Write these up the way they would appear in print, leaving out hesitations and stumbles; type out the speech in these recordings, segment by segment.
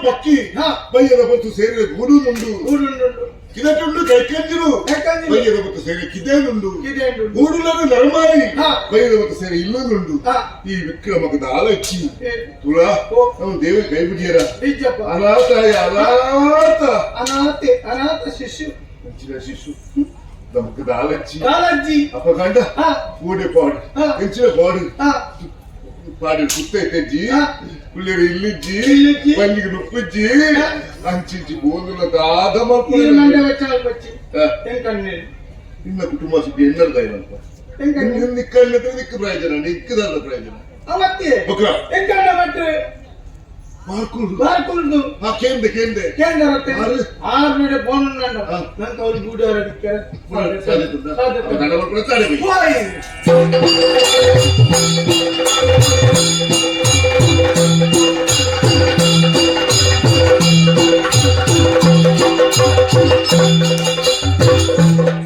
ಪಕ್ಕಿ ಬಯ್ಯದ ಬತ್ತು ಸೇರಿದ ಗೂಡುನುಂಡು ಕಿದಟುಂಡು ಕೈಕಂಜಿರು ಬಯ್ಯದ ಬತ್ತು ಸೇರಿ ಕಿದೇನುಂಡು ಗೂಡುಲನು ನರಮಾರಿ ಬಯ್ಯದ ಬತ್ತು ಸೇರಿ ಇಲ್ಲನುಂಡು. ಈ ವಿಕ್ರಮಕದ ಆಲಚ್ಚಿ ತುಳಾ ನಮ್ಮ ದೇವ ಕೈ ಬಿಡಿಯರ ಅನಾಥ ಅನಾಥ ಅನಾಥೆ ಅನಾಥ ಶಿಶು ಅಂಚಿನ ಶಿಶು ನಮಕ್ ದಾಲಚ್ಚಿ ದಾಲಜ್ಜಿ ಅಪಗಂಡ ಊಡೆ ಪಾಡು ಎಂಚಿನ ಪಾಡು ಪಾಡಿ ಕುತ್ತೈತೆಜ್ಜಿ ಕುಳ್ಳಿರ ಇಲ್ಲಿಜ್ಜಿ ಬಲ್ಲಿಗೆ ನುಪ್ಪುಜ್ಜಿ ಅಂಚಿಂಚಿ ಬೋಂದುಲ ದಾದ ಮಲ್ಪು. ನಿನ್ನ ಕುಟುಂಬ ಸುದ್ದಿ ಎನ್ನರ್ದ ಏನಲ್ಪ ನಿಕ್ಕಣ್ಣ ನಿಕ್ಕ ಪ್ರಯೋಜನ ನಿಕ್ಕದಾದ ಪ್ರಯೋಜನ. ಅವತ್ತೆ ಬಕ್ರ ಎಂಕಣ್ಣ ಭಟ್ರು ಬಾರ್ಕುಂಡು ಬಾರ್ಕುಂಡು. ಹಾ ಕೇಂದೆ ಕೇಂದೆ. ಕೇಂದ್ರ ಆರು ನಡೆ ಫೋನ್ ನಂಗೆ ಅವ್ರಿಗೆ ಗೂಡಾರ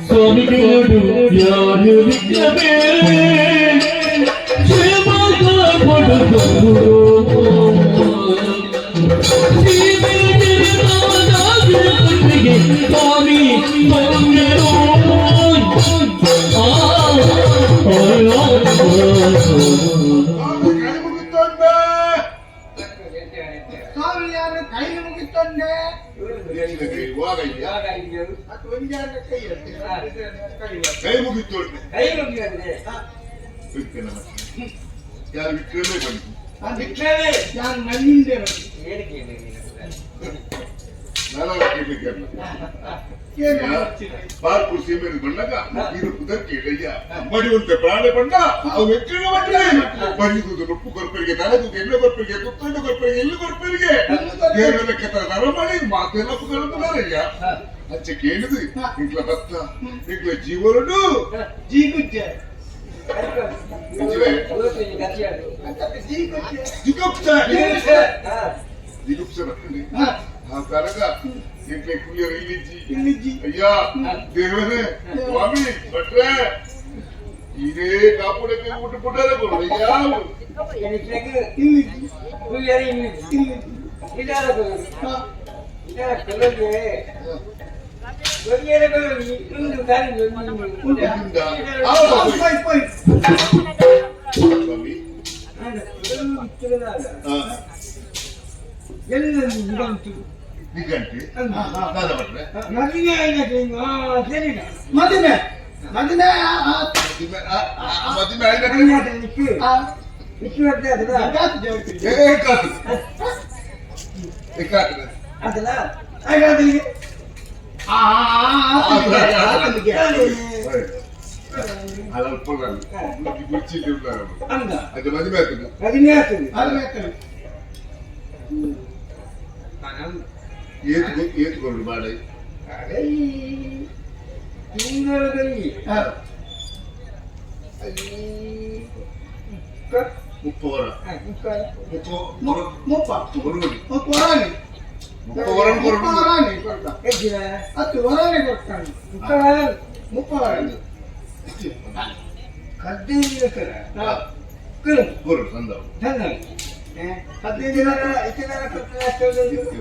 ಸ್ವಾಮಿ ಕೇಳು ಯಾರು ವಿಕ್ರಮೇ ಸ್ವಾಮಿ. ಸ್ವಾಮಿ ಯಾರು ಕೈ ಮುಗಿತೊಂಡೆ. ಕೈ ಮುಗಿತೊಂಡೆ. ಯಾರು ವಿಕ್ರಮೇ ಬಂತು. ವಿಕ್ರಮೇ ಯಾರು ನನ್ನಿಂದೆ. ಬಾರ್ಪುರ್ ಸೀಮೆ ಬಂದಾಗ ಇದು ಕುದಕ್ಕೆ ಇಡಯ್ಯ ಮಡಿವಂತೆ ಪ್ರಾಣ ಬಂಡ ಅವು ವಿಕ್ರಮ ಬಂದ್ರೆ ಬಂದಿದ್ದು ನುಪ್ಪು ಕೊರ್ಪರಿಗೆ ತಲೆದು ಎಣ್ಣೆ ಕೊರ್ಪರಿಗೆ ತುತ್ತಣ್ಣು ಕೊರ್ಪರಿಗೆ ಎಲ್ಲಿ ಕೊರ್ಪರಿಗೆ ದೇವರ ಕಥ ನರಮಣಿ ಮಾತೆಲ್ಲ ಪುಗರಂದುಲಾರಯ್ಯ. ಅಂಚೆ ಕೇಳಿದು ಇಂಕ್ಲ ಭತ್ತ ಇಂಕ್ಲ ಜೀವನಡು ಜೀಗುಜ್ಜೆ ಜಿಗುಪ್ಸ ಜಿಗುಪ್ಸೆ ಬರ್ತದೆ. ಆ ಕರಗ ಇಂಕ್ಲೆ ಕುಳಿಯರು ಇಲ್ಲಿಜ್ಜಿ ಇಲ್ಲಿಜ್ಜಿ. ಅಯ್ಯ ದೇವರೇ ಸ್ವಾಮಿ ಭಟ್ರೆ ಇದೇ ಕಾಪುಡಕ್ಕೆ ಊಟ ಪುಟ್ಟರೆ ಅಯ್ಯ. ಇಲ್ಲಿಜ್ಜಿ ಇಲ್ಲಿಜ್ಜಿ. ಪೋಯ್ ಪೋಯ್ ಸ್ವಾಮಿ. ನಿಗಂಟಿ ದಾದ ಭಟ್ರೆ. ಮದುವೆ ಮದುವೆ. ಮದುವೆ ಏಕಾತು ಏಕಾತು. ಅದು ಮದುವೆ ಆಗ್ತದೆ. ಏತು ಏತುಕೊಂಡು ಬಾಡೈ. ಮುಪ್ಪವರ ಮುಪ್ಪ ಮುಪ್ಪ ಕೊರಡು ವರಾಣಿ ಮುಪ್ಪವರನ್ ಕೊರಡು. ವರಾಣಿ ಕೊಡ್ತ ಹತ್ತು ವರಾಣಿ ಕೊಡ್ತಾನೆ ಮುಪ್ಪ ವರಾಣಿ. ಕೊರಡು ಸಂದವು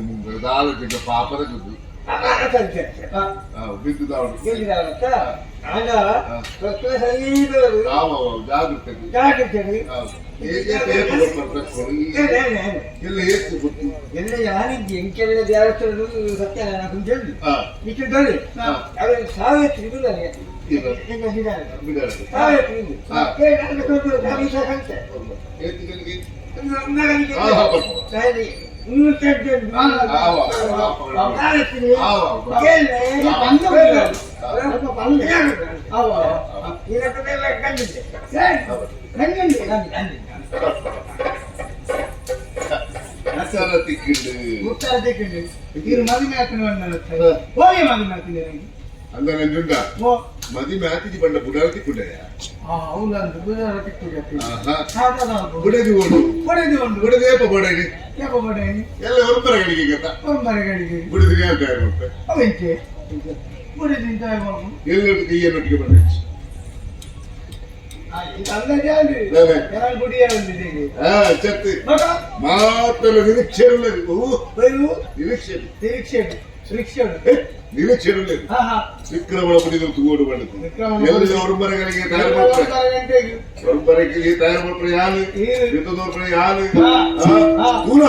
ಮುಂದೆ ದಾಲ ಪಾಪದ ಗುದ್ದು ಬಿದ್ದು ದಾವಣ ಜಾಗೃತೆ. ಎಲ್ಲ ಏತು ಗೊತ್ತು. ಎಲ್ಲ ಯಾರಿದ್ದಿ ಎಂಕೆಲ್ಲ ದೇವಸ್ಥಾನದ ಸತ್ಯ ನಾನು ಇಟ್ಟಿದ್ದಾರೆ ಅವರಿಗೆ ಸಾವಿರ ಇದು ನನಗೆ ಬಿಡಾರ. ಸಾವಿರ ಮುತ್ತಾರ ತಿಕ್ಕಿಂಡು. ಮುತ್ತಾರ ತಿಕ್ಕಿಂಡು. ಇರು ಮದುವೆ ಆತನ ಬಂದ ಹೋಗಿ ಮದುವೆ ಆತೀನಿ ನನಗೆ. ಅಂದ ನಂಜುಂಡ. ಓ. ಮದಿಮೆ ಆತಿಜಿ ಬಂಡ ಬುಡಾರ ತಿಕ್ಕುಂಡಯ್ಯ. ಆ ಹೌದಂತ ಬುಡಾರ ತಿಕ್ಕುಂಡ. ಆಹಾ. ಸಾಧಾರಣ. ಬುಡದಿ ಓಡು. ಬುಡದಿ ಉಂಡು. ಬುಡದಿ ಏಪ ಬಡಗಿ. ಏಪ ಬಡಗಿ? ಎಲ್ಲ ಒರಂಬರಗಳಿಗೆ ಗತ. ಒರಂಬರಗಳಿಗೆ. ಬುಡದಿ ತಯಾರು ಮಾಡ್ತಾರೆ. ಅವೆಂಚೆ ಬುಡದಿ ತಯಾರು ಮಾಡ್ಕೊಂಡು. ಎಲ್ಲೊಟ್ಟಿಗೆ ಕೈಯನ್ನೊಟ್ಟಿಗೆ ಬಂದ. ಮಾತ್ರ ನಿರೀಕ್ಷೆ ನಿರೀಕ್ಷೆ ನಿರೀಕ್ಷೆ ವಿಕ್ರಮಣ ಪುಡಿದ ತೂಗೋಡು ಬಂದದ್ದು. ಎಲ್ಲ ಒರಂಬರಗಳಿಗೆ ತಯಾರು ಮಾಡ್ತಾರೆ. ಒರಂಬರಕ್ಕೆ ತಯಾರು ಮಾಡ್ತಾರೆ. ಯಾರು ಯುದ್ಧದವ್ರ ಯಾರು ದೂರ.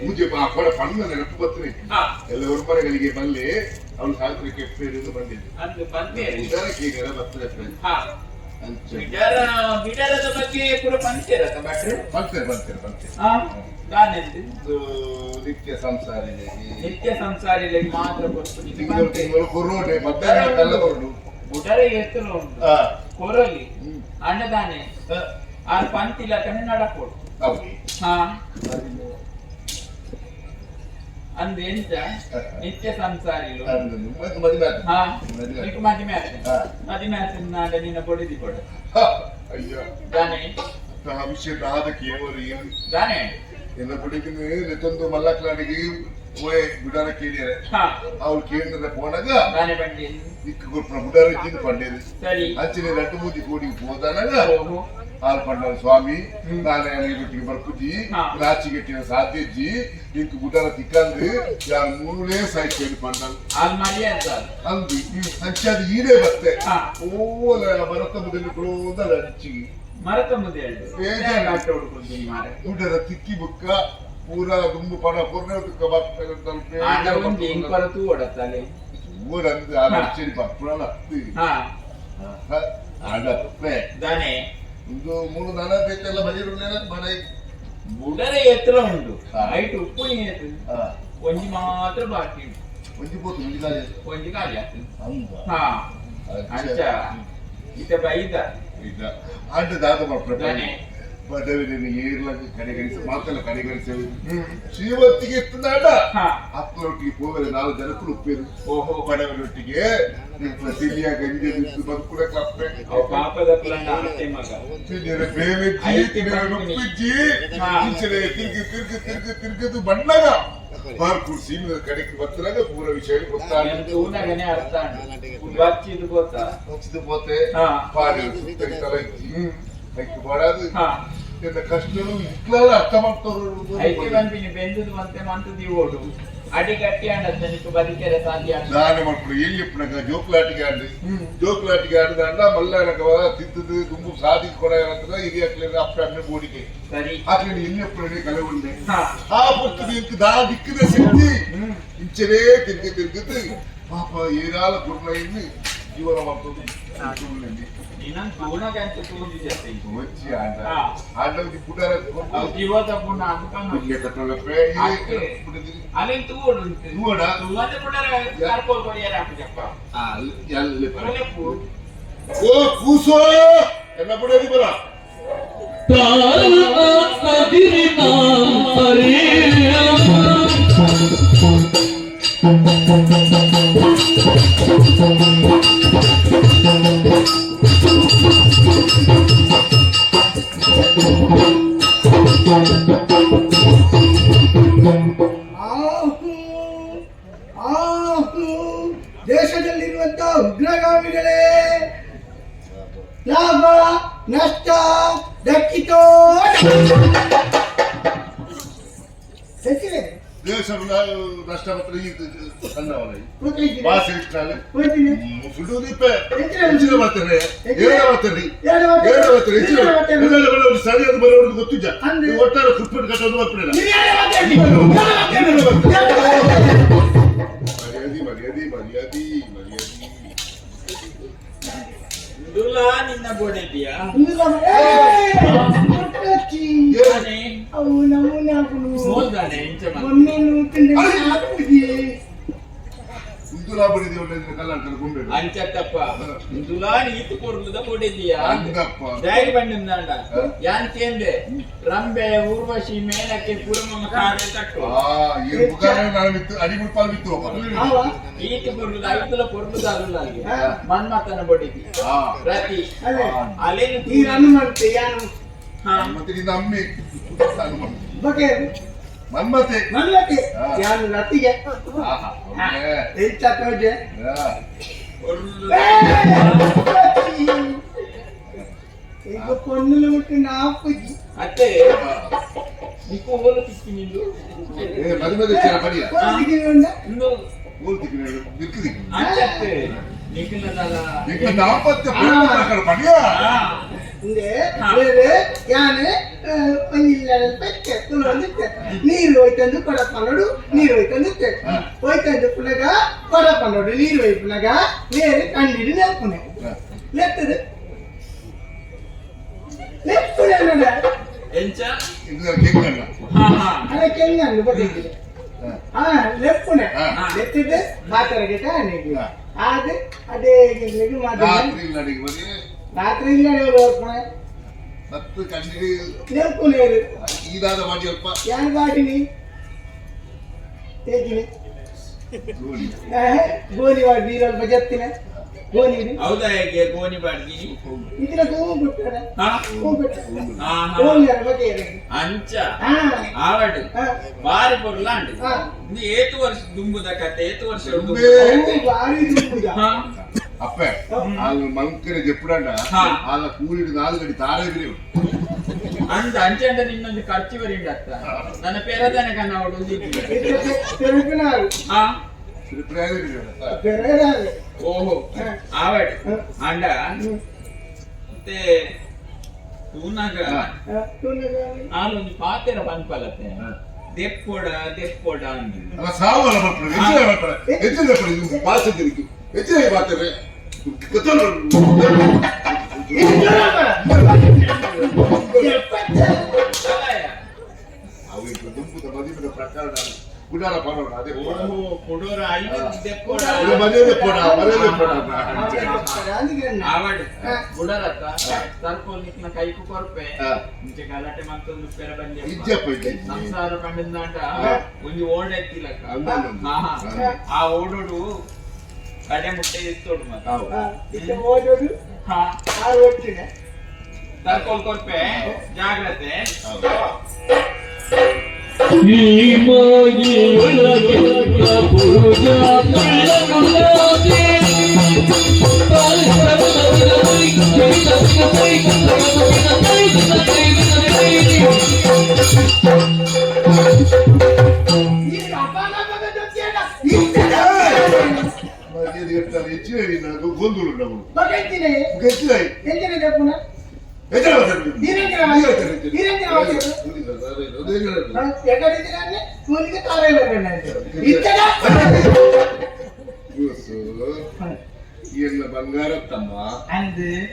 ಪೂಜೆ ಪಣ್ಣ ನೆನಪು ಬರ್ತದೆ. ಎಲ್ಲ ಒರ್ಮರೆಗಳಿಗೆ ಬಲ್ಲೆ ಅವಳು ಸಾವಿತ್ರಿ ಕೆಪ್ಪೇರು ಬಂದಿದ್ದು ಬರ್ತದೆ. ಬಿಡರದ ಬಗ್ಗೆ ಕೂಡ ಪಂಚೇರತ್ತ ಭಟ್ರು? ಬಂತೇನೆ ಬಂತೇನೆ ಬಂತೇನೆ. ನಿತ್ಯ ಸಂಸಾರಿ. ನಿತ್ಯ ಸಂಸಾರಿ ಮಾತ್ರ. ತಿಂಗಳು ತಿಂಗಳು ಕೊರೋಡೆ ಮಧ್ಯಾಹ್ನ ಕಲ್ಲ ಕೊರಡು. ಬುಡರೆ ಎತ್ತಲು ಉಂಟು ಕೊರಲಿ ಅಣ್ಣದಾನೆ ಆರ್ ಪಂತಿಲ್ಲ ಕಣ್ಣು ನಡಪೋಡು. ಹಾ ಅಂದ್ ಎಂತ ನಿತ್ಯ ಸಂಸಾರಿ. ಹಾ ಮದಿಮೆ ಆತ ಮದಿಮೆ ಆತ ನಾಡ ನಿನ್ನ ಬೊಡಿದಿ ಕೊಡು. ಅಯ್ಯೋ ದಾನೆ ವಿಷಯ ದಾದಕ್ಕೆ ಏವರು ಏನು ದಾನೆ ಎಲ್ಲ ಬುಡಿಕಿನ ನೆತ್ತೊಂದು ಮಲ್ಲಕ್ಲಾಡಿಗೆ ಓಯ್ ಗುಡಾರ ಕೇಳಿಯಾರೆ. ಅವ್ರು ಕೇಳಿದ್ರೆ ಪೋನಾಗ ದಾನೆ ಬಂಡಿ ಇಕ್ಕ ಕೊರ್ಪುನ ಗುಡಾರ ಇಚ್ಚಿಂದು ಪಂಡೇರು. ಸರಿ. ಅಂಚನೆ ರಡ್ಡು ಮೂಜಿ ಕೋಡಿಗೆ ಪೋದಾನಾಗ ಆರು ಪಂಡಾರು ಸ್ವಾಮಿ ನಾನೇ ಒಟ್ಟಿಗೆ ಬರ್ಪುಜಿ ರಾಚಿಗೆಟ್ಟಿನ ಸಾಧ್ಯಜ್ಜಿ ಇಂಕ್ ಗುಡಾರ ತಿಕ್ಕಂದು ಯಾರು ಮೂರೇ ಸಾಹಿತ್ಯ ಪಂಡಾರು. ಅಲ್ಮಾರಿ ಅಂತ ಅಂದು ಅಂಚಾದ ಈಡೇ ಬತ್ತೆ ಓಲ ಬರತ್ತ ಮೊದಲು ಕ್ರೋದಲ್ಲ ಅಂಚಿಗೆ ಮರತ ಮುದ್ದೆ ಗುಡರ ತಿಕ್ಕಿ ಬುಕ್ಕ ಪೂರ ದುಂಬು ಪಣ ಪೂರ್ಣ ತುಕ್ಕ ಒಂದು ಇಂಕೊರ ತೂ ಓಡತ್ತಲೆ. ಊರಂದು ಆ ನಡ್ಚೇರಿ ಬಪ್ಪುಣಲ ಅತ್ತಿ ಆಡಪ್ಪೆ ದಾನೆ ಒಂದು ಮೂರು ನಾನ ಬೇಕೆಲ್ಲ ಬಜಿರುಳ್ಳೆಲ್ಲ ಮನೆ ಬುಡರ ಎತ್ತರ ಉಂಟು ಐಟ್ ಉಪ್ಪು ನೀರು ಒಂಜಿ ಮಾತ್ರ ಬಾಕಿ ಉಂಟು. ಒಂಜಿ ಪೋತು ಒಂಜಿ ಖಾಲಿ. ಒಂಜಿ ಖಾಲಿ ಆಗ್ತದೆ. ಹಾ ಅಂಚ ಇತ ಬೈದ ಇದ ಆಂಡ ದಾದ ಮಾಡ್ತಾರೆ ಬಡವರಿನ ಏರ್ಲಕ್ಕೆ ಕಡೆಗಣಿಸ ಮಾತೆಲ್ಲ ಕಡೆಗಣಿಸ ಶ್ರೀಮಂತಿಗೆ ಎತ್ತದಾಡ ಅಕ್ಕನೊಟ್ಟಿಗೆ ಹೋಗರೆ ನಾಲ್ಕು ಜನಕ್ಕೂ ಉಪ್ಪೇರು. ಓಹೋ ಬಡವರೊಟ್ಟಿಗೆ ತಿಳಿಯ ಗಂಜಿ ಬದುಕುಡ ಕಪ್ಪೆ ಪಾಪದ ಮಗ ತಿನ್ನಿರ ಬೇಲೆಜ್ಜಿ ತಿನ್ನಿರ ನುಪ್ಪಿಜ್ಜಿ ಇಂಚನೆ ತಿರುಗಿ ತಿರುಗಿ ತಿರುಗಿ ತಿರುಗಿದು ಬಣ್ಣಗ ಬಾರ್ ಕುರ್ಸಿ ಕಡೆಗೆ ಬತ್ತನಾಗ ಪೂರ ವಿಷಯ ಗೊತ್ತಾಗ ಊನಾಗನೆ ಅರ್ಥ ಬಚ್ಚಿದು ಗೊತ್ತಾ ಬಚ್ಚಿದು ಪೋತೆ ಪಾಡಿ ಸುತ್ತಲಿ ತಲೆ ಇಜ್ಜಿ ಐಕ್ ಬಾಡಾದು ಎನ್ನ ಕಷ್ಟನು ಇಕ್ಲಾಲ ಅರ್ಥ ಮಾಡ್ತಾರು. ಐಕೆ ಪನ್ಪಿನಿ ಬೆಂದುದು ಮಂತೆ ಮಂತು ದಿವೋಡು. ಅಡಿ ಗಟ್ಟಿ ಅಂಡತ್ತ ನಿಕ್ಕು ಬದಿಕೆರೆ ಸಾಧ್ಯ ಆಂಡ. ದಾನ ಮಲ್ಪುಡು ಎಲ್ಲಿ ಇಪ್ಪುನಗ ಜೋಕುಲಾಟಿಗೆ ಆಂಡ್ ಜೋಕುಲಾಟಿಗೆ ಆಡ್ದಾಂಡ ಮಲ್ಲಾನಗ ತಿದ್ದದು ದುಂಬು ಸಾದಿ ಕೊಡ ಹಿರಿಯಕ್ಲೇನ ಅಪ್ಪೆ ಅಮ್ಮೆ ಬೋಡಿಗೆ ಸರಿ ಆಕ್ಲೇನ ಎಲ್ಲಿ ಇಪ್ಪುನನೆ ಕಲೆ ಉಂಡೆ ಹಾ. ಆ ಪೊರ್ತುಡು ಇಂಕ್ ದಾ ದಿಕ್ಕದ ಶಕ್ತಿ ಇಂಚನೇ ತಿರ್ಗಿ ತಿರ್ಗಿದ್ದು ಪಾಪ ಏನಾಲ ಗುರ್ಲೈನ್ ಜೀವನ ಮಾಡ್ತದೆ ನಿನ್ನನ್ ತೂನಗಂತ ತೂದಿಜತ್ತೆ వచ్చి ఆండ ಹಾ. ಆಂಡಲ್ಲಿ ಪುಟಾರ ಅವು ಜೀವದ ಪುಣ್ಣ ಅನ್ಕೊಂಡು ಕಟ್ಟೋಳಪ್ಪೆ ಅತ್ತೆ. ಅಲ್ಲಿಂದ ತೂಡು ಉಂಟು ತೂವಡ? ತೂವಂದೆ ಪುಡರ ಕರ್ಕೋಲ್ ಕೊಡಿಯರ ಹಾಕುಜಪ್ಪ ಓ ಕೂಸೋ ಎನ್ನ ಪುಡದಿ ಬರ ಆಹು ಆಹು, ದೇಶದಲ್ಲಿರುವಂತಹ ಉಗ್ರಗಾಮಿಗಳೇ, ಲಾಭ ನಷ್ಟ ದಕ್ಕಿತೋ ಸಚಿವೆ. ದೇಶ ನಷ್ಟ ಮಾತ್ರ ಈ ಸಣ್ಣವನ ಗೊತ್ತಾಯ್ತಿದೆ? ಭಾಷೆ ಇಷ್ಟಾಲೆ ಹೋಯ್ತೀನಿ. ಸುಡು ದೀಪ ಹೆಚ್ಚಿನ ಮಾಡ್ತಾರೆ, ಏಳು ಮಾಡ್ತಾರೆ, ಎರಡು ಮಾಡ್ತಾರೆ. ಏಳು ಮಾಡ್ತಾರೆ, ಹೆಚ್ಚಿನ ಎರಡು ಮಾಡ್ತಾರೆ. ಎಲ್ಲ ಸರಿಯಾದ ಬರೋದು ಗೊತ್ತಿದ್ದ ಅಂದ್ರೆ? ಒಟ್ಟಾರೆ ಕುಪ್ಪಟ್ಟು ಕಟ್ಟೋದು ಮಾಡ್ತಾರೆ. ನೀವು ಎರಡು ಮಾತಾಡಿ. ಎರಡು ಮಾತಾಡಿ. ಎರಡು ಮಾತಾಡಿ. ಮರ್ಯಾದಿ ಮರ್ಯಾದಿ ಮರ್ಯಾದಿ ಮರ್ಯಾದಿ. ಇಂದುಲಾ ನಿನ್ನ ಬೋಡಿದ್ಯಾ? ಇಂದುಲಾ ಏ, ಕೊಟ್ಟಚ್ಚಿ. ತಾನೆ ಅವು ನಮೂನೆ ಹಾಕುನು. ಮೋಲ್ದಾನೆ ಇಂಚ ಮಾತ್ರ. ಮೊನ್ನೆ ನೂತಿಂದ ಹಾಕುದಿ. ಇಂದುಲಾ ಬಡಿದಿ ಒಳ್ಳೆ ಕಲ್ಲಾಡ್ತಾರೆ ಗೊಂಬೆ. ಅಂಚತ್ತಪ್ಪ, ಇಂದುಲಾ ನೀತು ಕೊರ್ಲುದ ಬೋಡಿದ್ಯಾ? ಅಂದಪ್ಪ. ಡೈರಿ ಬಂಡಿಂದಾಂಡ ಯಾನ್ ಕೇಂದೆ ರಂಬೆ ಊರ್ವಶಿ ಮೇನಕೆ ಪುರಮಮ್ಮ ಕಾಡೆ ತಟ್ಟು. ಆ ಈ ಮುಖಾನ ನಾನು ಮಿತ್ತು ಅಡಿ ಮುಟ್ಪಾಲ್ ಮಿತ್ತು. ಅವ ಈತು ಕೊರ್ಲುದ ಐತುಲ ಕೊರ್ಲುದ ಅಲ್ಲಲ್ಲಿ ಹಾ. ಮನ್ಮಥನ ಬಡಿದಿ ಆ ರತಿ ಅದೇ ಅಲೇನು. ಈ ರನ್ ಮಾಡ್ತೆ ಯಾನು? ಹಾ. ಮತ್ತೆ ನಿನ್ನ ಅಮ್ಮಿ ಬಗೆ. ಮನ್ಮತೆ. ಮನ್ಮತೆ. ಹಾ. ಯಾನು ರತಿಗೆ. ಆಹಾ, ಒಳ್ಳೆ. ಎಂತ ತೋಜೆ? ಆ, ಕೊರ್ಲುದ ಈಗ ಪೊನ್ನುಲು ಮುಟ್ಟು ನಾಪುಜಿ. ಅತ್ತೆ ನಿಕ್ಕು ಹೋಲು ತಿಕ್ಕಿ ನಿಂದು. ಏ ಮದುವೆ ಚೇರ ಪಡಿಯ. ಇಂದು ಊರು ತಿಕ್ಕಿನ ದಿಕ್ಕು ದಿಕ್ಕು. ಅಂಚತ್ತೆ ನಿಖಿಲದಲ್ಲ. ಈಗ ದಾಂಪತ್ಯ ಪ್ರೇಮ ಪ್ರಕರಣ ಪಡಿಯ. ಹಾ. ಇಂದೆ ಬೇರೆ ಯಾನೆ ಒಂಜಿಲ್ಲ ಪೆತ್ತೆ ತುಳಂದಿತ್ತೆ ನೀರು ಹೋಯ್ತಂದು ಕೊಡಪನ್ನೋಡು ನೀರು ಹೋಯ್ತಂದಿತ್ತೆ ಹೋಯ್ತಂದು ಪುನಗ ಕೊಡಪನ್ನೋಡು ನೀರು ಹೋಯ್ಪುನಗ ಬೇರೆ ಕಣ್ಣಿಡು ನೆಲ್ಪುನೆ ಲೆತ್ತದು ಲೆಪ್ಪುನೆ ನೋಡ. ಎಂಚ? ಇದು ಕೆಂಗಣ್ಣ. ಹಾ ಹಾ. ಅದಕ್ಕೆ ಹೆಂಗನ್ನು ಗೊತ್ತಿದ್ದಿಲ್ಲ. ಹಾ, ಲೆಪ್ಪುನೆ. ಹಾ. ಲೆತ್ತಿದ್ದೆ ಮಾತಾಡಕ್ಕೆ ತಾನಿಗೆ. ಹಾ. ಅದೇ ಅದೇ ಮಾತಾಡ. ರಾತ್ರಿ ಇಲ್ಲ ಅಡಿಗೆ ಬರೀ. ರಾತ್ರಿ ಇಲ್ಲ ಹೋಗ್ಪುಣೆ. ಮತ್ತು ಕಣ್ಣಿಗೆ ನೆಲ್ಪುನೆ. ಈದಾದ ಮಾಡಿ ಅಲ್ಪ. ಯಾರು ಬಾಡಿನಿ ತೇಜಿನಿ. ನೋಡಿ. ಗೋಲಿ ವಾಡಿ ನೀರಲ್ಲಿ ಬಜತ್ತಿನ ಗೋಲಿ. ಹೌದಾ, ಹೇಗೆ ಗೋಣಿ ಬಾಡ್ಗಿ? ಇದರ ಹೂ ಬಿಟ್ಟಾರೆ. ಹಾ. ಹೂ ಬಿಟ್ಟಾರೆ. ಹಾ ಹಾ. ಗೋಲಿಯರ ಬಗ್ಗೆ ಇರೋದು. ಅಂಚ. ಹಾ. ಆವಡು. ಹಾ. ಬಾರಿ ಪೊರ್ಲಾಂಡ್. ಹಾ. ಇದು ಏತು ವರ್ಷ ದುಂಬುದ ಕತೆ, ಏತು ವರ್ಷ ದುಂಬೇ. ಅವು ಭಾರಿ ದುಂಬುದ. ಹಾ. ಅಪ್ಪೆ వాళ్ళు ಮಂಕನೆ చెప్పుడంట. ಹಾ. వాళ్ళ కూలిడు నాలుగు గడి తారే. ಅಂದ ಅಂಚಂಡ ನಿನ್ನೊಂದು ಖರ್ಚು ಬರಿಂಡ ಅತ್ತ ನನ್ನ ಪೆರದನ ಕನ್ನ ಅವಳು. ತೆರಪಿನಾರು. ಹಾ. ಪೆರಡಾರು. ಓಹೋ, ಆವಡ್. ಹಾ. ಅಂಡ ಮತ್ತೆ ತೂನಾಗ ಆಲೊಂದು ಪಾತೆರ ಪನ್ಪಲತ್ತೆ, ದೆಪ್ಪೊಡ ದೆಪ್ಪೊಡ ಅಂದು. అలా సావు అలా పడుతుంది హెచ్చిన పడుతుంది హెచ్చిన పడుతుంది భాష తిరిగి హెచ్చిన మాత్రమే. ಅಲ್ಲಯ್ಯ. ಅವು ದುಂಬುದ ಮದುವೆ ಪ್ರಕರಣ ಗುಡಾರ ಪರೋಣ ಅದೇ. ಓಹೋ, ಕೊಡೋರ ಐದು ದೆಪ್ಪೊಡ. ಇದು ಮರ್ಯಾದೆ ಪೋಡ ಮರ್ಯಾದೆ ಪೋಡ. ಆವಡ್. ಹಾ. ಬುಡರತ್ತ ಸರ್ಪೋಲ್ ನಿಕ್ನ ಕೈಕು ಕೊರ್ಪೆ. ಹಾ. ಇಂಚೆ ಗಲಾಟೆ ಮಂತೊಂದು ಪೆರ ಬಂದೆ. ಇಜ್ಜಪ್ಪ ಇಜ್ಜೆ. ಸಂಸಾರ ಕಂಡಂದಾಂಡ ಹಾ. ಒಂಜಿ ಓಡ ಎತ್ತಿಲಕ್ಕ. ಅಂದ ಅಂದ. ಹಾ ಹಾ. ಆ ಓಡೋಡು ಕಡೆ ಮುಟ್ಟೆ ಎತ್ತೋಡು ಮತ್ತೆ. ಹೌದು. ಓಡೋಡು. ಹಾ. ಆರು ಒಟ್ಟಿನ. ತರ್ಕೋಲ್ ಕೊರ್ಪೆ, ಜಾಗ್ರತೆ. ಹೌದು. ಈ ಮಾಯೆಯೊಳಗೆಲ್ಲ ಪೂಜಾ ಪುಳ್ಳಗುಲಾಬಿ. ಈ ಅಪಾನ. ಎಂಚಿನ ಮುಖೇಶ್ ಎಂಚಿನ ದೆಪ್ಪುನ ಎನ್ನ ಬಂಗಾರ ತಮ್ಮ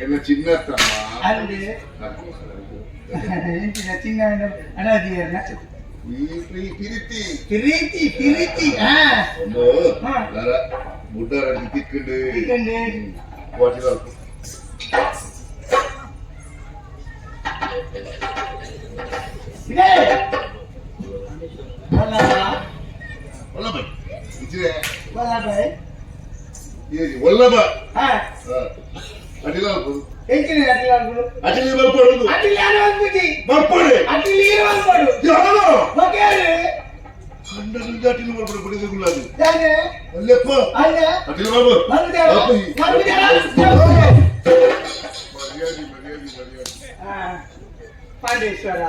ಎನ್ನ ಚಿನ್ನ ತಮ್ಮ ಚಿನ್ನ ಪ್ರೀತಿ ಪ್ರೀತಿ ಪ್ರೀತಿ ಬುಡ್ಡಾರ ತಿಕ್ಕೊಂಡು ತಿಕ್ಕೊಂಡು ವಲ್ಲಭ ಅಟಿಲ ಅಟಿಲಿ ಬರ್ಪಡು ಬರ್ಪಡೆ ಕಂಡರಿಂದ ಅಟಿಲು ಬರ್ಪಡೆ ಬಡಿದ ಗುಲಾಬಿ ಅಲ್ಲೆಪ್ಪ ಅಟಿಲು ಬರ್ಬು ಮರ್ಯಾದೆ ಮರ್ಯಾದೆ ಮರ್ಯಾದೆ ಪಾಂಡೇಶ್ವರ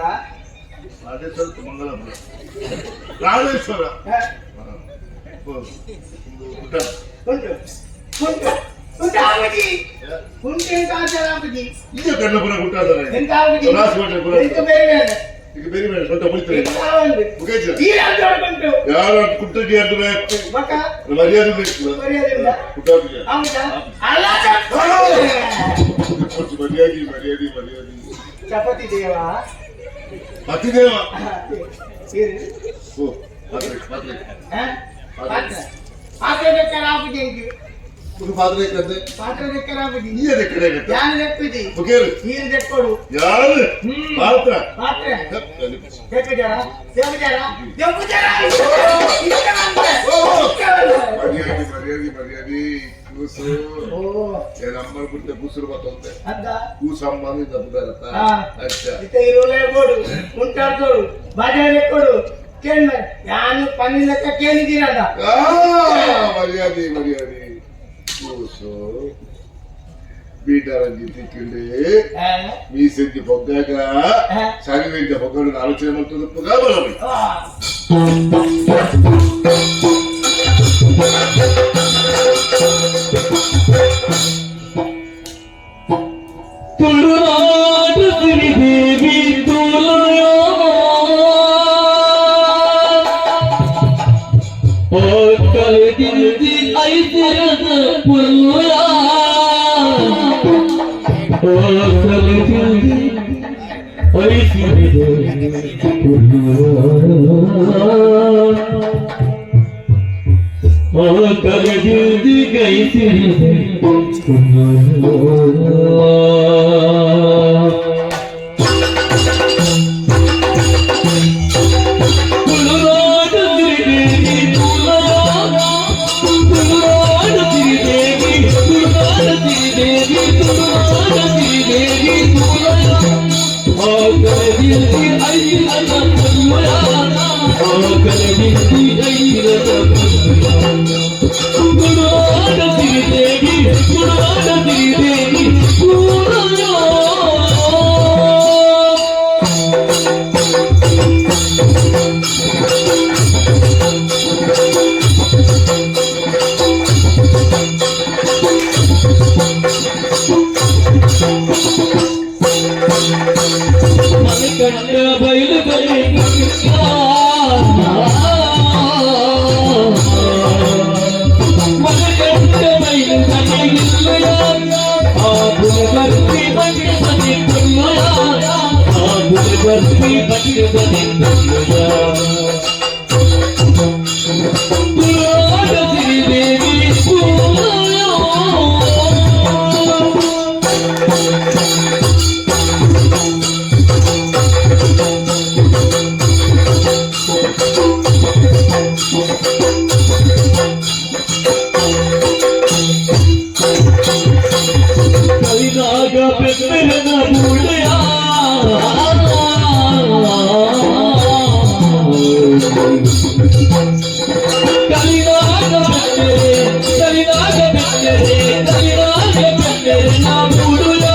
ಪಾಂಡೇಶ್ವರ ಮಂಗಳ ರಾಮೇಶ್ವರ ಈಗ ಕಣ್ಣಪುರ ಈಗ ಬೇರೆ ಬೇರೆ ಸ್ವಂತ ಕುಳಿತಾರೆ ಯಾರು ಕುಟ್ಟಕ್ಕೆ ಮರ್ಯಾದೆ ಮರ್ಯಾದೆ ಮರ್ಯಾದೆ ಮರ್ಯಾದೆ ಚಪಾತಿ ದೇವ ಪತಿದೇವ ಮರ್ಯಾದೆ ಮರ್ಯಾದೆ ಕೂಸು ಬೀಟಾರಂಜಿ ತಿಕ್ಕಿಂಡಿ ಮೀಸೆಂಜಿ ಬೊಗ್ಗಾಗ ಸರಿವೆಂಜ ಬೊಗ್ಗಡು ಆಲೋಚನೆ ಮಾಡ್ತದೆ ಬಲವೈ ತುಳುನಾಡು ಸಿರಿದೇವಿ ತುಲಯೋ ಓ ಕಲೆದಿಂದಿ ಐಸಿರದ ಪುಲ್ಲುಯ ಓ ಕಲೆದಿಂದಿ ಐಸಿರದ ಪುಲ್ಲುಯ ಓ ಕಲೆದಿಂದಿ ಐಸಿರದ ಪುಲ್ಲುಯ ಮನೆಕಟ್ಟ ಬಯಲು ಮನೆಕಟ್ಟ ಬಯಲು ಆ ಬುಲಬರ್ತಿ ಬಂಡೆ ಬದಿ ಕೊಲ್ಲಯ ಆ ಬುಲಬರ್ತಿ ಬಂಡೆ ಬದಿ ಕೊಲ್ಲಯ ತುಳಾಡ ಸಿರಿದೇವಿ ಪೂಲಯೋ ಕಲಿನಾಗ ಪೆಪ್ಪೆರನ ಬೂಳೆಯ ಕಲಿನಾಗ ಪೆಪ್ಪೆರೆ ಕಲಿನಾಗ ಪೆಪ್ಪೆರೆ ಕಲಿನಾಗ ಪೆಪ್ಪೆರನ ಬೂಡುಯ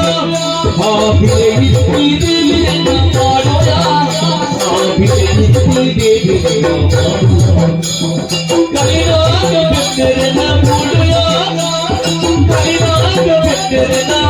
ಆ ಬಿಳೆ ಇತ್ತಿ ದೇವಿಯನ್ನ ಮಾಡೋಯ ಆ ಬಿಳೆ ಇತ್ತಿ ದೇವಿಯನ್ನ ಮಾಡೋಯ ಕಲಿನಾಗ ಪೆಪ್ಪೆರನ ಬೂಡುಯ ಕಲಿನಾಗ ಪೆಪ್ಪೆರನ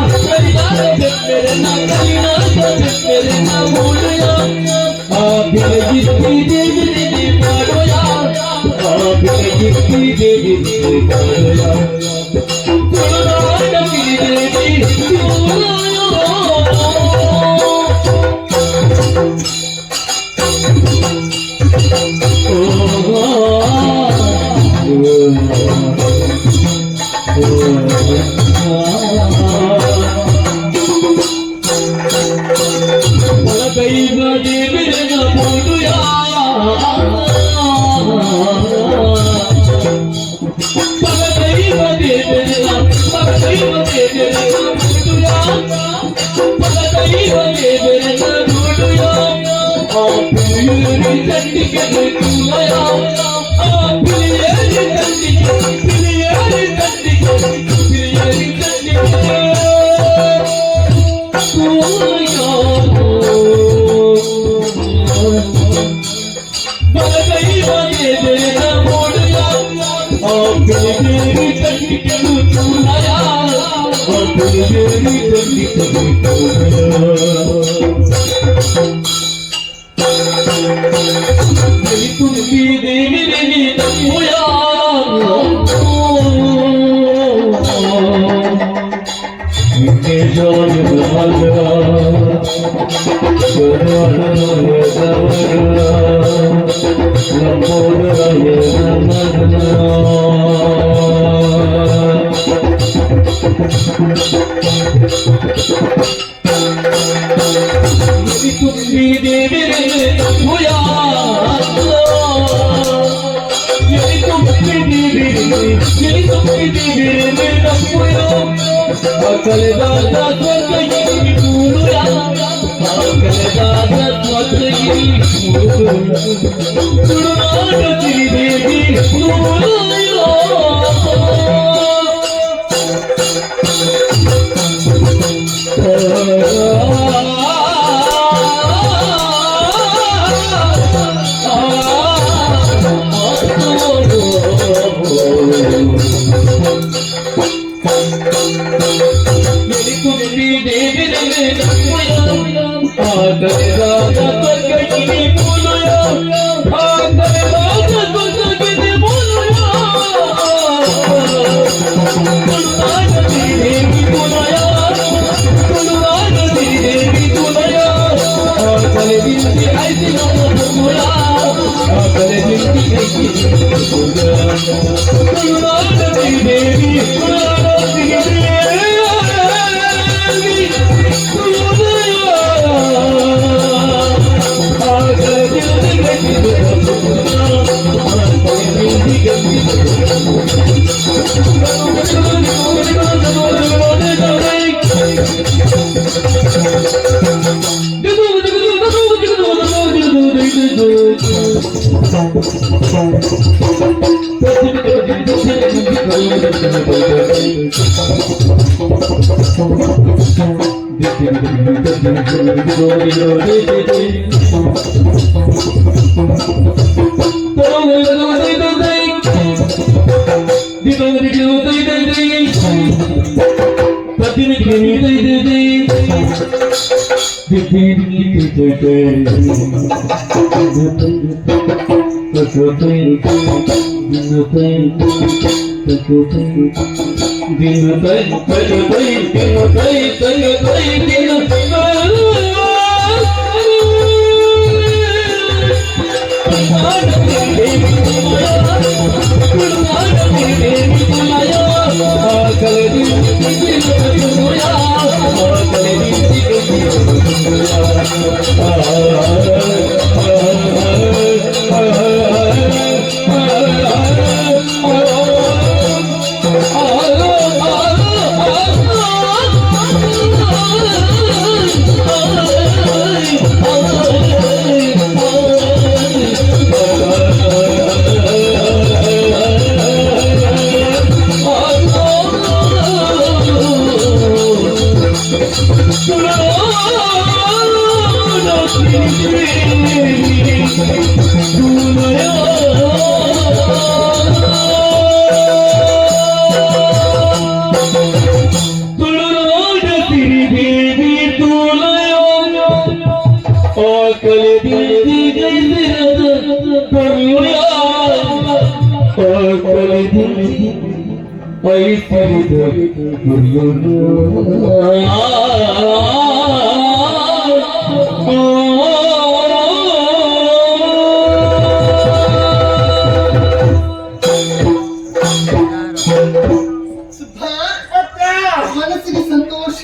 ಮನಸ್ಸಿಗೆ ಸಂತೋಷ.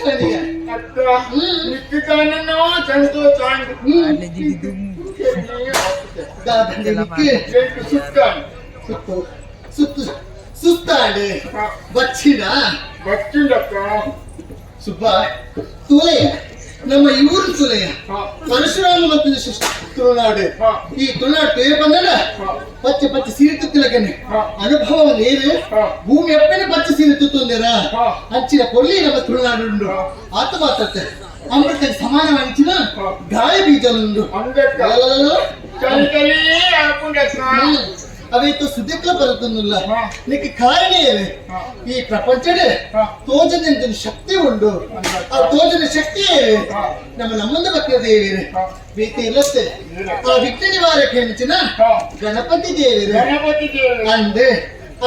ಸುತ್ತು ಸುತ್ತು ಸುತ್ತಾಡು ಬಚ್ಚಿನ ಸುಬ್ಬ ತುಲೆಯ ನಮ್ಮ ಇವರು ತುಲೆಯ ಪರಶುರಾಮ ಮತ್ತು ತುಳುನಾಡು. ಈ ತುಳುನಾಡು ತುಯ ಬಂದಲ್ಲ ಪಚ್ಚೆ ಪಚ್ಚೆ ಸೀರೆ ತುತ್ತಿಲಕನೆ ಅನುಭವ ನೇರು ಭೂಮಿ ಅಪ್ಪನೆ ಪಚ್ಚೆ ಸೀರೆ ತುತ್ತುಂದೇರ ಅಂಚಿನ ಕೊಲ್ಲಿ ನಮ್ಮ ತುಳುನಾಡು ಉಂಡು. ಆತ ಮಾತ್ರತ್ತೆ ಅಮೃತಕ್ಕೆ ಸಮಾನ ಅಂಚಿನ ಗಾಳಿ ಬೀಜ ಉಂಡು. ಅವೇತು ಸುದಿಕ್ಲ ಬರುತ್ತಲ್ಲ ನಿಕ್ಕೆ ಕಾರಣ ಏನು? ಈ ಪ್ರಪಂಚಡೆ ತೋಜನ ಶಕ್ತಿ ಉಂಡು. ಆ ತೋಜನ ಶಕ್ತಿ ನಮ್ಮ ನಮ್ಮಂದ ಭಕ್ತ ದೇವಿರು ಬೇತೆ ಇಲ್ಲತ್ತೆ. ಆ ವಿಘ್ನ ನಿವಾರಕ ಹೆಂಚಿನ ಗಣಪತಿ ದೇವಿರು ಅಂದೆ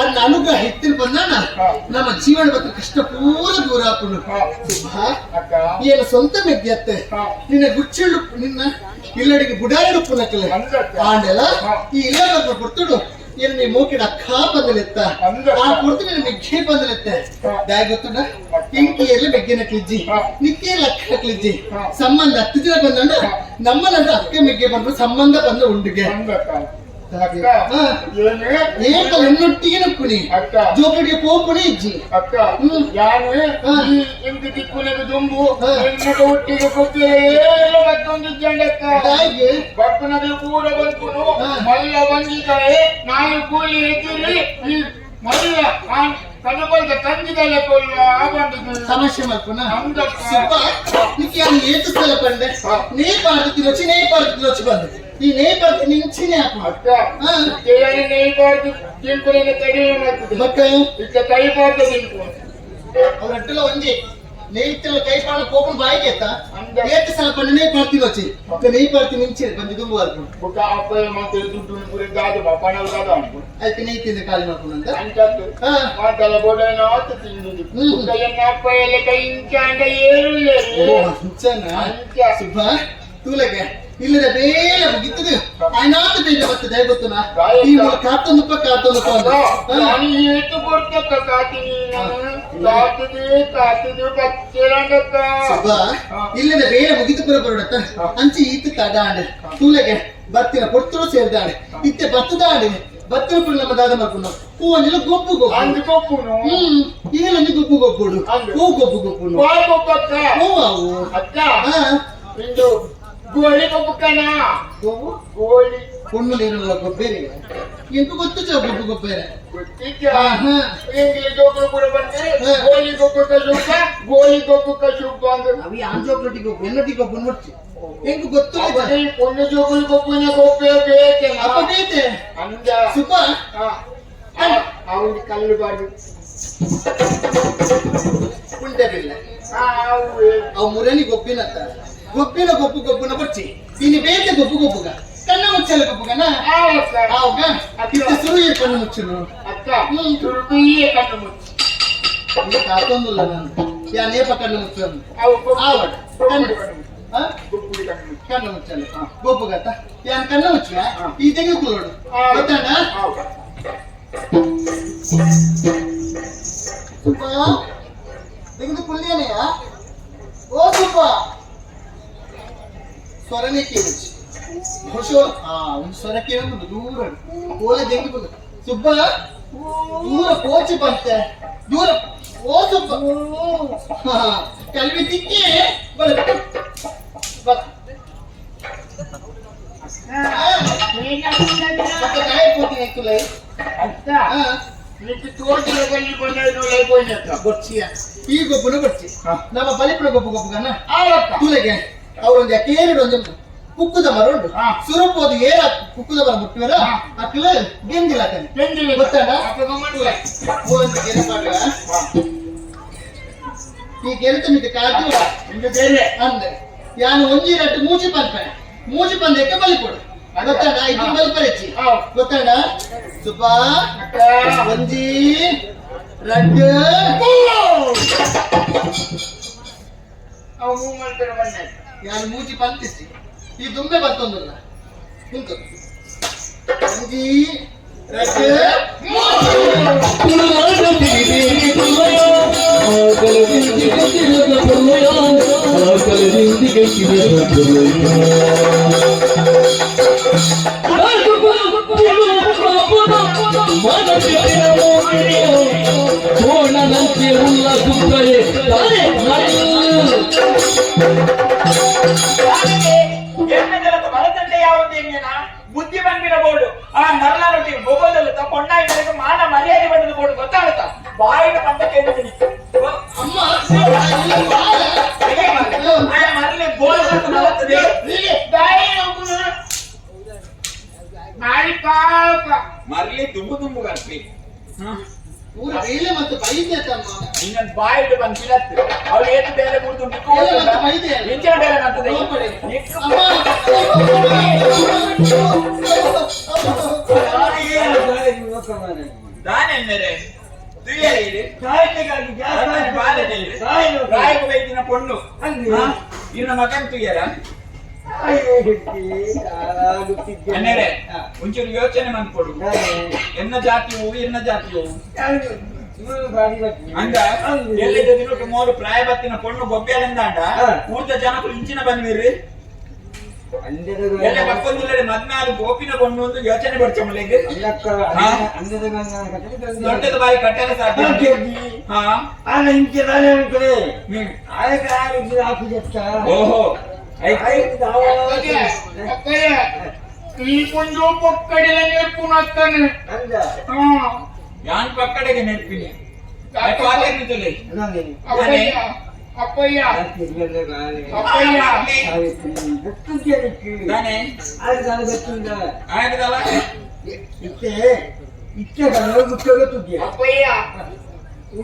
ಅನ್ನ ಅನುಗ್ರಹ ಇತ್ತಿನ ಬಂದಾನ ನಮ್ಮ ಜೀವನ ಮತ್ತು ಕಷ್ಟ ಪೂರ ದೂರ ಆಪುಂಡು. ಏನು ಸ್ವಂತ ಮೆಗ್ಯತ್ತೆ ನಿನ್ನ ಗುಚ್ಚಿಳು ನಿನ್ನ ಇಲ್ಲಡಿಗೆ ಗುಡಾರಿಡು ನಕಲೆ ಆಂಡೆಲ ಈ ಇಲ್ಲ ಕೊಡ್ತುಡು ಏನು ನೀ ಮೂಕಿಡ ಅಕ್ಕ ಬಂದಲೆತ್ತ ಆ ಕೊಡ್ತು ನಿನ್ನ ಮೆಗ್ಗೆ ಬಂದಲೆತ್ತೆ ದಾಯ ಗೊತ್ತುಂಡ ಇಂಕಿಯಲ್ಲಿ ಮೆಗ್ಗೆನ ಕ್ಲಿಜ್ಜಿ ನಿಕ್ಕಿಯಲ್ಲಿ ಅಕ್ಕ ಕ್ಲಿಜ್ಜಿ ಸಂಬಂಧ 10 ಜನ ಬಂದಂಡ ನಮ್ಮಲ್ಲಂತ ಅಕ್ಕ ಮೆಗ್ಗೆ ಬಂದ್ರು ಸಂಬಂಧ ಬಂದ ಉಂಡಿಗೆ ಏಕಲ್ ಎನ್ನೊಟ್ಟಿಗೆ ನಕ್ಕುನಿ ಜೋಕಡಿಗೆ ಪೋಪುನಿ ಇಜ್ಜಿ ಅಕ್ಕ ಯಾನು ಇಂದು ದಿಕ್ಕುನಗ ದುಂಬು ಎನ್ನಗ ಒಟ್ಟಿಗೆ ಮತ್ತೊಂದು ಜಂಡಕ್ಕ ಬಪ್ಪನದು ಕೂಡ ಬಂದ್ಕುನು ಮಲ್ಲ ಬಂದಿದ್ದಾರೆ ನಾನು ಕೂಲಿ ಎದ್ದಿರಿ ಈ ಮಲ್ಲ ಕನಬಲ್ದ ತಂಗಿದಲ್ಲ ಕೊಲ್ಲ ಬಂದಿದ್ದು ಸಮಸ್ಯೆ ಮಲ್ಪುನ ಸುಬ್ಬ ನಿಕ್ಕೆ ಯಾನು ಏತು ಸಲ ಪಂಡೆ ನೇ ಪಾಡ್ದು ತಿರೋಚಿ ನೇ ಪಾಡ್ದು ತಿರೋಚಿ ಬಂದು ಈ ನೇ ಪಾಡ್ದು ನಿಂಚಿನೇ ಹಾಕು ಅಕ್ಕ ನೇ ಪಾಡ್ದು ತಿನ್ಕುನ ಕಡಿಮೆ ಮಾಡ್ತದೆ ಮಕ್ಕ ಇತ್ತ ಕೈ ಪಾಡ್ದು ತಿನ್ಕು ಅವ್ರ ಅಟ್ಟಲ ಒಂಜಿ ನೇಯ್ತಲ್ಲ ಕೈ ಪಾಡ ಕೋಪನ ಬಾಯಿಗೆ ಎತ್ತ ಏತು ಸಲ ಪಂಡೆ ನೇ ಪಾಡ್ತಿ ತಿರೋಚಿ ನೇ ಪಾಡ್ತಿ ನಿಂಚಿ ಬಂದು ದುಂಬು ಅಲ್ಪು ಬುಕ್ಕ ಅಪ್ಪ ಮಾತ್ರ ದುಡ್ಡು ಪೂರ ದಾದ ಪಣ ದಾದ ಅನ್ಕು ಅದಕ್ಕೆ ನೇಯ್ ತಿಂದ ಖಾಲಿ ಮಾಡ್ಕೊಂಡು ಅಂಚತ್ತು ಮಾತಲ್ಲ ಬೋಡನ ಆತು ತಿಂದುದು ಬುಕ್ಕ ಅಪ್ಪ ಎಲ್ಲ ಕೈ ಇಂಚಾಂಡ ಏರುಲ್ಲ ಅಂಚನ ಸುಬ್ಬ ತೂಲಗೆ ಇಲ್ಲದ ಬೇಲೆ ಮುಗಿತದೆ ಆಯ್ನಾತ ಬೇಗ ಮತ್ತೆ ದಯ ಗೊತ್ತನ ಈ ಮೂಲ ಕಾತೊಂದಪ್ಪ ಕಾತೊಂದಪ್ಪ ನಾನು ಏತು ಕೊಡ್ತಕ್ಕ ಕಾತೀನಿ ನಾನು ಕಾತದೆ ಕಾತದೆ ಪಚ್ಚೆಲಂಡಕ್ಕ ಸುಬ್ಬ ಇಲ್ಲದ ಬೇರೆ ಮುಗಿತು ಪುರ ಬರೋಡತ್ತ ಅಂಚೆ ಈತ ತಡಾಂಡೆ ತೂಲಗೆ ಬತ್ತಿನ ಕೊಡ್ತರು ಸೇರ್ದಾಡೆ ಇತ್ತೆ ಬತ್ತದಾಂಡೆ ಬತ್ತಿನ ಪುರ ನಮ್ಮ ದಾದ ಮಾಡ್ಕೊಂಡು ಹೂ ಅಂದಿಲ್ಲ ಗೊಬ್ಬು ಗೊಬ್ಬು ಅಂದು ಗೊಬ್ಬುನು ಈಗಲೊಂದು ಗೊಬ್ಬು ಗೊಬ್ಬುಡು ಹೂ ಗೊಬ್ಬು ಗೊಬ್ಬುನು ಹೂ ಅವು ಅಕ್ಕ ಇಂದು ಗೋಳಿ ಗೊಬ್ಬುಕನ ಗೋಳಿ பொண்ணு நேரில் கொப்பேரு எனக்கு ಗೊತ್ತು ಗೊಬ್ಬು ಗೊಪ್ಪೇರೆ ಗೋಲಿ ಗೊಬ್ಬುಕ ಶುಭ ಗೋಲಿ ಗೊಬ್ಬುಕ ಶುಭ ಅಂದ್ರೆ ಅವಿ ಆಂಜೋಕ್ಲಟಿ ಗೊಬ್ಬು ಎನ್ನಟಿ ಗೊಬ್ಬು ನೋಡ್ಚಿ ಎಂಕ್ ಗೊತ್ತು பொண்ணு ಜೋಗುలు ಗೊಬ್ಬುನ ಗೊಬ್ಬೆ ಬೇಕೆ ಅಪ್ಪ ಬೇತೆ ಅಂದ ಸುಬ್ಬ ಅವನಿಗೆ ಕಲ್ಲು ಬಾರ್ದು ಉಂಟಬಿಲ್ಲ ಅವು ಮುರನಿ ಗೊಬ್ಬಿನತ್ತ ಗೊಬ್ಬಿನ ಗೊಬ್ಬು ಗೊಬ್ಬುನ ಬಚ್ಚಿ ಇನ್ನು ಬೇತೆ ಗೊಬ್ಬು ಗೊಬ್ಬುಗ ಕಣ್ಣ ಮುಚ್ಚಲ ಗೊಬ್ಬುಗನ ಆವಾಗ ಇತ್ತ ಸುರು ಕಣ್ಣು ಮುಚ್ಚಲು ಅಕ್ಕ ಸುರುಕುಯೇ ಕಣ್ಣು ಮುಚ್ಚು ಕಾತೊಂದಿಲ್ಲ ನಾನು ಯಾ ನೇಪ ಕಣ್ಣು ಮುಚ್ಚಲು ಆವಡ ಕಣ್ಣು ಮುಚ್ಚಲು ಗೊಬ್ಬುಗತ್ತ ಯಾನ್ ಕಣ್ಣು ಮುಚ್ಚುವ ಈ ತೆಗೆದುಕೊಳ್ಳೋಡು ಗೊತ್ತಣ್ಣ ಸುಬ್ಬ ತೆಗೆದುಕೊಳ್ಳೇನೆಯಾ ಓ ಸುಬ್ಬ ಸ್ವರನೇ ಕೇಳಿச்சு ಬಹುಶಃ ಆ ಒಂದು ಸ್ವರ ಕೇಳೋದು ದೂರ ಓಲೆ ತೆಗೆದುಕೊಂಡು ಸುಬ್ಬ ದೂರ ಕೋಚಿ ಬಂತೆ ದೂರ ಓ ಸುಬ್ಬ ಕಲ್ವಿ ತಿಕ್ಕಿ ಬರ ಈ ಗೊಬ್ಬನ ಬಚ್ಚಿ ನಮ್ಮ ಬಲಿಪುರ ಗೊಬ್ಬು ಗೊಬ್ಬುಗನ ತುಲೆಗೆ ಅವರೊಂದು ಕೇರಿಡು ಒಂದು ಕುಕ್ಕುದ ಮರ ಉಂಟು ಸುರಪೋದು ಏರ ಕುಕ್ಕುದ ಮರ ಮುಟ್ಟುವರ ಅಕ್ಲ ಗೆಂದಿಲ್ಲ ಗೊತ್ತಾಡ ಈ ಗೆಲ್ತ ಮಿತಿ ಕಾದು ಅಂದೆ ಯಾನು ಒಂಜಿ ರಟ್ಟು ಮೂಚಿ ಪನ್ಪೆ ಮೂಜಿ ಪಂದ್ಯಕ್ಕೆ ಬಲಿ ಕೊಡು ಗೊತ್ತಾಡ ಇದು ಬಲಿ ಪರೀಕ್ಷೆ ಗೊತ್ತಾಡ ಸುಬ್ಬ ಒಂಜಿ ರಡ್ಡು ಅವು ಮೂವ್ ಮಾಡ್ತಾರೆ ಬಂದೆ ಯಾರು ಮೂಜಿ ಪಂತಿಸಿ ಈ ದುಂಬೆ ಬರ್ತೊಂದಿಲ್ಲ ಕುಂತು ಒಂಜಿ ರಡ್ಡು ತುಳುನಾಡ ಸಿರಿದೇವಿ ಪುಲ್ಲಯೋ ಆಕಲದಿಂದಿ ಗಟ್ಟಿರದ ಪುಲ್ಲಯೋ ಆಕಲದಿಂದಿ ಗಟ್ಟಿರದ ಪುಲ್ಲಯೋ ಕೋಣನಂತೆ ಉಲ್ಲ ಸುತ್ತಲೇ ತಾನೇ ಭರತಂಡೆ ಯಾವುದು ಎಂಗೇನ ಬುದ್ಧಿ ಬಂದಿರಬಹುದು ಆ ನರಳ ರೊಟ್ಟಿ ಮೊಬೈಲ್ ಕೊಂಡ ಇವರಿಗೆ ಮಾನ ಮರ್ಯಾದೆ ಬಂದದ್ದು ಬೋರ್ಡು ಗೊತ್ತಾಗುತ್ತಾ ಬಾಯಿನ ಬಂದ ಕೇಳಿದ್ದೀನಿ ಅಮ್ಮ ಮರಳಿ ಬೋಲ್ ಬರ್ತದೆ ಮರಳಿ ದುಂಬು ದುಂಬು ಕಲ್ಪಿ ಊರು ಬೇಲೆ ಮತ್ತು ಬೈದೆ ತಮ್ಮ ಇನ್ನೊಂದು ಬಾಯಿಡು ಬಂದು ಕಿಲತ್ತು ಅವಳು ಏತು ಬೇಲೆ ಕುಡ್ದು ನಿಕ್ಕು ಬೇಲೆ ಮತ್ತು ಬೈದೆ ಇಂಚಿನ ಬೇಲೆ ಬರ್ತದೆ ಹೋಗ್ಬೇಡಿ. ನಿಕ್ಕು ಅಮ್ಮ ದಾನೆಂದರೆ ತುಯ್ಯರಿ ರಾಯಕ ವೈದ್ಯನ ಪೊಣ್ಣು ಇನ್ನ ಮಗನ್ ತುಯ್ಯರ ಅನ್ನೇರೆ ಒಂಚೂರು ಯೋಚನೆ ಮಾಡ್ಕೊಡು ಎನ್ನ ಜಾತಿ ಹೂವು ಎನ್ನ ಜಾತಿ ಹೂವು ಅಂದ ಎಲ್ಲಿದ್ದ ದಿನಕ್ಕೆ ಮೋರು ಪ್ರಾಯ ಬತ್ತಿನ ಪೊಣ್ಣು ಗೊಬ್ಬೆಯಲ್ಲಿಂದಾಂಡ ಊರ್ದ ಜನಕರು ಇಂಚಿನ ಬಂದ್ವಿರಿ ಎಲ್ಲ ಪಕ್ಕೊಂದಿಲ್ಲಡೆ ಮದ್ವೆ ಆದ ಗೋಪಿನ ಪೊಣ್ಣು ಒಂದು ಯೋಚನೆ ಬರ್ಚಮಲೆಗೆ ದೊಡ್ಡದ ಬಾಯಿ ಕಟ್ಟಲು ಸಾಧ್ಯ ಹಾ ಹ್ಮ್ ಓಹೋ ಈ ಕೊಂದು ಪೊಕ್ಕಡಿಲ ನೆರ್ಪುನತ್ತಾನೆ ಯಾನ್ ಪಕ್ಕಡೆಗೆ ನೆರ್ಪಿನಿ ಅಪ್ಪಯ್ಯ ಅಪ್ಪಯ್ಯ ಅಪ್ಪಯ್ಯ ತಾನೆ ಆಯ್ತಲ್ಲ ಅಪ್ಪಯ್ಯ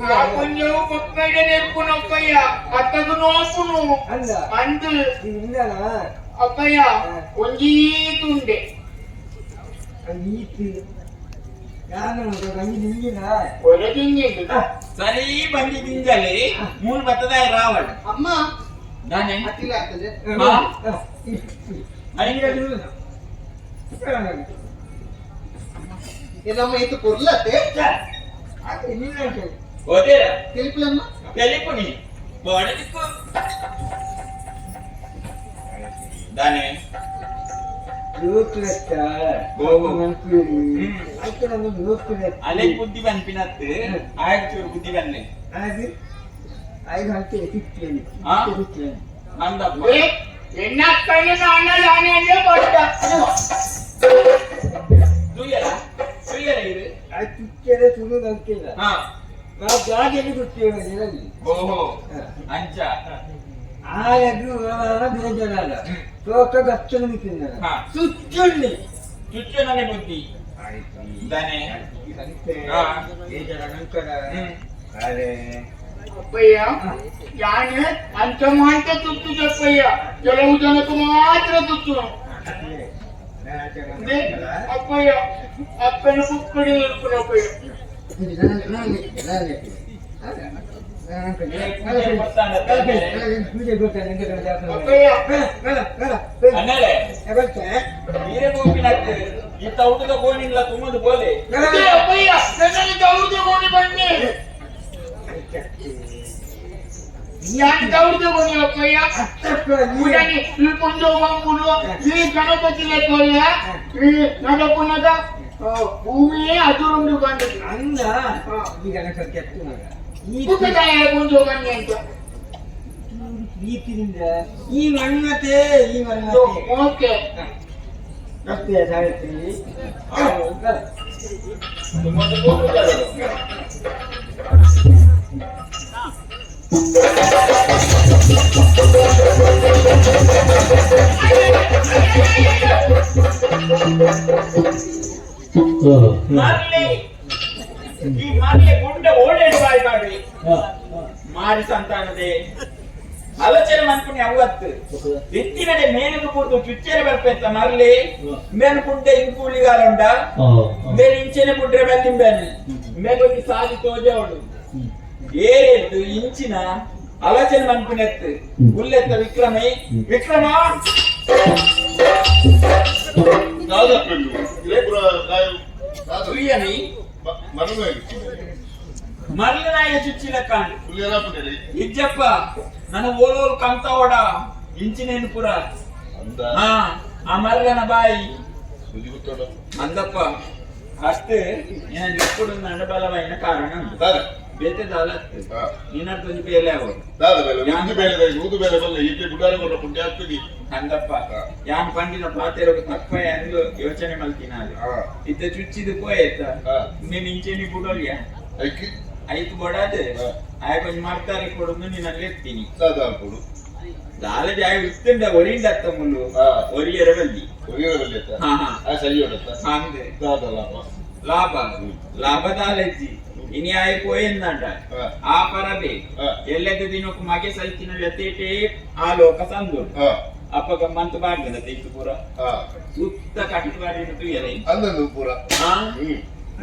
ಆ ಕೊಂಜು ಪೊಕ್ಕಡೆ ನೆರ್ಪುನಪ್ಪಯ್ಯ ಅತ್ತದು ನೋಪುನು ಅಂದು ಅಪ್ಪಯ್ಯ ಒಂಜೀ ತುಂಡೆ ಒಳಗಿಂಗಿದ್ದು ಸರಿ ಬಂದಿದ್ದಿಂಜಲಿ ಮೂರು ಬತ್ತದ ರಾವಣ ಅಮ್ಮ ನಾನೇ ಅತ್ತಿಲ್ಲ ಆಗ್ತದೆ ಏನಮ್ಮ ಇದು ಪೊರ್ಲತ್ತೆ ಓದೇರ ತಿಳಿಪುಲಮ್ಮ ತೆಲಿಪುನಿ ಬೋಡದಿಕ್ಕು ದಾನೆ ಅಲೆ ಬುದ್ಧಿ ಬಂದ್ಪಿನತ್ತು ಆಯ್ತು ಚೂರು ಬುದ್ಧಿ ಬಂದೆ ಅಂದಪ್ಪ ಎನ್ನಕ್ಕನೆ ನಾನ ದಾನೆ ಅಂದ್ರೆ ಕೊಟ್ಟ ತುಯ್ಯರ ತುಯ್ಯರ ಇದು ಹಾ ಓಹೋ ಅಂಚ ಹಾ ಚುಚ್ಚು ನನಗೆ ಬುದ್ಧಿ ದಾನೆ ಹಾ ಹ್ಮ್ ಅಪ್ಪಯ್ಯ ಯಾನೆ ಅಂತ ಮಾತ್ರ ತುತ್ತು ತಪ್ಪಯ್ಯ ಕೆಲವು ಜನಕ್ಕೆ ಮಾತ್ರ ತುತ್ತು ಅಪ್ಪಯ್ಯ ಅಪ್ಪನ ಪುಕ್ಕಡಿ ಅಪ್ಪಯ್ಯ ಅಪ್ಪಯ್ಯ ಅನ್ನಲೆ ನೀರೇ ಗೋಪಿನಾಗ್ತದೆ ಈ ತೌಟದ ಗೋಣಿಲ್ಲ ತುಂಬದು ಬೋಲೆ ಅಪ್ಪಯ್ಯ ನನ್ನಲ್ಲಿ ತೌಡು ಗೋಣಿ ಬನ್ನಿ ಯಾನ್ ತೌಡು ಗೋಣಿ ಅಪ್ಪಯ್ಯ ಉಡನಿ ಈ ಕೊಂದು ಬಂಬುನು ಈ ಗಣಪತಿ ಲೆಕ್ಕೊಲ್ಲ ಈ ನಡಪುನದ ಭೂಮಿಯೇ ಅದುರುಂಡು ಬಂದದ್ದು ಪುಕ್ಕದಾಯ ಕೊಂದು ಬನ್ನಿ ಅಂತ ಈ ಮನ್ಮತೆ ಈ ಮನ್ಮತೆ ಓಕೆ ಅಷ್ಟೇ ಸಾವಿತ್ರಿ ತುಂಬದು ಗೋಪುರ ಮರ್ಲಿ ಈ ಮರ್ಲಿ ಗುಂಡ ಓಡೇಡು ಬಾಯಿ ಮಾಡಿ ಮಾರಿ ಸಂತಾನದೆ ಆಲೋಚನೆ ಮನ್ಪುನಿ ಅವತ್ತು ಇತ್ತಿನಡೆ ಮೇಲಕ್ಕೆ ಕೂರ್ದು ಚುಚ್ಚೆರೆ ಬರ್ಪೆತ್ತ ಮರ್ಲಿ ಮೇನ್ ಕುಂಟೆ ಇಂಕೂಲಿಗಾಲುಂಡ ಬೇರೆ ಇಂಚೆನೆ ಬುಡ್ರೆ ಬಲ್ಲಿಂಬೇನೆ ಮೇಗೊಂಜಿ ಸಾಲಿ ತೋಜವಡು ಏರೆದ್ದು ಇಂಚಿನ ಆಲೋಚನೆ ಮನ್ಪುನೆತ್ತು ಉಲ್ಲೆತ್ತ ವಿಕ್ರಮೈ ವಿಕ್ರಮ ತುಯ್ಯನಿ ಮರ್ಲನಾಯ ಚುಚ್ಚಿಲ ಕಾಂಡ್ ಇಜ್ಜಪ್ಪ ನನ್ನ ಓಲೋಲ್ ಕಂತವಡ ಇಂಚಿನೇನು ಪುರ ಹಾ ಆ ಮರ್ಲನ ಬಾಯಿ ಅಂದಪ್ಪ ಅಷ್ಟೇ నేను ఎప్పుడు నడబలమైన కారణం ಬೇತೆ ದಾಲತ್ತು ನಿನ್ನರ್ತೊಂಜಿ ಬೇಲೆ ಆಗೋದು ಅಂದಪ್ಪ ಯಾನ್ ಪಂಡಿನ ಪಾತೆರೊಗು ತಪ್ಪ ಅಂದು ಯೋಚನೆ ಮಲ್ತಿನಾಲ್ ಇತ್ತ ಚುಚ್ಚಿದು ಪೋಯೇತ ನೀನ್ ಇಂಚೆನಿ ಬುಡೋಲ್ಯ ಐಕ್ ಬೊಡಾದ್ ಆಯ ಕೊಂಚ ಮಾಡ್ತಾರೆ ಕೊಡುದು ನೀನಲ್ಲಿ ಎತ್ತೀನಿ ದಾಲ ಜಾಯ ಇತ್ತುಂಡ ಒರಿಂಡ ಅತ್ತ ಮುಲ್ಲು ಒರಿಯರ ಬಲ್ಲಿ ಹಾ ಹಾ ಅಂದೆ ಲಾಭ ಲಾಭ ದಾಲಜ್ಜಿ ಇನಿ ಆಯ ಪೋಯೆಂದಂಡ ಆ ಪರಬೆ ಎಲ್ಲದ ದಿನಕ್ಕೂ ಮಗೆ ಸೈತಿನ ವ್ಯತೇಟೇ ಆ ಲೋಕ ಸಂದು ಅಪ್ಪಗ ಮಂತ್ ಬಾಡ್ದಿನ ತೆಯ್ತು ಪೂರ ಸುತ್ತ ಕಟ್ಟು ಬಾಡಿನ ತುಯ್ಯರೆ ಅಂದನು ಪೂರ ಹಾ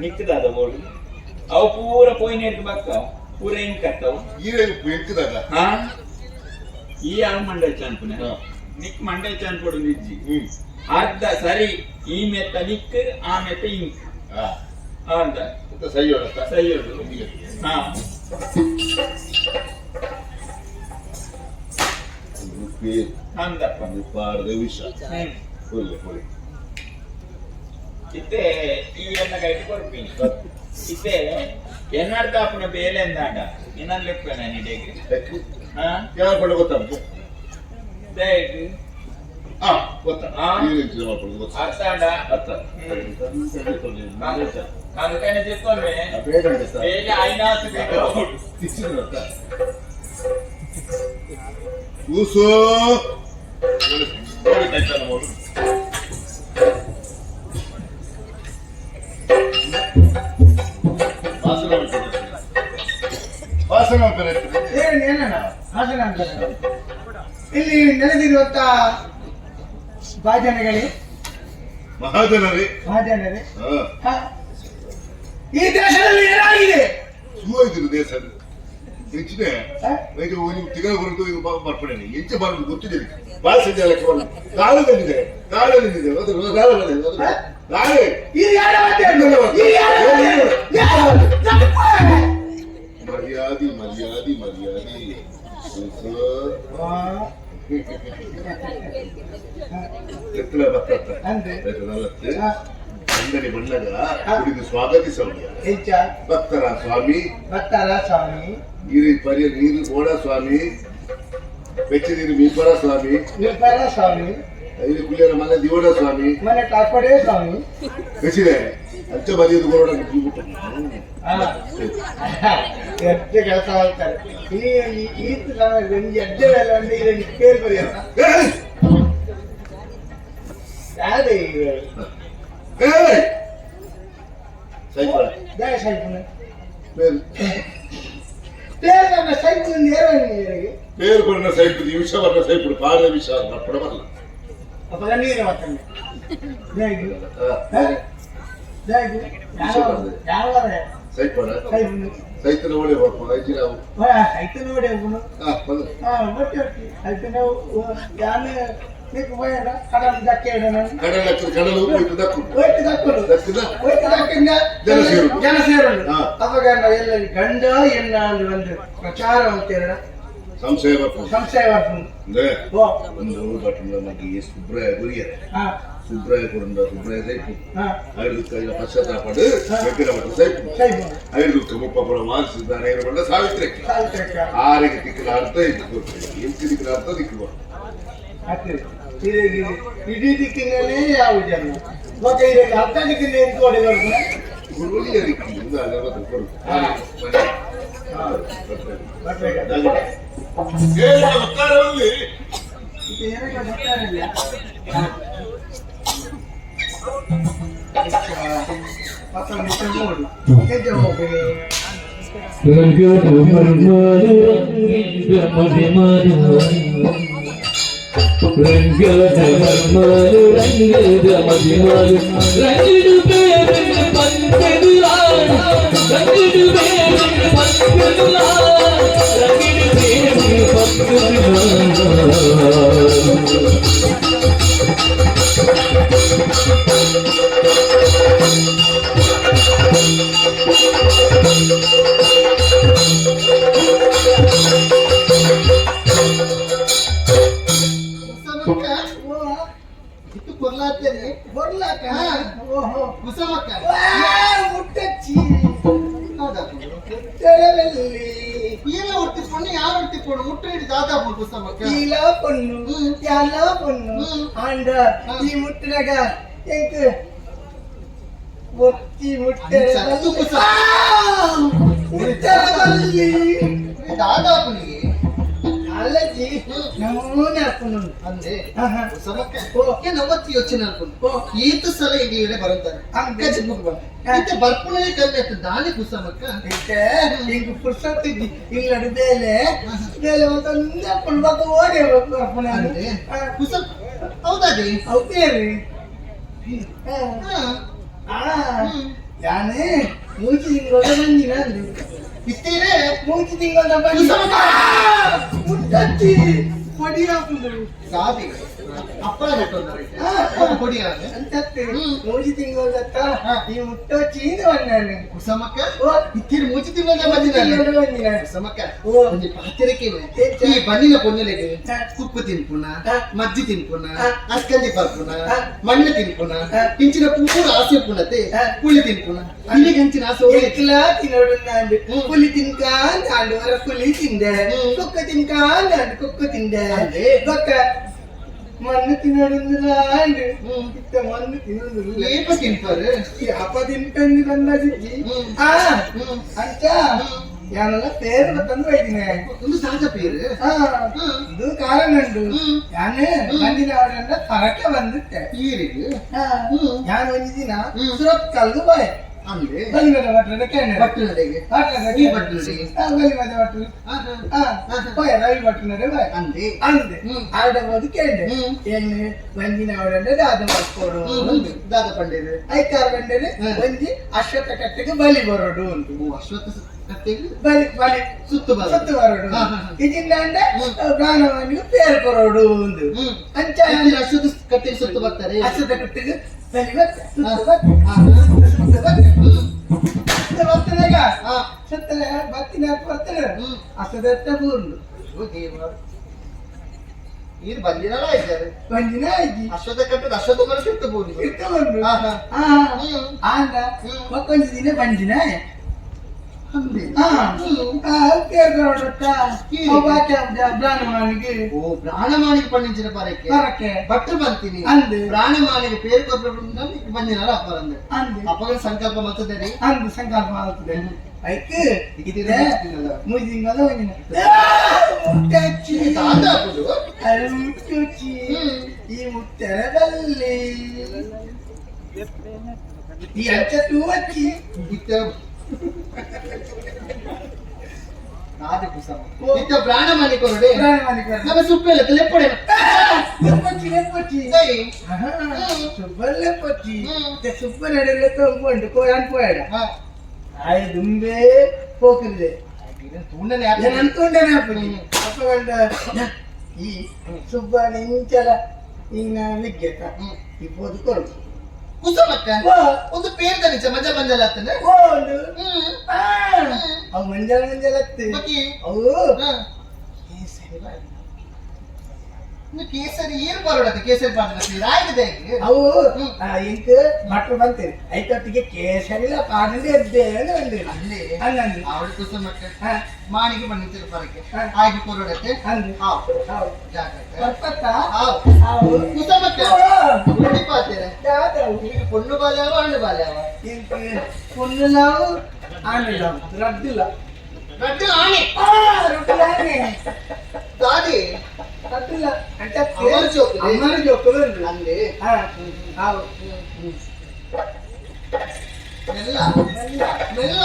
ನಿಕ್ಕದಾದ ಬೋಡು ಅವು ಪೂರ ಪೋಯಿನ ಬಕ್ಕ ಪೂರ ಹೆಂಗ್ ಕತ್ತವು ಈರೆ ಎಂಕದಾಗ ಹಾ ಈ ಆಳು ಮಂಡೆ ಚಾನ್ಪುನ ನಿಕ್ ಮಂಡೆ ಚಾನ್ಪೊಡು ನಿಜ್ಜಿ ಅರ್ಧ ಸರಿ ಈ ಮೆತ್ತ ನಿಕ್ ಆ ಮೆತ್ತ ಇಂಕ್ ಅರ್ಧ ಸಹಿ ಹೊಡತ್ತ ಸರಿ ಅದು ಹಾ ಅಂದಪ್ಪ ಪಾಡ್ದ ವಿಷ ಒಳ್ಳೆ ಒಳ್ಳೆ ಇತ್ತೆ ಈ ಎನ್ನ ಕೈಟ್ ಕೊಡ್ತೀನಿ ಇತ್ತೆ ಎನ್ನರ್ಥ ಅಪ್ಪನ ಬೇಲೆ ಎಂದಾಂಡ ಇನ್ನೊಂದು ಲೆಕ್ಕ ನಾನು ಇಡೀ ಹಾ ಯಾರು ಪಡ ಗೊತ್ತಾಗ್ತು ದಯವಿಟ್ಟು ಹಾ ಗೊತ್ತಾ ಆ? ಗೊತ್ತಾ ಅರ್ಥ ಅಂಡ ಅರ್ಥ అందుకని చెప్తాను ಬೇಲೆ ಐನಾತು ಬೇಕು ಕೂಸು ಏನಣ್ಣ ಹಾಸನ ಅಂತಾರೆ. ಇಲ್ಲಿ ನೆಲೆದಿರುವಂತ ಭಾಜನಗಳೇ ಮಹಾಜನರೇ ಮಹಾಜನರೇ ಹಾ ಹ. ಈ ದೇಶದಲ್ಲಿ ಏನಾಗಿದೆ ಸುಮಾರು ದೇಶ ಹೆಚ್ಚಿನ ಹ? ಇದು ನೀವು ತಿಂಗಳ ಹೊರಟು ಇದು ಬರ್ಪಣೆ ಎಂಚ ಬರೋದು ಗೊತ್ತಿದೆ ಭಾಳ ಸಂಜೆ ಲೆಕ್ಕ ಬರೋದು ಕಾಳು ಬಂದಿದೆ ಕಾಳು ಬಂದಿದೆ ಅದು ಕಾಳು ಬಂದಿದೆ ಅದು ನಾಳೆ ಇದು ಯಾರ ಮಾತು? ಇದು ಯಾರ ಮಾತು? ಯಾರ ಮಾತು? ತಪ್ಪು. ಮರ್ಯಾದಿ ಮರ್ಯಾದಿ ಮರ್ಯಾದಿ ವಾ, ಎತ್ತಲ ಬತ್ತ ಅಂದ್ರೆ ನಲವತ್ತು ಹ, ಅಂದನೆ ಬಣ್ಣಗ ಕುಡಿದು ಸ್ವಾಗತಿಸೋಣ ಎಂಚ ಭಕ್ತರ ಸ್ವಾಮಿ ಬರ್ತಾರ ಸ್ವಾಮಿ ನೀರು ಪರಿ ನೀರು ಬೋಡ ಸ್ವಾಮಿ ಬೆಚ್ಚ ನೀರು ಮೀಪರ ಸ್ವಾಮಿ ನಿರ್ಪರ ಸ್ವಾಮಿ ಐದು ಕುಳಿಯರ ಮನೆ ದಿವಡ ಸ್ವಾಮಿ ಮನೆ ಕಾಪಾಡೇ ಸ್ವಾಮಿ ಬೆಸಿದೆ ಅಂಚ ಬರೆಯೋದು ಬೋಡ ಹಾ. ಎಡ್ಡೆ ಕೆಲಸ ಮಾಡ್ತಾರೆ ಈ ಈ ಸಮಯದಲ್ಲಿ ಎಡ್ಡೆ வேலை வந்து ಇದಕ್ಕೆ பேர் ಬರೆಯಲ್ಲ ಯಾವ್ದು ಸೈಪುರ ಸೈಪುನ பேர் பேர் நம்ம சைப்புல ஏற பேர் பண்ண சைப்பு ವಿಷ ಬರ್ನ ಸೈಪುಡು ಪಾಡ ವಿಷ ಬರ್ಪಡ ಬರಲ್ಲ ಅಪ್ಪ ನೀರು ಮಾತಾಡ ಯಾವ ಸೈಪಡ ಸೈಪುನ ಸೈತನ ಒಳ್ಳೆ ಬರ್ಪ ಐಜಿರಾವು ಸೈತನ ನೋಡಿ ಅವನು ಹಾ ಬಂದ ಬಟ್ ಸೈತನ ಯಾನು నీకు పోయాడా కడలు దక్కేయడం ಕಡಲ ಕಡಲು ಹೋಯ್ತು ದಕ್ಕು ಹೋಯ್ತು ದಕ್ಕಲು ದಕ್ಕಿದ ಹೋಯ್ತು ದಕ್ಕಿಂದ ಜನಸೇರುಡು. ಜನಸೇರುಡು ಹಾ. ಅವಾಗ ಎಲ್ಲ ಗಂಡ ಎನ್ನ ಒಂದು ಪ್ರಚಾರ ಅಂತೇಳ ಸಂಶಯ ಬರ್ಪ ಸಂಶಯ ಬರ್ತದೆ ಅಂದ್ರೆ ಓ ಒಂದು ಬಟ್ಟಣ ಮಗಿ ಸುಬ್ರಾಯ ಗುರಿಯ ಹಾ ಸುಬ್ರಾಯ ಕೊಡುಂಡ ಸುಬ್ರಾಯ ಸೈಪು ಹಾ ಐದು ಪಶ್ಚಾತ್ತಾಪಡು ವೆಂಕಟ ಭಟ್ಟ ಸೈಪು ಸೈಪು ಐದು ಮುಪ್ಪಪುರ ಮಾನಸಿದ್ದಾನೆ ಬಂಡ ಸಾವಿತ್ರಿ ಸಾವಿತ್ರಕ್ಕ ಆರಿಗೆ ದಿಕ್ಕಿನ ಅರ್ಥ ಇತ್ತು ಎಂಟು ದಿಕ್ಕಿನ ಅರ್ಥ ದಿಕ್ಕು ಆಗ್ತದೆ ಇದು ಇಡೀ ದಿಕ್ಕಿನಲ್ಲಿ ಯಾವ ಜನ ಮತ್ತೆ ಇದಕ್ಕೆ ಹತ್ತ ದಿಕ್ಕಿನ ಎಂತ ಹೊಡೆ ಗುರುಳಿಯ ದಿಕ್ಕು ಒಂದು ಅಗರಬತ್ತಿ ಕೊಡು. ಏಳು ಒತ್ತಾರದಲ್ಲಿ ಏನಕ್ಕೆ ಗೊತ್ತಾಗಲಿಲ್ಲ ಪಕ್ಕ ಮಿತ್ರ ನೋಡು ಎಂತ ಹೋಗ್ತೀನಿ ಇತ್ತು ಕೊರ್ಲಾತೇನೆ. ಬರ್ಲಾಕ? ಓಹೋ. ಕುಸಮಕ್ಕ. ಮುಟ್ಟಚ್ಚಿ. ಹೌದಾ? ಮುಟ್ಟರವಲ್ಲಿ. ಏನ ಒಟ್ಟಿಕೊಂಡು ಯಾರು ಒಟ್ಟಿಕೊಂಡು ಮುಟ್ಟು ಹಿಡಿ ದಾದಾ ಕುಸಮಕ್ಕ. ಈಲ ಪೊಣ್ಣು ಯಾಲ ಪೊಣ್ಣು ಆಂಡ ಈ ಮುಟ್ಟಿನಾಗ ಎಂಕ್ ಒತ್ತಿ ಮುಟ್ಟರೆ. ಅಂಚ ಕುಸ. ಮುಟ್ಟರವಲ್ಲಿ. ದಾದಾ ಪುನಿಗೆ. ಅಲ್ಲಜಿ ನಮೂನೆ ಹಾಕೊಂಡು. ಅಂದೆ. ಆಹಾ. ಕುಸಮಕ್ಕ ಏನ್ ಅವತ್ತು ಯೋಚನೆ ಅನ್ಕೊಂಡು ಈತ ಸಲ ಇಲ್ಲಿ ಬರುತ್ತಾರೆ ಅಕ್ಕ ಜಿಮ್ಮಕ್ ಬಂದ ಮತ್ತೆ ಬರ್ಪುಣೆ ಕಮ್ಮಿ ಆಗ್ತದೆ ದಾನಿ ಕುಸಮಕ್ಕ. ಇತ್ತೆ ಇಂಕ್ ಪುರ್ಸೊತ್ತು ಇಜ್ಜಿ ಇಲ್ಲಡು ಬೇಲೆ ಬೇಲೆ ಮತ್ತೊಂದು ಹಾಕೊಂಡು ಬಕ್ಕ ಓಡಿ ಬರ್ಪುಣ. ಅಂದೆ ಕುಸ ಹೌದಾದಿ. ಅವು ಬೇರೆ. ಹಾ. ಆ ಯಾನೆ ಮೂಚಿ ತಿಂಗಳ ಬಂದಿನ ಅಂದು. ಇತ್ತೀರೆ. ಮೂಚಿ ತಿಂಗಳ ಬಂದಿ ಮುಟ್ಟಚ್ಚಿ ಪಡಿ ಹಾಕುದು. ಗಾದಿ ಅಪ್ಪ ಕೊಡಿ. ಅಂತತ್ತೆ ಮೂಜಿ ತಿಂಗಳತ್ತ ಈ ಮುಟ್ಟೋ ಚೀನ ಬಂದಾನೆ. ಕುಸಮಕ್ಕ. ಓ. ಇತ್ತೀರು ಮೂಚಿ ತಿಂಗಳ ಬಂದಿನ. ಬಂದಿನ. ಕುಸಮಕ್ಕ. ಓ. ಒಂಜಿ ಪಾತಿರಕ್ಕೆ ಎಂಚ? ಈ ಬನ್ನಿನ ಪೊನ್ನೆಲೆಗೆ ಹಾ. ಕುಪ್ಪು ತಿನ್ಪುನ, ಹಾ. ಮಜ್ಜಿ ತಿನ್ಪುನ, ಹಾ. ಅಸ್ಕಂದಿ ಪರ್ಪುನ, ಹಾ. ಮಣ್ಣು ತಿನ್ಪುನ, ಹಾ. ಇಂಚಿನ ಪೂರ ಆಸೆ ಪುನತೆ. ಹಾ. ಪುಳಿ ತಿನ್ಪುನ ಇಲ್ಲಿಗೆ ಅಂಚಿನ ಆಸೆ ಓಡಿ. ಎಕ್ಲ ತಿನ್ನೋಡು ನಾಂಡು. ಪುಲಿ ತಿನ್ಕಾಂದ್ ಆಂಡು ವರ ಪುಲಿ ತಿಂದೆ. ಕುಕ್ಕ ತಿನ್ಕಾಂದ್ ಆಂಡು ಕುಕ್ಕು ತಿಂದೆ. ಅಂದೆ. ಬೊಕ್ಕ ಮಣ್ಣು ತಿನ್ನೋಡು ಆಂಡು ಇತ್ತ ಮಣ್ಣು ತಿನ್ನೋದು. ಏಪ ತಿನ್ಪಾರು? ಅಪ್ಪ ತಿನ್ಕಂದು ಬಂದಾಜಿಜ್ಜಿ. ಆ ಅಂಚ ಯಾನೆಲ್ಲ ಪೇರು ತಂದು ಒಯ್ದಿನಿ. ಒಂದು ಸಹಜ ಪೇರು. ಆ, ಇದು ಕಾರಣ ಉಂಟು. ಯಾನು ಬಂದಿನ ಅವರನ್ನ ಪರಕೆ ಬಂದಿತ್ತೆ. ಈರಿಗೆ. ಯಾನು ಒಂಜಿ ದಿನ ಸುರತ್ ಕಲ್ದು ಬಾಯ್ ಅಂದೆ. ಬಲಿಮದ ಭಟ್ರ ಕೆಣ್ಣೆ. ಭಟ್ರನೆಡೆಗೆ? ಭಟ್ರ. ಈ ಭಟ್ರನೆಡೆಗೆ? ಬಲಿಮದ ಭಟ್ರು. ಹಾ. ಬಾಯ್ ರವಿ ಭಟ್ರನಡೆ ಬಾಯ್. ಅಂದೆ. ಅಂದೆ. ಆಡಬಹುದು ಕೇಂಡೆ. ಏನು ಬಂದಿನ ಅವರನ್ನ ದಾದ ಮಾಡ್ಕೊಡು ಅಂದು. ದಾದ ಪಂಡೇರು. ಐತಾರು ಬಂದರೆ ಒಂಜಿ ಅಶ್ವತ್ಥ ಕಟ್ಟೆಗೆ ಬಲಿ ಬರೋಡು ಉಂಟು. ಓ ಅಶ್ವತ್ಥ ಕತ್ತೆಗೆ ಬಲಿ ಬಲಿ ಸುತ್ತು ಬರೋಡು. ಸುತ್ತು ಬರೋಡು. ಹಾ, ಹಾ, ಹಾ. ಇದಿಂದ ಬ್ರಾಹ್ಮಣನಿಗೆ ಪೇರು ಕೊರೋಡು ಒಂದು. ಅಂಚ. ಇಲ್ಲಿ ಅಶ್ವತ್ಥ ಕತ್ತೆಗೆ ಸುತ್ತು ಬರ್ತಾರೆ. ಅಶ್ವತ್ಥ ಕಟ್ಟೆಗೆ ಬಲಿ ಬತ್ತ ಸುತ್ತು ಬತ್ತ ಸುತ್ತು ಬತ್ತ ಸುತ್ತು ಬರ್ತದಾಗ ಸುತ್ತಲ ಬತ್ತಿನ ಬರ್ತದೆ ಅಸದತ್ತ ಬೂರ್ಲು. ಓ ದೇವ ಇದು ಬಂದಿರಲ್ಲ ಇದ್ದಾರೆ. ಒಂದಿನ ಆಯ್ತು. ಅಶ್ವತ್ಥ ಕಟ್ಟದ ಅಶ್ವತ್ಥ ಮರ ಸುತ್ತು ಬೋದು. ಇತ್ತ ಬಂದು. ಹಾ, ಹಾ. ಆ ಆಂಡ ಮಕ್ಕೊಂಜಿ ದಿನ ಬಂದಿನ. ಅಂದೆ. ಆ ಆ ಪೇರು ಕೊರೋಡತ್ತ ಬ್ರಾಹ್ಮಣನಿಗೆ. ಓ ಪ್ರಾಣಮಾನಿಗೆ ಪಂಡಿಂಚಿನ ಪರಕ್ಕೆ. ಬರಕ್ಕೆ. ಭಟ್ರು ಬಂತೀನಿ. ಅಂದೆ. ಪ್ರಾಣಮಾನಿಗೆ ಪೇರು ಕೊಬ್ಬರಿ ಬಂದಿನಲ್ಲ ಅಪ್ಪರಂದೆ. ಅಂದೆ. ಅಪ್ಪಗಳ ಸಂಕಲ್ಪ ಮತ್ತದೇ. ಅಂದು ಸಂಕಲ್ಪ ಆಗ್ತದೆ ಐಕ್. ಇದಿದೆ. ಮೂಜಿ ತಿಂಗಳ ಒಂದಿನ ಮುಟ್ಟಚ್ಚಿ. ದಾದ ಹಾಕುದು. ಅದು ಮುಟ್ಟುಚಿ ಈ ಮುಟ್ಟರ ಬಲ್ಲಿ ಈ ಅಂಚ ತೂವಚ್ಚಿ. ಇತ್ತ ದಾದ ಕುಸಮ ಇತ್ತ ಪ್ರಾಣಮಾನಿ ಕೊರಡೆ. ಪ್ರಾಣಮಾನಿ. ನಮ್ಮ ಸುಪ್ಪೆಲ್ಲ ಲೆಪ್ಪಡೆ. ಲೆಪ್ಪಚ್ಚಿ ಲೆಪ್ಪಚ್ಚಿ. ಸರಿ. ಸುಬ್ಬ ಲೆಪ್ಪಚ್ಚಿ ಸುಬ್ಬ ನಡೆಲ್ಲ ತೊಗೊಂಡು ಕೋಯಾನ್ ಪೋಯಡ. ಆಯ್ ದುಂಬೆ ಪೋಕಿದೆ. ತೂಂಡನೆ. నేను అనుకుంటానే అప్పుడు అప్పగంట ಈ ಸುಬ್ಬ ನಿಂಚಲ ಈನ ವಿದ್ಯತ ಇಪ್ಪೋದು ಕೊಡು. ಕುಸಮಕ್ಕ ಒಂದು ಪೇರ್ ನಿಜ ಮಂಜ ಮಂಜಲ ಆಗ್ತದೆ. ಓಡು ಅವು ಮಂಜಲ ಮಂಜಲ ಅತ್ತೆ. ಮತ್ತೆ? ಅವು ಕೇಸರಿ ಬಾಯಿ. ಇನ್ನು ಕೇಸರಿ ಏನು ಬರೋಡತ್ತೆ ಕೇಸರಿ ಪಾಠದ ಆಗಿದೆ. ಅವು ಇಂಕ್ ಭಟ್ರು ಬಂತೇನೆ ಐತೊಟ್ಟಿಗೆ ಕೇಸರಿಲ ಪಾಡಂడి ಎದ್ದೆ ಅಂದೆ. ಅಲ್ಲಿ. ಹಂಗಂದ್ರೆ. ಅವಳು ಕುಸಮಕ್ಕ ಹಾ. ಮಾಣಿಗೆ ಬಂದಿತ್ತು ಪರಕ್ಕೆ. ಹಾ. ಆಗಿ ಕೊರಡತ್ತೆ. ಅಂದೆ. ಹಾವು. ಹೌದು. ಜಾಗ್ರತೆ. ಬರ್ಪತ್ತ. ಹಾವು. ಅವು ಕುಸಮಕ್ಕ ಉಂಡಿ ಪಾತೇರೆ. ಯಾವ್ದಾವು? ಈಗ ಪೊಣ್ಣು ಬಾಲ್ಯವ ಹಣ್ಣು ಬಾಲ್ಯವ? ಇಂಕ್ ಪೊಣ್ಣುಲಾವು ಆನೆಲಾವು ರದ್ದಿಲ್ಲ. ರಡ್ಡು ಆಣೆ. ಆ ರೊಟ್ಟಿಲಾನೆ. ದಾದಿ. ರದ್ದಿಲ್ಲ అంటే అమ్మని జోకులే. అమ్మని జోకులు. ಅಂದೆ. అవు. ಮೆಲ್ಲ ಮೆಲ್ಲ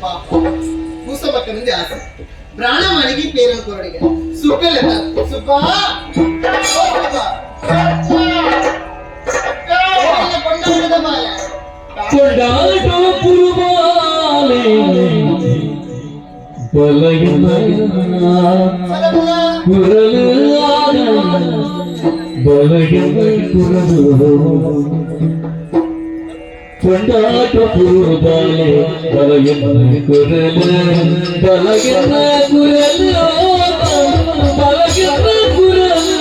ಪಾಪ ಕೂಸಬಕ್ಕನಿಂದ ಆಸೆ ಪ್ರಾಣ ಮನೆಗೆ ಪೇರನ್ನು ಕೊರಡಿಗೆ ಸುಬ್ಬೆಲ್ಲ ಸುಬ್ಬ ಓ ಸುಬ್ಬ ಓ ಕೊಂಡಾಡದ ಮಾಲೆ ಕೊಂಡಾಟೋ ಪುರುಬಾಲೆ ಬಲಗಿನ ಬಲ ಬಲ ಕುರಲು ಬಲಗಿನ ಕುರಲು ಕೊಂಡಾಟೋ ಪುರುಬಾಲೆ ಬಲಗಿನ ಕುರಲು ಬಲಗಿನ ಕುರಲು ಬಲಗಿನ ಕುರಲು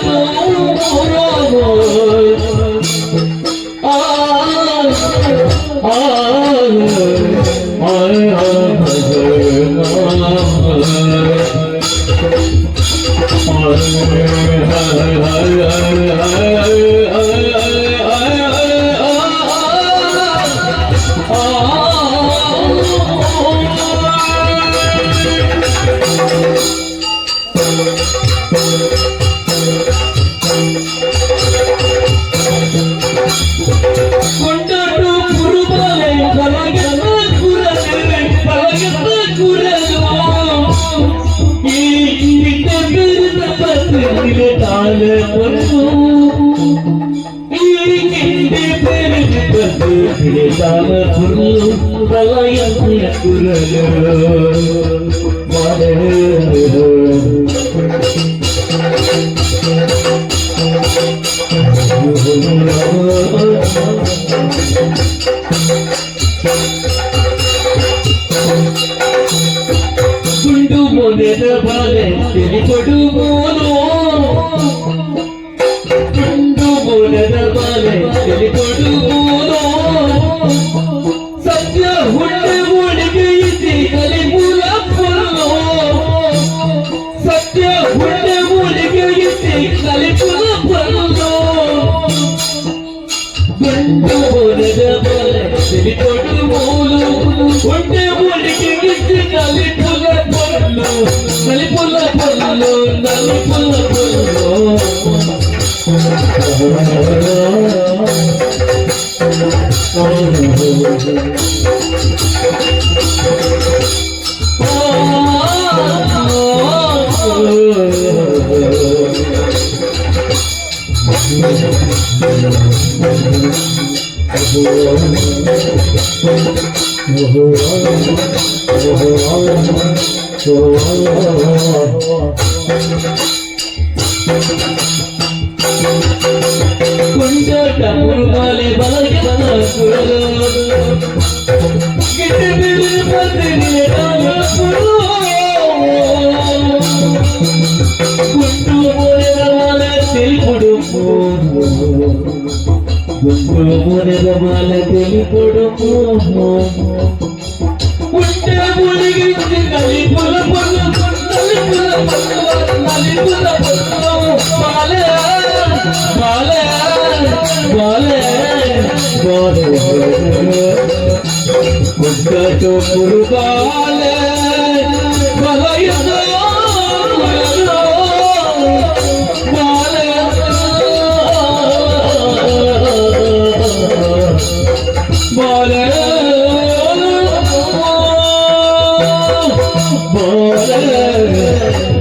ಆ ಕೊಂಡಾಟು ಕುರುಬಾಲೆ ಬಲಗೆಲ್ಲ ಕುರಲು ಬಲಗೆಲ್ಲ ಕುರಲು ಈ ಕಿಂಡೆ ಪತ್ತಿಲೆ ತಾಳ பொண்ணு ಈ ಕಿಂಡೆ ಪತ್ತಿಲೆ ತಾಳ பொண்ணு ಬಲಗೆಲ್ಲ ಕುರಲು ಬಾಲೆ ಗುಂಡು ಮೊನೆದ ಬಾಲೆ ತಿಳಿಕೊಡು ಮೋನು ಗುಂಡು ಮೊನೆದ ಬಾಲೆ ತಿಳಿಕೊಡು ಮೋನು ಸತ್ಯ ಹುಟ್ಟೆ ಒಳಗೆ ಇತಿ ಕಲಿ ಮೂಲ ಪುಲ್ಲು ಸತ್ಯ ಹುಟ್ಟೆ ಒಳಗೆ ಇತಿ ಕಲಿ ಮೂಲ ಪುಲ್ಲು ಗುಂಡು ಮೊನೆದ ಬಾಲೆ ತಿಳಿಕೊಡು ಮೋನು ಹುಟ್ಟೆ ಒಳಗೆ ಇತಿ ಕಲಿ ಪುಲ ಪೊಲ್ಲು ಕಲಿ ಪುಲ ಪೊಲ್ಲು ನಲಿ ಪುಲ ಪೊಲ್ಲು ಕೊಂಡಾಟ ಮುರುಗಾಲೆ ಬಲಗೆಲ್ಲ ಕುರಲು ಗಿಡ್ಡ ಬಿಳಿ ಬಂದಿದೆ ಗುಂಡು ಮೋರೆದ ಮಾಲೆ ತಿಳಿಕೊಡು ಗುಂಡು ಮೋರೆದ ಮಾಲೆ ತಿಳಿಕೊಡು ಉಂಡೆ ಮುಳಿಗೆ ನಲಿ ಪುಲ ಪುಲ ನಲಿ ಪುಲ ಪುಲ ನಲಿ ಪುಲ ಪುಲ ಬಾಲೆ ಬಾಲೆ ಬಾಲೆ ಬಾಲೆ ಗುಡ್ಡಟು ಕುರುಬಾಲೆ ಬಲಯುತ ಬಾಲೆ ಬಾಲೆ ಬಾಲೆ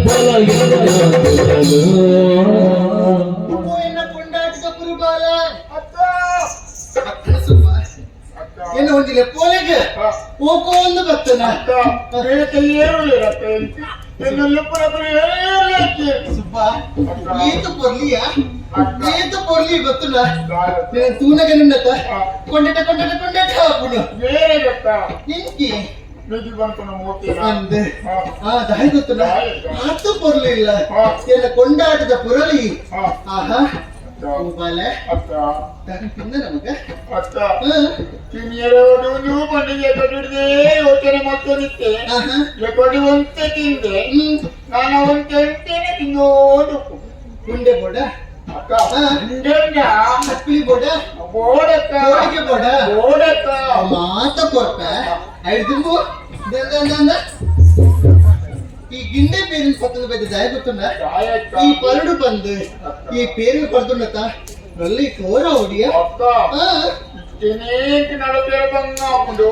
ಬಲಯುತ ಎನ್ನ ಕೊಂಡಾಟದ ಪುರುಬಾಲ ಅಕ್ಕನ ಸುಬ್ಬ ಎನ್ನ ಒಂಜಿಲೆ ಪೋಲೆಗ್ ಓಕೋ ಒಂದು ಬತ್ತನ ಸುಬ್ಬ ಏತು ಪೊರ್ಲಿಯ ಏತು ಪೊರ್ಲಿ ಗೊತ್ತುಲ್ಲ ನಿನ್ನ ತೂನಗ ನಿನ್ನತ ಕೊಂಡಟ ಕೊಂಡಟ ಕೊಂಡಟ ಹಾಪುನು ನಿಂಕಿ ಅಂದ್ ಆ ದಾಯಿ ಗೊತ್ತುಲ್ಲ ಆತು ಪೊರ್ಲಿಲ್ಲ ಎಲ್ಲ ಕೊಂಡಾಟದ ಪುರಲಿ ಆಹಾ ಬಾಲೆ ತಿಂದ ನಮಗ ಯೋಚನೆ ಮಾಡ್ಕೊಂಡಿದ್ದೆ ಆಹಾ ಎಕೊಡಿ ಒಂತೆ ತಿಂದೆ ಹ್ಮ್ ನಾನು ಒಂತೆ ಅಂತೇನೆ ತಿನ್ನೋದು ಉಂಡೆ ಬೋಡ ಅಕ್ಕ ಉಂಡೆಂಡ ಚಕ್ಕುಲಿ ಬೋಡ ಬೋಡಕ್ಕ ಹೋಳಿಗೆ ಬೋಡ ಬೋಡಕ್ಕ ಮಾತ ಕೊರ್ಪ ಐದು ಈ ಗಿಂಡೆ ಪೇರಿನ ಪತ್ತದ ಬಗ್ಗೆ ದಾಯ ಗೊತ್ತುಂಡ ದಾಯಕ್ಕ ಈ ಪರಡು ಬಂದು ಈ ಪೇರು ಪಡ್ದುಂಡತ ರಲ್ಲಿ ಕೋರ ಹೊಡಿಯ ಅಕ್ಕ ಆ ಇಂಚೆನೇ ನಡಪೇರ ಬಂಗ ಹಾಕೊಂಡು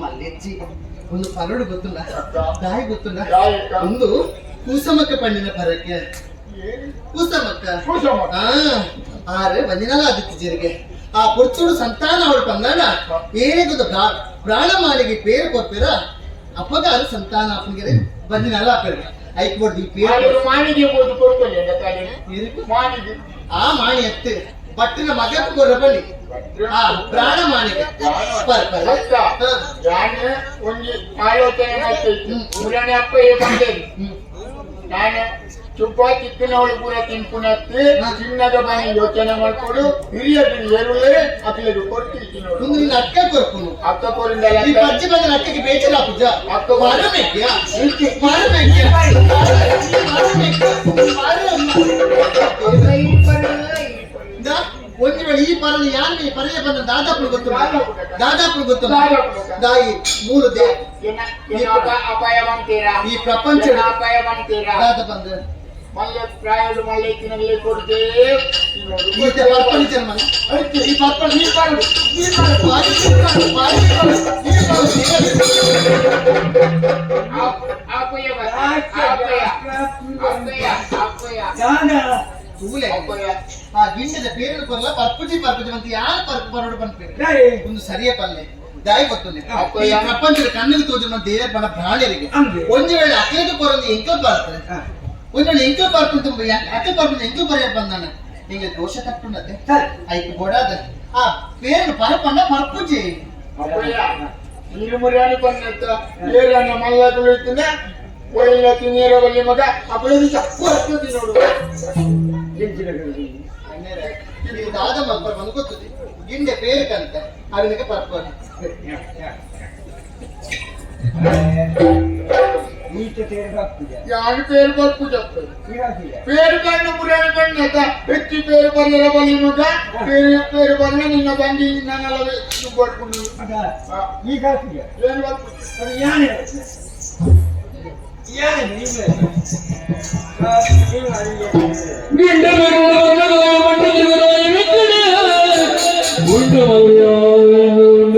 ಮಲ್ಲೆಜ್ಜಿ ಒಂದು ಪರಡು ಗೊತ್ತುಂಡ ದಾಯಿ ಗೊತ್ತುಂಡ ದಾಯಿ ಅಕ್ಕ. ಒಂದು ಕೂಸಮಕ್ಕ ಪಣ್ಣಿನ ಪರಕ್ಕೆ ಕೂಸಮಕ್ಕ ಕೂಸಮಕ್ಕ. ಆ ಆರೆ ಬಂದಿನಲ್ಲ ಆದಿತ್ಯ ಜೀರಿಗೆ ಆ ಪುರ್ಚುಡು ಸಂತಾನ ಅವಳು ಬಂದಾಣ ಏನೇ ಗೊತ್ತ ಪ್ರಾಣ ಮಾಲಿಗೆ ಪೇರು ಕೊರ್ಪೇರ ಅಪ್ಪಗಾರು ಸಂತಾನ ಅಪ್ಪನಿಗೆ ಬಂದಿನಲ್ಲ ಅಪ್ಪರಿಗೆ ಐಕ್ ಬೋರ್ಡ್ ಈ ಪೇರು ಆಲೂರು ಮಾನಿಗೆ ಹೋಗಿ ಕೊಡ್ಕೊಳ್ಳಿ ತಾಲಿ ಏರಿಕು? ಮಾನಿಗೆ ಆ ಮಾಣಿ ಎತ್ತು ಪಟ್ಟಿನ ಮಗಕ್ಕೆ ಕೊರ್ರ ಬನ್ನಿ ಆ ಪ್ರಾಣ ಮಾಣಿಗೆ ಪರ್ ಪರ್ ಅಕ್ಕ ಹಾ. ನಾನು ಒಂದು ಆಲೋಚನೆ ಮಾಡ್ತಿದ್ದೆ ಮುರಾಣಿ ಅಪ್ಪ ಬಂದೇನೆ ನಾನು ಚುಪ್ಪ ಚಿಕ್ಕನವಳು ಪೂರ ತಿನ್ಪುನತ್ತಿ ಚಿನ್ನದ ಮನೆ ಯೋಚನೆ ಮಾಡ್ಕೊಡು ಹಿರಿಯರು ಏರುಳ್ಳರೆ ಅಕ್ಲೆಗೆ ಕೊಡ್ತೀನಿ ನೋಡು ಒಂದು ನಿನ್ನ ಅಕ್ಕ ಕೊರ್ಪುನು ಅಕ್ಕ ಕೊರಿಂದಲ್ಲ ಈ ಪಜ್ಜಿ ಬಂದ ಅಕ್ಕಗೆ ಬೇಜಾರ ಪೂಜ ಅಕ್ಕ ಮಾರಮೇಕ್ಯ ಮಾರಮೇಕ್ಯ ಒಂದು ವೇಳೆ ಈ ಪರನ ಯಾರು ಈ ಪರನೆ ಬಂದ ದಾದಾಪುರ ಗೊತ್ತು ದಾದಾಪುರ ಗೊತ್ತು ದಾಯಿ ಮೂರು they ಅಪಾಯ ಮಾಡ್ತೀರಾ ಈ ಪ್ರಪಂಚ ಅಪಾಯ ಮಾಡ್ತೀರಾ ದಾದ ಬಂದ ಮಲ್ಲೆ ಪ್ರಾಯದ ಮಲ್ಲೆ ತಿನ್ನಲಿ ಕೊಡ್ತೇ ಈತ ಪರ್ಪಣಿ ಜನ್ಮ ಈ ಪರ್ಪಣಿ ನೀರು ಪಾಡು ನೀರು ಪಾಡು ಬಾರಿ ನೀರು ಪಾಡು ಬಾರಿ ಪಾಡು ನೀರು ಪಾಡು ಅಪಾಯ ಅಪಾಯ ಅಪಾಯ ಅಪಾಯ ದಾನ ತೂಲೆ ಅಪಾಯ ಆ ಗಿಂಡದ ಪೇರು ಕೊರಲ ಪರ್ಪುಜಿ ಪರ್ಪುಜಿ ಅಂತ ಯಾರು ಪರ್ಪು ಬರೋಡು ಪನ್ಪೇರು ದಾಯಿ ಒಂದು ಸರಿಯ ಪಲ್ಲೆ ದಾಯಿ ಗೊತ್ತುಂಡೆ ಅಪ್ಪ ಈ ಪ್ರಪಂಚದ ಕಣ್ಣಿಗೆ ತೋಜುನ ದೇವರ ಬಣ ಪ್ರಾಣಿಯರಿಗೆ ಅಂದೆ. ಒಂದು ವೇಳೆ ಅಕ್ಲೇದು ಕೊರಂದು ಎಂಕಲ್ ಬರ್ತಾರೆ ಹಾ. ಒಂದು ವೇಳೆ ಎಂಕಲ್ ಪಾರ್ಪುಂತ ಅಕ್ಕ ಪಾರ್ಪುಂತ ಎಂಕಲ್ ಬರೆಯ ಬಂದಾನ ನಿಂಗೆ ದೋಷ ತಟ್ಟುಂಡತೆ ಸರಿ. ಐಕ್ ಬೋಡಾದ ಆ ಪೇರು ಪರಪಣ್ಣ ಪರ್ಪುಜಿ ಅಪ್ಪಯ್ಯ ನೀರು ಮುರಿಯಾಣಿ ಬಂದತ್ತ ಏರನ್ನ ಮಲ್ಲ ತುಳಿತಿನ ಒಳ್ಳೆ ತಿನ್ನಿರವಲ್ಲಿ ಮಗ ಅಪ್ಪಯ್ಯ ಕೊಡ್ತೀನಿ ನೋಡು ಇದು ದಾದ ಮಲ್ಪರ್ ಬಂದು ಗೊತ್ತದೆ ಗಿಂಡೆ ಪೇರು ಕಂತ ಅವನಿಗೆ ಪರ್ಪಣ ಈತ ತೇರು ಹಾಕ್ತಿದ್ಯಾ ಯಾರು ಪೇರು ಬರ್ಪುಜಪ್ಪ ಹಾಕಿದೆ ಪೇರು ಬಣ್ಣ ಮುರಿಯಾಣಿ ಬಣ್ಣ ಹೆಚ್ಚು ಪೇರು ಬರಲಿಲ್ಲ ಮಗ ಪೇರು ಪೇರು ಬರಲ್ಲ ನಿನ್ನ ಬಂದು ನನ್ನೆಲ್ಲ ಬರ್ಕೊಂಡು ಅದ ಈಗ ಹಾಕಿದ್ಯಾ ಏನು ಬರ್ಪುಜ ಅದು ಯಾನೆ ಯಾನೆ ನೀವೇ ಉಂಡು ಉಂಡು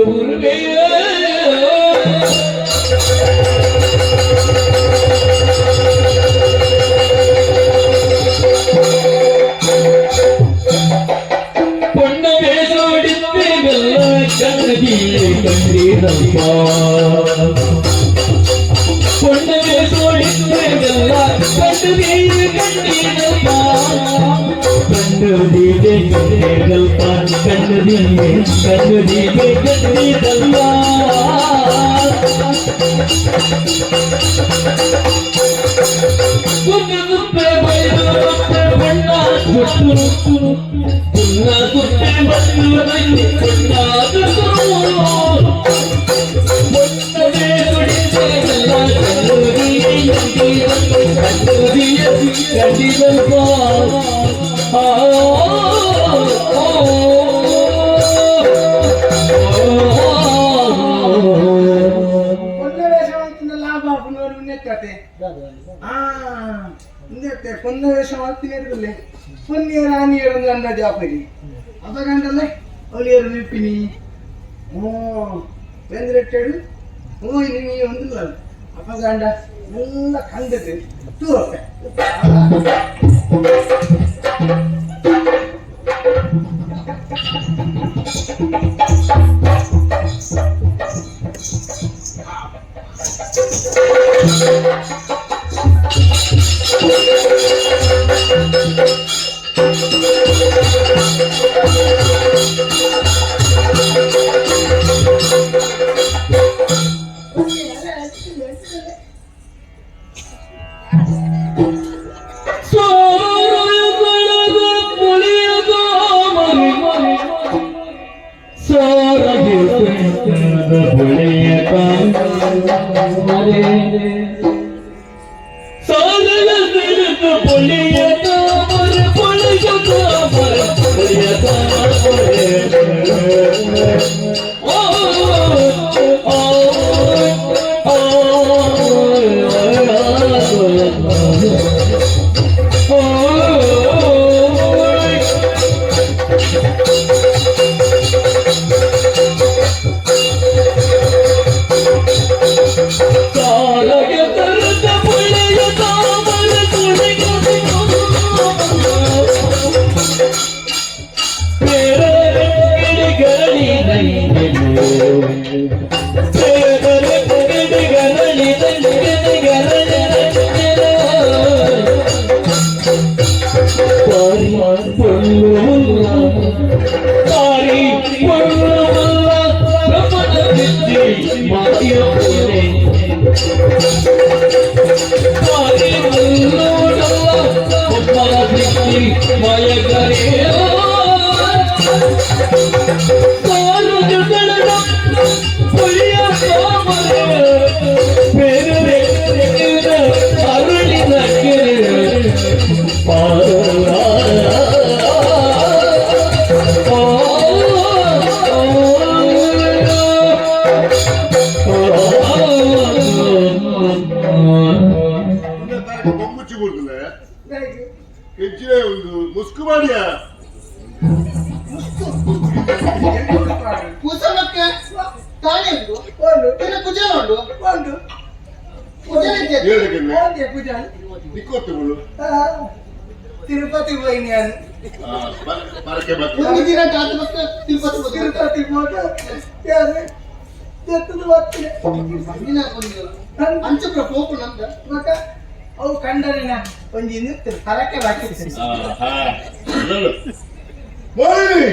ಮುರುಗಯ್ಯ. பொன்ன வேசோடித்து வெல்ல கண்ணகியே கண்டீரப்பா. பொன்ன வேசோடித்து வெல்ல கண்ணகியே கண்டீரப்பா. கண்ணதியே கண்டீரப்பா, கண்ணதியே கண்ணதியே கண்டீரப்பா. குத்து பைரவத்தை பொன்னா குத்து குன்னா குத்து பைரவத்தை பொன்னா பொன்னவே துடித்தெல்லாம் கல்லூரியை கல்லூரியை கண்டிதல்பா. ஆ ಪೊನ್ನ ವೇಷ ಮಾಡ್ತಿನ ಲಾಭ ಆಪುನವರು ನೆಕ್ಕತೆ ಆ ನೆತ್ತೆ ಪೊನ್ನ ವೇಷ ಮಾಡ್ತೀನಿ ಇರಲಿ ಪೊನ್ನಿಯ ರಾಣಿಯರು ಒಂದು ಅಂದಾಜು ಆಪರಿ ಅಪಗಂಡಲ್ಲ ಒಲಿಯರು ನಿಪ್ಪಿನಿ ಓ ಬೆಂದ್ರೆಟ್ಟೆಡು ಓ ಇನ್ನು ನೀ ಒಂದಿಲ್ಲ ಅಪಗಂಡ ಎಲ್ಲ ಕಂದದ್ದು ತೂರಪ್ಪ. Oh, oh, oh, oh, oh. ಬೊಂಬುಚ್ಚಿ ಕೊಡ್ತದೆ ಹೆಚ್ಚಿನ ಒಂದು ಮುಸ್ಕು ಮಾಡಿಯ. ಕೂಸಮಕ್ಕ ತಾನೇ ಉಂಟು. ಉಂಡು. ನಿನ್ನ ಪೂಜೆ ಉಂಟು. ಉಂಡು. ಪೂಜೆ ಇದ್ದೆ. ಹೇಳಕ್ಕೆ. ಓಕೆ ಪೂಜಾ. ನಿಕ್ಕೊತ್ತು ಮುಳ್ಳು. ತಿರುಪತಿ ಹೋಗಿ ನಾನು. ಪರಕೆ ಬರ್ತದೆ. ಒಂದು ದಿನ ಆದ ಮತ್ತೆ ತಿರುಪತಿ ಹೋದೆ. ತಿರುಪತಿ ಹೋದ ಯಾರು ಎತ್ತದು ಬರ್ತೀನಿ. ನೀನ ಒಂದು ಅಂಚಪ್ರ ಪೋಪು ನಂದ. ಮಗ ಅವು ಕಂಡರಿನ ಒಂಜಿ ನಿಂತು ಹರಕೆ ಬಾಕಿ. ಮೋಹಿನಿ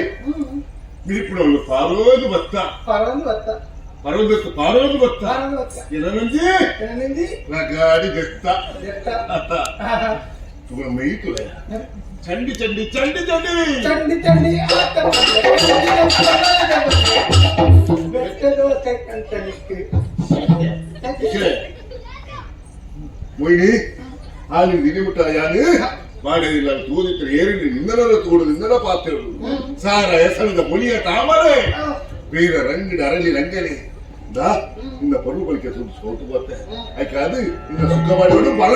ಮಿರಿಪುಡವಳು ಪಾರೋದು ಬತ್ತ. ಪರೊಂದು ಬತ್ತ. ಪರೋದು ಪಾರೋದು ಬತ್ತ. ಪರೊಂದು ಬತ್ತ. ಏನಂಜಿ? ಏನಂದಿ? ಗಾಡಿ ಬೆತ್ತ. ಎತ್ತ. ತುಗಳ ಮೈ ತುಳೆ ಚಂಡಿ ಚಂಡಿ ಚಂಡಿ ಚಂಡಿ. ಚಂಡಿ ಚಂಡಿ ಆತ ಬಂದೆ, ಚಂಡಿ ಚಂಡಿ ಬೆಟ್ಟದ ಕಂಟನಿಕ್ಕೆ. ಮೊಯ್ನಿ ಹಾಲು ದಿನಿಮುಟ್ಟ ಯಾನು ಮಾಡಿಲ್ಲ ತೂದಿತ್ರೆ ಏರಿನಿ ನಿನ್ನಲ ತೋಡು ನಿನ್ನಲ ಪಾತ್ರರು ಸಾರ ಹೆಸರಿದ ಮೊಳಿಯ ತಾಮರೆ ವೀರ ರಂಗಿಡ ಅರಳಿ ರಂಗನೆ ದಾ ನಿನ್ನ ಪರ್ವ ಬಳಿಕೆ ಸುಟ್ಟು ಸೋತು ಬರ್ತೆ ಆಯ್ಕೆ ಅದು ನಿನ್ನ ಸುಖ ಮಾಡಿಬಿಡು ಬಲ.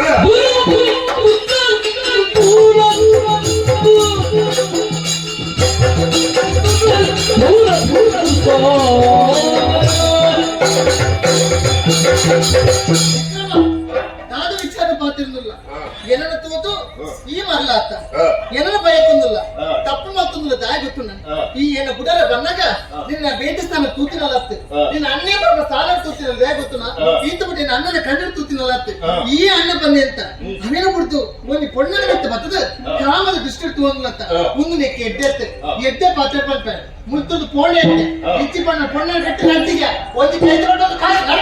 ದಾದ ವಿಚಾರ ಪಾತಿರ್ಲಿಲ್ಲ. ಏನನ್ನ ತೋತು ಈ ಮರಲಾತ. ಏನನ್ನ ಬಯಕೊಂದಿಲ್ಲ. ತಪ್ಪು ಮಾತೊಂದಿಲ್ಲ ದಾಯ ಗೊತ್ತು. ಈ ಏನ ಬುಡರ ಬಂದಾಗ ನಿನ್ನ ಬೇಟಿ ಸ್ಥಾನ ತೂತಿನಲ್ಲತ್ತೆ. ನಿನ್ನ ಅಣ್ಣೇ ಬರುವ ಸ್ಥಾನ ತೂತಿನಲ್ಲ ದಾಯ ಗೊತ್ತು. ಈತ ಬಿಟ್ಟು ನಿನ್ನ ಅಣ್ಣನ ಕಣ್ಣು ತೂತಿನಲ್ಲತ್ತೆ. ಈ ಅಣ್ಣ ಬಂದೆ ಅಂತ ಅವೇನ ಬಿಡ್ತು ಒಂದು ಪೊಣ್ಣನ ಮತ್ತೆ ಬತ್ತದ ಕಾಮದ ದೃಷ್ಟಿ ತೂಂದ್ಲತ್ತ. ಮುಂದೆ ನೆಕ್ಕೆ ಎಡ್ಡೆ ಎಡ್ಡೆ ಪಾತ್ರೆ ಪಲ್ಪೆ ಮುತ್ತದ ಪೋಣೆ ಎಡ್ಡೆ ಇಚ್ಚಿ ಪಣ್ಣ ಪೊಣ್ಣನ ಕಟ್ಟಿ ನಟ್ಟಿಗೆ ಒಂದು ಕೈ ತಗೊಂಡು ಕಾಸು.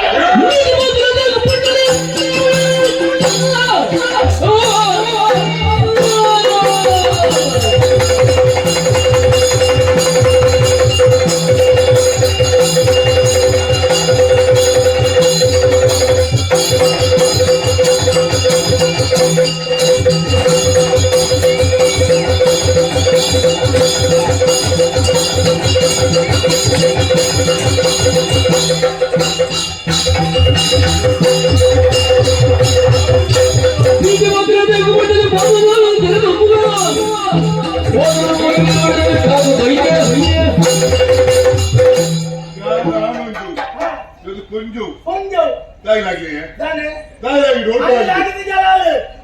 ಕೊಂಜು. ಕೊಂಜು. ದಾಯಿಲಾಗಿ. ದಾನೆ. ದಾಯಿಲಾಗಿ ಡೋಲ್.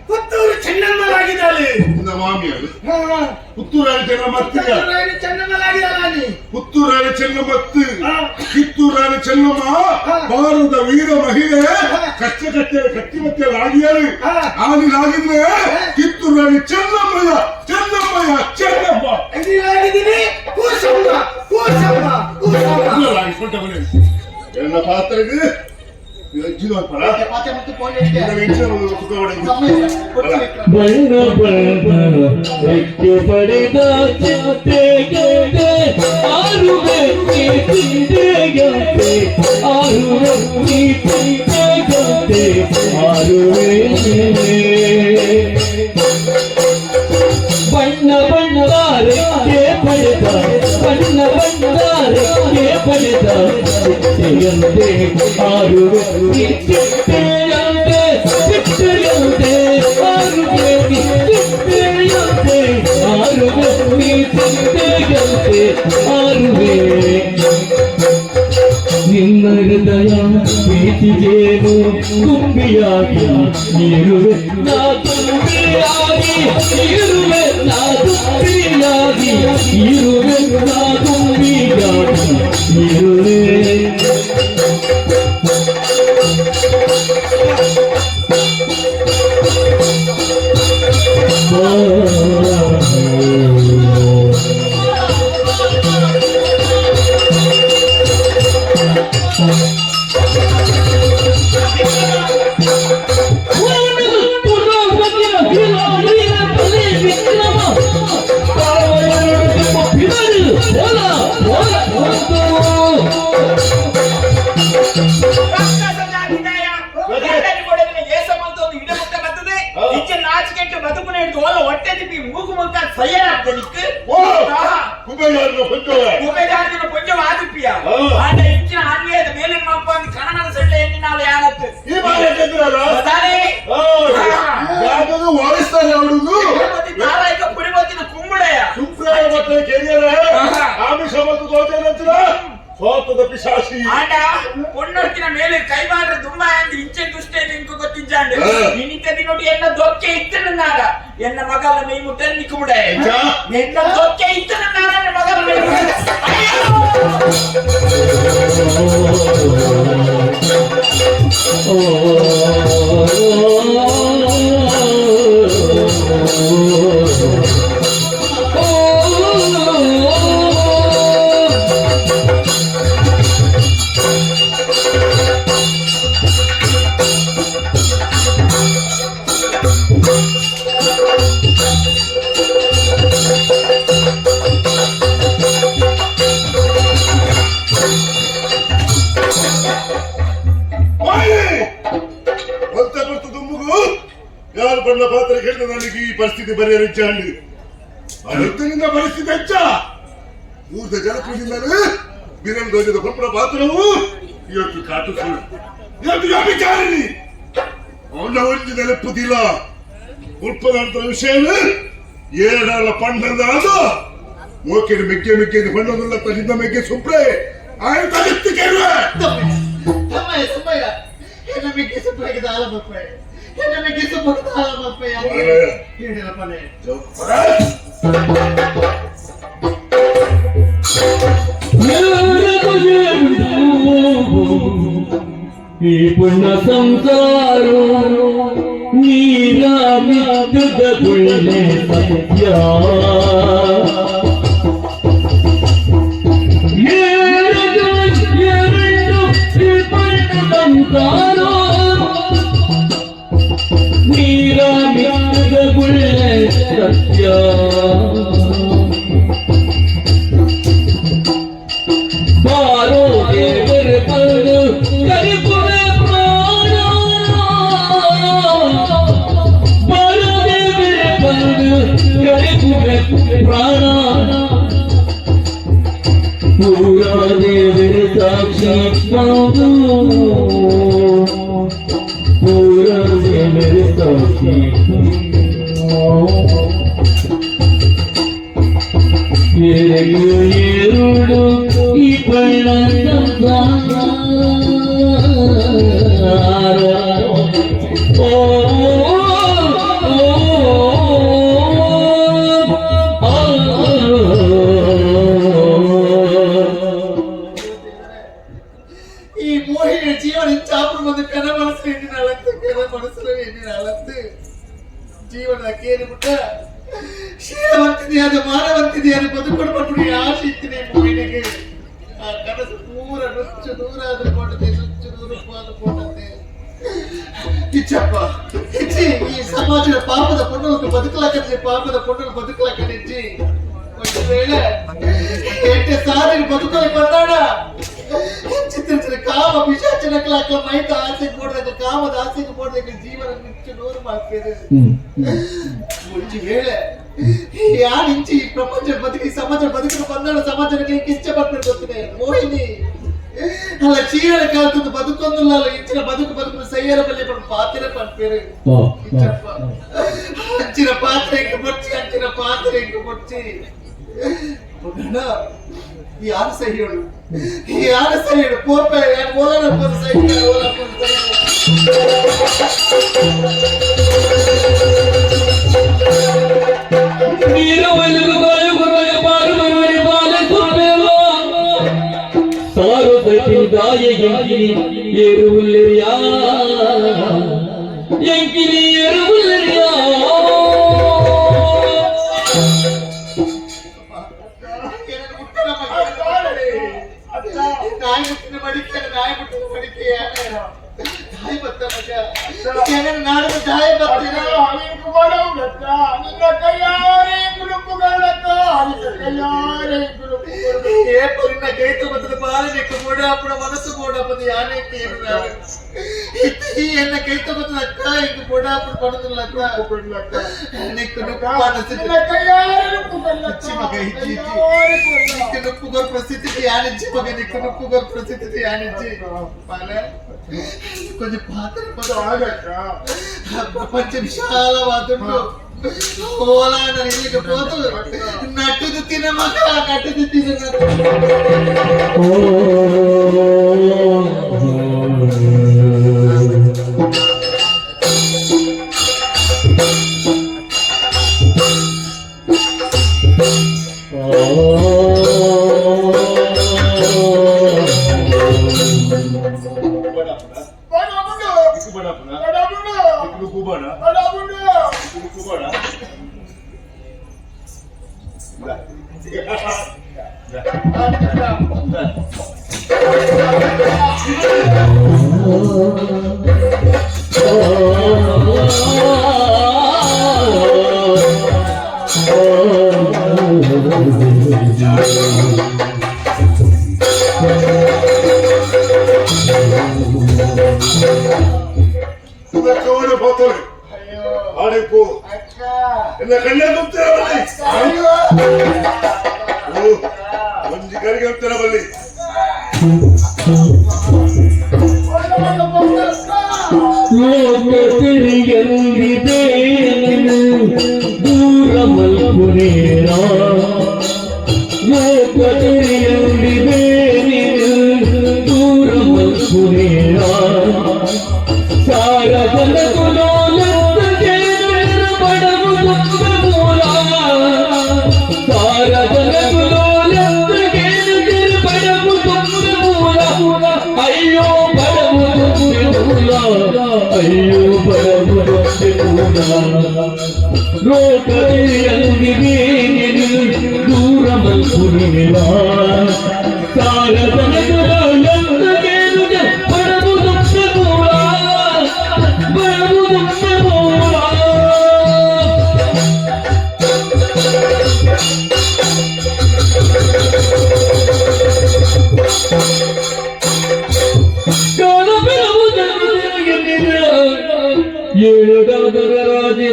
ಪುತ್ತೂರು ಚೆನ್ನಮ್ಮಲಾಗಿದ್ದಾಳೆ. ಮಾಮಿಯರು ಪುತ್ತೂರಾಣಿ ಚೆನ್ನಮ್ಮತ್ತು. ಚೆನ್ನಮ್ಮಲಾಗಿದ್ದಾಳೆ. ಪುತ್ತೂರಾಣಿ ಚೆನ್ನಮ್ಮತ್ತು, ಕಿತ್ತೂರಾಣಿ ಚೆನ್ನಮ್ಮ, ಭಾರತದ ವೀರ ಮಹಿಳೆ. ಕಷ್ಟ ಕಟ್ಟೆ ಕಟ್ಟಿ ಮತ್ತೆ ರಾಗಿಯಾರು ಆನಿಲಾಗಿದ್ರೆ ಕಿತ್ತೂರಾಣಿ ಚೆನ್ನಮ್ಮಯ್ಯ ಚೆನ್ನಮ್ಮಯ್ಯ ಚೆನ್ನಮ್ಮ. ಆಗಿದ್ದೀನಿ ಕೂಸಮ್ಮ ಕೂಸಮ್ಮ ಕೂಸಮ್ಮ. ಎನ್ನ ಪಾತ್ರೆಗೆ ಬಣ್ಣ ಬಣ್ಣ ರೆಕ್ಕೆ ಪಡೆದ ಚಿಟ್ಟೆಗೆ ಆರುವೆ ತಿಂದೆಗಂತೆ, ಆರುವೆ ತಿಂದೆಗಂತೆ, ಆರುವೆ. ಬಣ್ಣ ಬಣ್ಣ ರೆಕ್ಕೆ ಪಡೆದ, ಬಣ್ಣ ಬಣ್ಣ ರೆಕ್ಕೆ ಪಡೆದ ಚಿಟ್ಟೆಯಂತೆ ಆರುವೆ ಚಿಟ್ಟೆಯಂತೆ, ಚಿಟ್ಟೆಯಂತೆ ಆರುವೆ ಚಿಟ್ಟೆಯಂತೆ, ಆರುವೆ ಚಿಟ್ಟೆಯಂತೆ ಆರುವೆ. ನಿನ್ನ ಹೃದಯ ಪ್ರೀತಿಗೇನು ತುಂಬಿಯಾಗಿ ನೀರುವೆ ನಾ, ತುಂಬಿಯಾಗಿ ಇರುವೆ ನಾ, ತುಂಬಿಯಾಗಿ ಇರುವೆ ನಾ, ತುಂಬಿಯಾಗಿ ಇರುವೆ. ಇಂಚಿನ ಅನ್ವಯದ ಮೇಲೆ ಮಲ್ಪಂದು ಕನ್ನಡ ಸೆಳ್ಳೆ ಎಣ್ಣಿನಾಳು ಯಾನತ್ತು. ಈ ಬಾರಿ. ಇನಿತ ದಿನೊಟ್ಟು ಎನ್ನ ದೊಕ್ಕೆ ಇತ್ತನ ನಾಡ ಎನ್ನ ಮಗನ ಮೈ ಮುಟ್ಟ ನಿಕ್ಕುಬಿಡ. ಎಂಚ? ಎನ್ನ ದೊಕ್ಕೆ ಇತ್ತನ ನಾಡ ಎನ್ನ ಮಗನ ಮೈ ಮುಟ್ಟ. ಅಯ್ಯೋ! ಓಯ್! ಒಂತ ಗೊತ್ತು ದುಮ್ಮುಗು ಯಾರು ಬಣ್ಣ ಪಾತ್ರ ಕೇಳಿದ ನನಗೆ ಈ ಪರಿಸ್ಥಿತಿ ಬರೆಯ ರಿಚ್ಚಾಂಡಿ ಅನಂತನಿಂದ ಪರಿಸ್ಥಿತಿ ಹೆಚ್ಚ ಊರ್ದ ಜನಪ್ರಿಯಿಂದಲೇ ಬಿರಲ್ ಧ್ವಜದ ಪಂಪನ ಪಾತ್ರವು ಇವತ್ತು ಕಾಟು ಸುಳ್ಳು, ಇವತ್ತು ವ್ಯಭಿಚಾರಿಣಿ. ಅವನ ಒಂಜಿ ನೆನಪುದಿಲ್ಲ. ಉಲ್ಪದಾಂತರ ವಿಷಯವೇ ಏಳಾಳ ಪಣ್ಣಂದ ಅದು ಮೋಕೆಡು ಮೆಕ್ಕೆ ಮೆಕ್ಕೆ ಬಣ್ಣದುಲ್ಲ ತಲಿಂದ ಮೆಕ್ಕೆ ಸುಪ್ರೆ ಆಯ್ತು ತಲೆತ್ತಿ ಕೇಳುವೆ. ತಮ್ಮಯ್ಯ, ಸುಮ್ಮಯ್ಯ, ಎನ್ನ ಮಿಕ್ಕಿ ಸುಬ್ಬಗೆ ದಾಲ ಬಪ್ಪೆ, ಎನ್ನ ಮಿಕ್ಕಿ ಸುಬ್ಬಗೆ ದಾಲ ಬಪ್ಪೆ. ಹೇಳಿರಪ್ಪನೇ. ಈ ಪುಣ್ಯ ಸಂಸಾರ ನೀರ ಮಿಕ್ಕದ ಗುಳ್ಳೆ ಸತ್ಯ. ಎರಡು ಎರಡು ಈ ಪುಣ್ಯ ಸಂಸಾರ ನೀರ ಮಿಕ್ಕದ ಗುಳ್ಳೆ ಸತ್ಯ. ಬಾರೋ ದೇವರ ಪದ ಕರಿಪುರ ಪ್ರಾಣ, ಬಾರೋ ದೇವರ ಪದ ಕರಿಪುರ ಪ್ರಾಣ. ಪೂರ ದೇವರ ಸಾಕ್ಷಿ ಬಂದು, ಪೂರ ದೇವರ ಸಾಕ್ಷಿ. ಏಳು ಏರುಳು ಈ ಬಣ್ಣ ಸಂಸಾರ. ಓ ಓ ಓ. ಈ ಮೋಹಿನಿ ಜೀವನ ಚಾಪು ಬಂದು ಕನ ಮನಸ್ಸು ಎಣ್ಣಿನ ಅಳತ್ತು, ಕನ ಮನಸ್ಸು ಎಣ್ಣಿನ ಅಳತ್ತು. ಜೀವನದ ಕೇಳಿಬಿಟ್ಟ ಶೀಲವಂತಿದೆ, ಅದು ಮಾನವಂತಿದೆ, ಅದು ಬದುಕೊಂಡು ಪಟ್ಟು ಆಸೆ ಇತ್ತಿದೆ ಮೋಹಿನಿಗೆ. ಆ ಕನಸು ಪೂರ ನುಚ್ಚು ನೂರಾದ ಕೊಂಡತೆ, ನುಚ್ಚು ನೂರು ಕೊಂಡತೆ. ಇಚ್ಚಪ್ಪ ಇಚ್ಚಿ, ಈ ಸಮಾಜದ ಪಾಪದ ಪೊಣ್ಣು ಬದುಕಲಾಕಂದ್ರೆ, ಪಾಪದ ಪೊಣ್ಣು ಬದುಕಲಾಕಂದಿಚ್ಚಿ. ಒಂದು ವೇಳೆ ಎಂಟೆ ಸಾರಿ ಬದುಕಲಿ ಬಂದಾಡ ಚಿತ್ರ ಕಾಮ ಪಿಶಾಚನಕ್ಲಾಕ್ಲ ಮೈತ ಆಸೆಗೆ போடுறதுக்கு, ಕಾಮದ ಆಸೆಗೆ போடுறதுக்கு ಜೀವನ ನುಚ್ಚು ನೂರು ಮಾಡ್ತೇನೆ. ಒಂಜಿ ವೇಳೆ ಯಾರು ಇಂಚಿ ಈ ಪ್ರಪಂಚ ಬದುಕಿ ಸಮಾಜ ಬದುಕಲು ಬಂದಾಡ ಸಮಾಜಕ್ಕೆ ಇಷ್ಟ ಪಡ್ಬೇಕು ಗೊತ್ತಿದೆ ಮೋಹಿನಿ ಅಲ್ಲ. ಚೀರನ ಕಾಲದ ಬದುಕೊಂದಿಲ್ಲ ಅಲ್ಲ, ಇಂಚಿನ ಬದುಕು ಬದುಕು ಸೈಯರ ಬಲ್ಲಿ ಪಡ್ ಪಾತ್ರೆ ಪಡ್ಪೇರು. ಇಚ್ಚಪ್ಪ, ಅಂಚಿನ ಪಾತ್ರೆ ಇಂಕ ಬೊಚ್ಚಿ, ಅಂಚಿನ ಪಾತ್ರೆ ಇಂಕ ಬೊಚ್ಚಿ. ಮಗನ ಯಾರು ಸಹಿಯೋಳು, ಯಾರು ಸಹಿಯೋಳು? ಪೋಪೆ ಯಾರು ಓಲಾನ ಪೋದ ಸಹಿ, ಓಲಾ ಪೋದ ಸಹಿ. ನೀರು ಒಲಗು ಬಾಳು ಬಾರು ಮನವರಿ ಬಾಲ ಸುಪ್ಪೆವ ಸಾರು ಸಚಿದಾಯ ಎಂಕಿನಿ ಏರುವುಲ್ಲರಿಯಾ, ಎಂಕಿನಿ ಏರುವುಲ್ಲರಿಯಾ. ಏನನ್ನು ಮುಟ್ಟನ ಮಗ, ನಾಯಿ ಮುಟ್ಟಿನ ಮಡಿಕೆ, ನಾಯಿ ಮುಟ್ಟಿನ ಮಡಿಕೆ. ತಾಯಿ ಬತ್ತ ಮಗ, ಏನನ್ನು ನಾಡದ ತಾಯಿ ಬತ್ತಿನ. ನಿನ್ನ ಕೈಯಾರೆ ಗುರುಪುಗಳಕ್ಕ, ನಿನ್ನ ಕೈಯಾರೆ ಗುರುಪುಗಳು. ఏ పొరిన గైతు బతులు బాలనీకు మూడాపుడ మనసు మూడపది యానేకి ఈ ఎన్న గైతు బతులు అక్క ఇంక మూడాపుడు పడుతున్నక్క నీకు నొప్పు మనసు. ನಿನ್ನ ಕೈಯಾರೆ ರುಪ್ಪುಗಳಕ್ಕ. ఇచ్చి మగ, ఇచ్చి, ఇచ్చి. ಕೈಯಾರೆ ಕೊಲ್ಲ. నీకు నొప్పు గొప్ప పరిస్థితి యానిచ్చి మగ, నీకు నొప్పు గొప్ప పరిస్థితి యానిచ్చి పాలే కొంచెం పాత్ర. ಆಗಕ್ಕ. ప్రపంచ విశాలవాదుడు ఓలా ఇల్లుకి పోతూ నట్టుది తినమక, నట్టుది తిన. ಓ.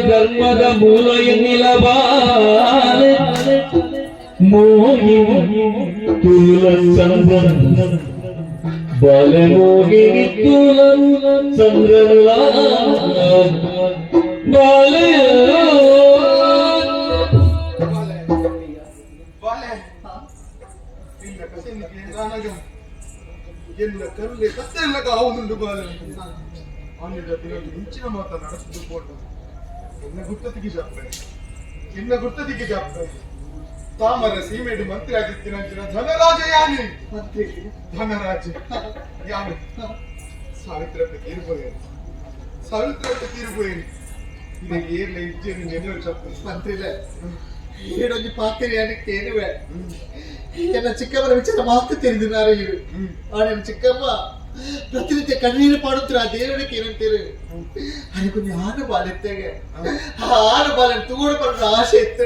ಧರ್ಮದ ಮೂಲ ಎನ್ನಿಲಬಾಲೆ ಮೋಹಿನಿ ತೂಲ ಚಂದ್ರನ್ ಬಾಲೆ ಮೋಹಿನಿ ತೂಲ ಚಂದ್ರನ್ ಬಾಲೆ ಎಲ್ಲ ಕರುಳೆ ಕತ್ತೆ ಎಲ್ಲ ಕಾವುದುಂಡು ಬಾಲೆ ಅವನಿಂದ ಇಂಚಿನ ಮಾತ ನಡೆಸಿದ್ದು ಪೋಟ ಎನ್ನ ಗುರ್ತತಿಗೆ ಜಾಪ್ರೆ ಎನ್ನ ಗುರ್ತತಿಗೆ ಜಾಪ್ರೆ ತಾಮರ ಸೀಮೆಡು ಮಂತ್ರಿ ಆಗಿತ್ತಿನಂಚಿನ ಧನರಾಜ ಯಾನಿ ಮಂತ್ರಿ ಧನರಾಜ ಯಾನು ಸಾವಿತ್ರಪ್ಪ ತೀರ್ಪೋಯೇನು ಸಾವಿತ್ರಪ್ಪ ತೀರ್ಪೋಯೇನು ಇದಕ್ಕೆ ಏರ್ಲ ಇಜ್ಜೇನು ನೆನೆಯೋ ಚಪ್ಪ ಮಂತ್ರಿಲೆ ಈಡೊಂಜಿ ಪಾತ್ರೆ ಏನುವೆ ಎನ್ನ ಚಿಕ್ಕಮ್ಮನ ವಿಚಾರ ಮಾತ್ರ ತಿಳಿದಿದ್ದಾರೆ ಇರು. ಆ ನನ್ನ ಚಿಕ್ಕಮ್ಮ ಪ್ರತಿನಿತ್ಯ ಕಣ್ಣೀರು ಪಾಡುತ್ತಾರೆ ಆ ದೇವರಿಗೆ ಏನಂತೀರಿ ಅದಕ್ಕೊಂದು ಆನು ಬಾಲೆತ್ತೇಗೆ ಆ ಆನು ಬಾಲೆ ತೂಡು ಪಡೆದ ಆಸೆ ಇತ್ತು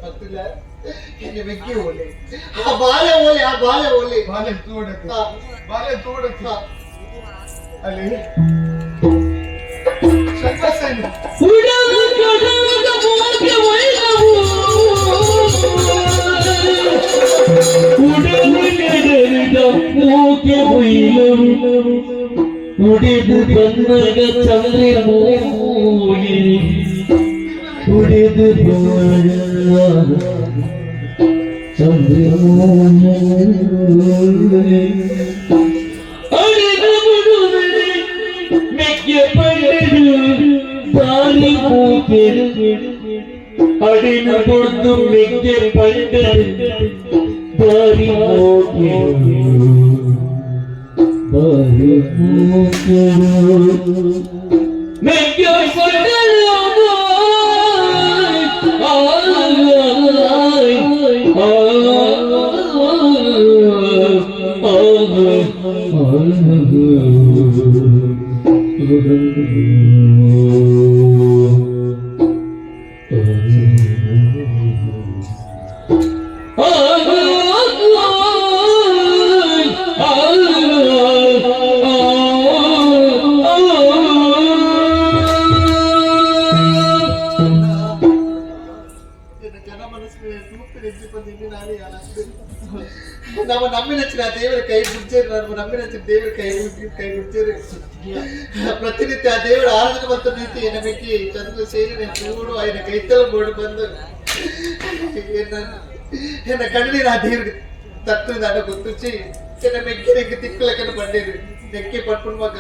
ಮಂತ್ರಿಲೆ ಎನ್ನ ಮೆಗ್ಗಿ ಓಲೆ ಆ ಬಾಲೆ ಓಲೆ ಆ ಬಾಲೆ ಓಲೆ ಬಾಲೆ ತೂಡಕ್ಕೆ ಬಾಲೆ ತೂಡಕ್ಕೆ ಅಲ್ಲಿ ಶಂಕರಸೇನ ಉಡಲು ಕಡಲದ ಮೋಗೆ ಒಯ್ದವು ಉಡಲು ಕಡಲಿದ ಮೋಗೆ ಒಯ್ಲವು ಉಡಿದು ಬಂದಾಗ ಚಂದ್ರ ಮೋಗಿ ಉಡಿದು ಬಂದಾಗ ಚಂದ್ರ ಅಡಿದ ಮುಡುವರೆ ಮೆಕ್ಕೆ ಪಡೆದು ಬಾರಿ ಮೂಕೆರು ಅಡಿನ ಕೊಡ್ದು ಮೆಕ್ಕೆ ಪಡೆದು ಬಾರಿ ಮೂಕೆರು ಬಾರಿ ಮೂಕೆರು ಮೆಕ್ಕೆ ಪಡೆದು ನಮ್ಮ ನಂಬಿನಚ್ಚಿನ ದೇವರ ಕೈ ಮುಡ್ಚೇರು ನಮ್ಮ ನಂಬಿನಚ್ಚಿನ ದೇವರ ಕೈ ಕೈ ಮುಡ್ಚೇರು ಪ್ರತಿನಿತ್ಯ ಆ ದೇವರ ಆರಾಧನೆ ಮತ್ತು ನೀತಿ ನಮಗೆ ಚಂದ್ರ ಸೇರಿ ಚೂಡು ఆయన ಕೈತಲ ಬೋಡು ಬಂದು ಎನ್ನ ಕಣ್ಣಿನ ಆ ದೇವರಿಗೆ ತಟ್ಟು ನಾನು ಗೊತ್ತುಚ್ಚಿ ಎನ್ನ ಮೆಗ್ಗಿನಕ್ಕೆ ತಿಕ್ಕಲಕ್ಕನ್ನು ಬಂಡೇರು. ತೆಕ್ಕೆ ಪಟ್ಪುಣ್ ಮಗ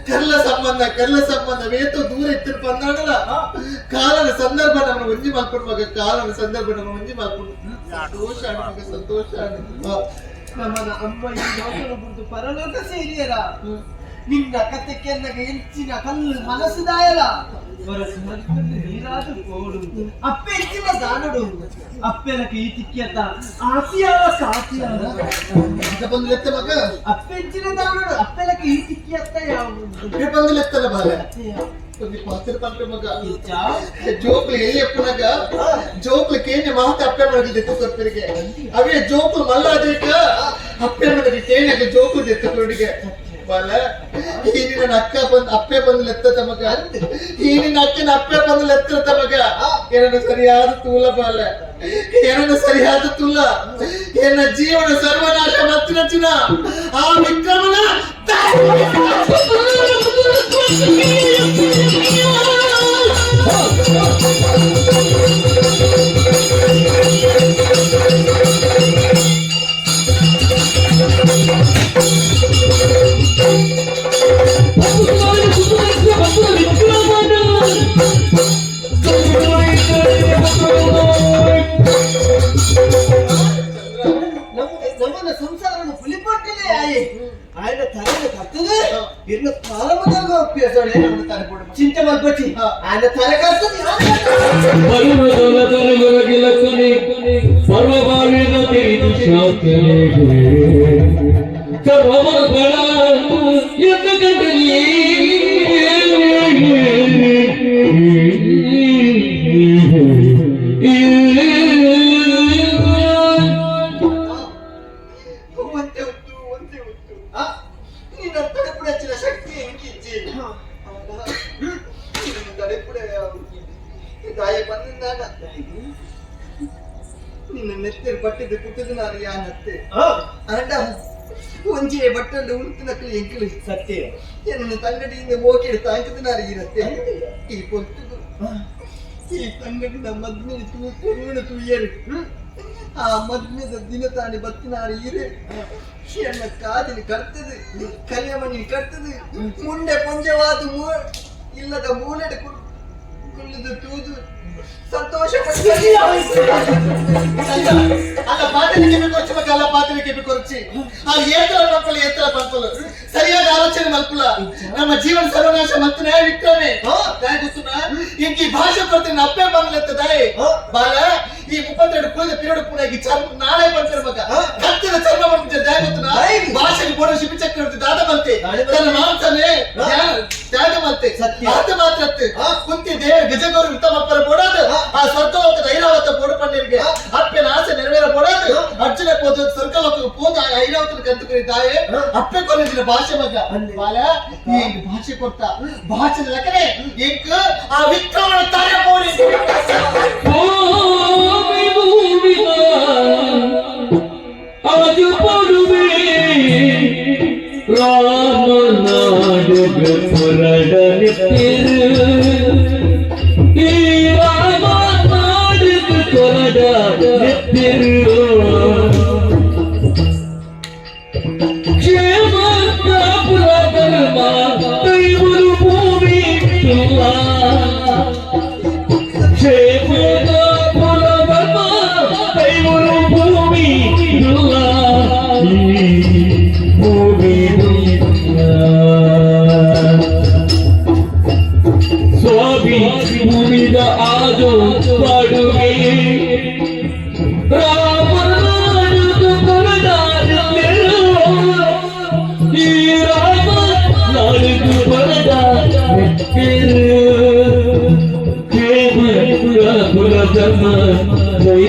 ಕರ್ಲ ಸಂಬಂಧ ಕರ್ಲ ಸಂಬಂಧ ವೇತು ದೂರ ಇತ್ತಿನ ಪಂದಾಡಲ ಕಾಲನ ಸಂದರ್ಭ ನಮ್ಮ ಒಂಜಿ ಮಲ್ಪುಣ್ ಮಗ ಕಾಲನ ಸಂದರ್ಭ ನಮ್ಮ ಒಂಜಿ ಮಲ್ಪುಣ್ ಸಂತೋಷ ಆಂಡ್ ಮಗ ಸಂತೋಷ ಆಂಡ್. ನಮ್ಮನ ಅಮ್ಮ ಈ ಲೋಕನ ಬುಡ್ದು ಪರಲೋಕ ಸೇರಿಯರ ನಿನ್ನ ಕತೆ ಕೆನ್ನಗ ಎಂಚಿನ ಕಲ್ಲು ಮನಸ್ಸುದಾಯಲ ನೀರಾದ ಕೋಡು ಅಪ್ಪೆ ಎಂಚಿನ ದಾನಡು ಅಪ್ಪೆನಕ ಈ ತಿಕ್ಕಿಯತ್ತ ಆಸಿಯಾವ ಕಾಸಿಯಾವ ಇದ ಬಂದು ಲೆತ್ತ ಮಗ ಅಪ್ಪೆಂಚಿನ ದಾನಡು ಅಪ್ಪೆಲಕ ಈ ತಿಕ್ಕಿಯತ್ತ ಯಾವ ಅಪ್ಪೆ ಬಂದು ಲೆತ್ತಲ ಬಾಲೆ ಒಂಜಿ ಪಾತ್ರ ಪನ್ಪೆ ಮಗ ಜೋಕ್ಲು ಎಲ್ಲಿ ಎಪ್ಪುನಗ ಜೋಕ್ಲು ಕೇನೆ ಮಾತ ಅಪ್ಪೆ ಮನಗೆ ದೆತ್ತು ಕೊರ್ಪರಿಗೆ ಅವೇ ಜೋಕ್ಲು ಮಲ್ಲಾದೇಕ ಅಪ್ಪೆ ಮನಗೆ ಕೇನೆಗ ಜೋಕ್ಲು ದೆತ್ತು ಕೊರುಡಿಗೆ ಬಾಲ ಈ ನಿನ್ನ ಅಕ್ಕ ಬಂದ್ ಅಪ್ಪೆ ಬಂದು ಲೆತ್ತ ತಮಗ ಈ ನಿನ್ನ ಅಕ್ಕನ ಅಪ್ಪೆ ಬಂದು ಲೆತ್ತ ತಮಗ ಏನನ್ನು ಸರಿಯಾದ ತೂಲ ಬಾಲ ಏನನ್ನು ಸರಿಯಾದ ತೂಲ ಎನ್ನ ಜೀವನ ಸರ್ವನಾಶ ಮತ್ತಿನ ಆ ವಿಕ್ರಮನ ನಮ್ಮನ್ನ ಸಂಸಾರನ ಪುಲಿಪಟ್ಟಿಲೆ ಆಯೆ ఆయన తలని కత్తది ఇన్న తలముదలుగా ఒప్పేసాడు చింత మల్పచ్చి ఆయన తల కత్తది. ಪರ್ವಬಾಳಿದ ತಿಳಿದು ಒಂತೆ ಉಂಟು ಒಂತೆ ಉಂಟು ನಿನ್ನ ತಡೆಪುಡಚ್ಚಿನ ಶಕ್ತಿ ಎಂಕಿಜ್ಜಿ ನಿನ್ನ ತಡೆಪುಡ ದಾಯ ಬಂದ ನಿನ್ನ ನೆತ್ತೆರು ಪಟ್ಟಿದ್ದು ಪುಟ್ಟದು ನಾನು ಯಾನತ್ತೆ ಅಂಡ ಒಂಜೆ ಬಟ್ಟಲು ಉಂಟು ನಕಲು ಎಂಕಲು ಸತ್ಯ ಎನ್ನ ತಂಗಡಿಯಿಂದ ಮೋಕೆಡು ತಾಂಕದ ನಾನು ಇರತ್ತೆ ಈ ಪೊರ್ತುಗು ಈ ತಂಗಡಿನ ಮದ್ಮೆನ ತೂ ಕೊರುಣ ತೂಯರು ಆ ಮದ್ಮೆದ ದಿನ ತಾನೆ ಬತ್ತಿನಾರು ಇರು ಎನ್ನ ಕಾದಿನ ಕರ್ತದು ಕಲ್ಯಮಣಿ ಕರ್ತದು ಮುಂಡೆ ಪೊಂಜವಾದ ಮೂ ಇಲ್ಲದ ಮೂಲೆಡೆ ಕುಳ್ಳಿದು ತೂದು ಸಂತೋಷ ಅಲ್ಲ ಪಾತ್ರೆಗೆ ಕೊರಚಿ ಮಕ್ಕ ಅಲ್ಲ ಪಾತ್ರೆಗೆ ಕೊರಚಿ ಆ ಏತರ ಮಕ್ಕಳು ಏತರ ಪಂಪಲು ಸರಿಯಾದ ಆಲೋಚನೆ ಮಲ್ಪುಲ ನಮ್ಮ ಜೀವನ ಸರ್ವನಾಶ ಮತ್ತನೇ ವಿಕ್ರಮೆ ಗೊತ್ತುನ ಇಂಕ ಈ ಭಾಷೆ ಕೊಡ್ತೀನಿ ಅಪ್ಪೆ ಬಂದ್ಲೆತ್ತದಾಯ್ ಬಾಲ ಈ 32 ಕುಳಿದ ಪಿರಿಯಡ್ ಪುಣೆಗೆ ಚರ್ಮ ನಾಳೆ ಬಂತಾರೆ ಮಗ ಕತ್ತಿನ ಚರ್ಮ ಬಂದ ದಾಯ ಗೊತ್ತುನ ಭಾಷೆಗೆ ಬೋಡ ಶಿಪಿ ಚಕ್ರವರ್ತಿ ದಾದ ಬಂತೆ ತನ್ನ ಮಾಂಸನೇ ತ್ಯಾಗ ಮಂತೆ ಆತ ಮಾತ್ರ ಕುಂತಿ ದೇವರ ಗಜಗೌರಿ ಉತ್ತಮಪ್ಪರ ಬೋಡಾದ ಆ ಸ್ವರ್ಗಲೋಕದ ಐರಾವತ ಬೋಡು ಪಣ್ಣೀರಿಗೆ ಅಪ್ಪನ ಆಸೆ ನೆರವೇರ ಬೋಡಾದ ಅರ್ಜುನ ಪೋದ ಸ್ವರ್ಗಲೋಕ ಪೋದ ಐರಾವತನ ಕಂತುಕರಿ ತಾಯೇ ಅಪ್ಪೆ ಕಾಲೇಜಿನ ಭಾಷೆ ಮಗ ಬಾಲ ಈ ಭಾಷೆ ಕೊಡ್ತಾ ಭಾಷೆ ಲಕನೆ ಎಂಕ್ ಆ ವಿಕ್ರಮನ ತಾರೆ ಪೋರಿ আজ পড়বে রাম নাডগ পুরডন রাম নাডগ পুরডন ಸ್ವಾಮಿ ಭೂಮಿದ ಆಜೋ ಪಾಡುವೆ ರಾಮನಾಡುದು ಬರದಾರು ಈ ರಾಮ ನಾಡುದು ಬರದಾರು ಕ್ಷೇಮ ಕುಲ ಧರ್ಮ ಜೈ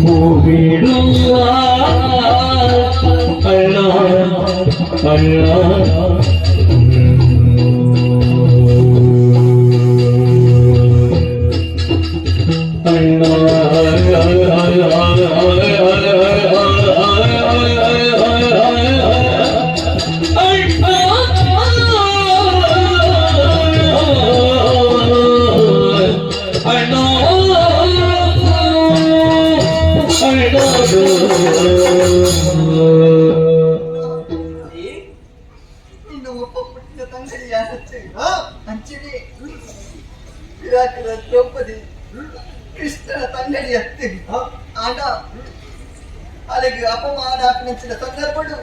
ಭೂಮಿಡುವ ಅಣ್ಣ ಅಣ್ಣ ಅಣ್ಣ. ಪುಟ್ಟಿನ ತಂಗಡಿ ಯಾರತ್ತೆ ಅಂಚಿನಿ ವಿರಾಟದ ದ್ರೌಪದಿ ಕೃಷ್ಣನ ತಂಗಡಿ ಅತ್ತೆ ಆಂಡ ಅಲೆಗೆ ಅಪಮಾನ ಆಪಿನಂಚಿನ ಸಂದರ್ಭಡು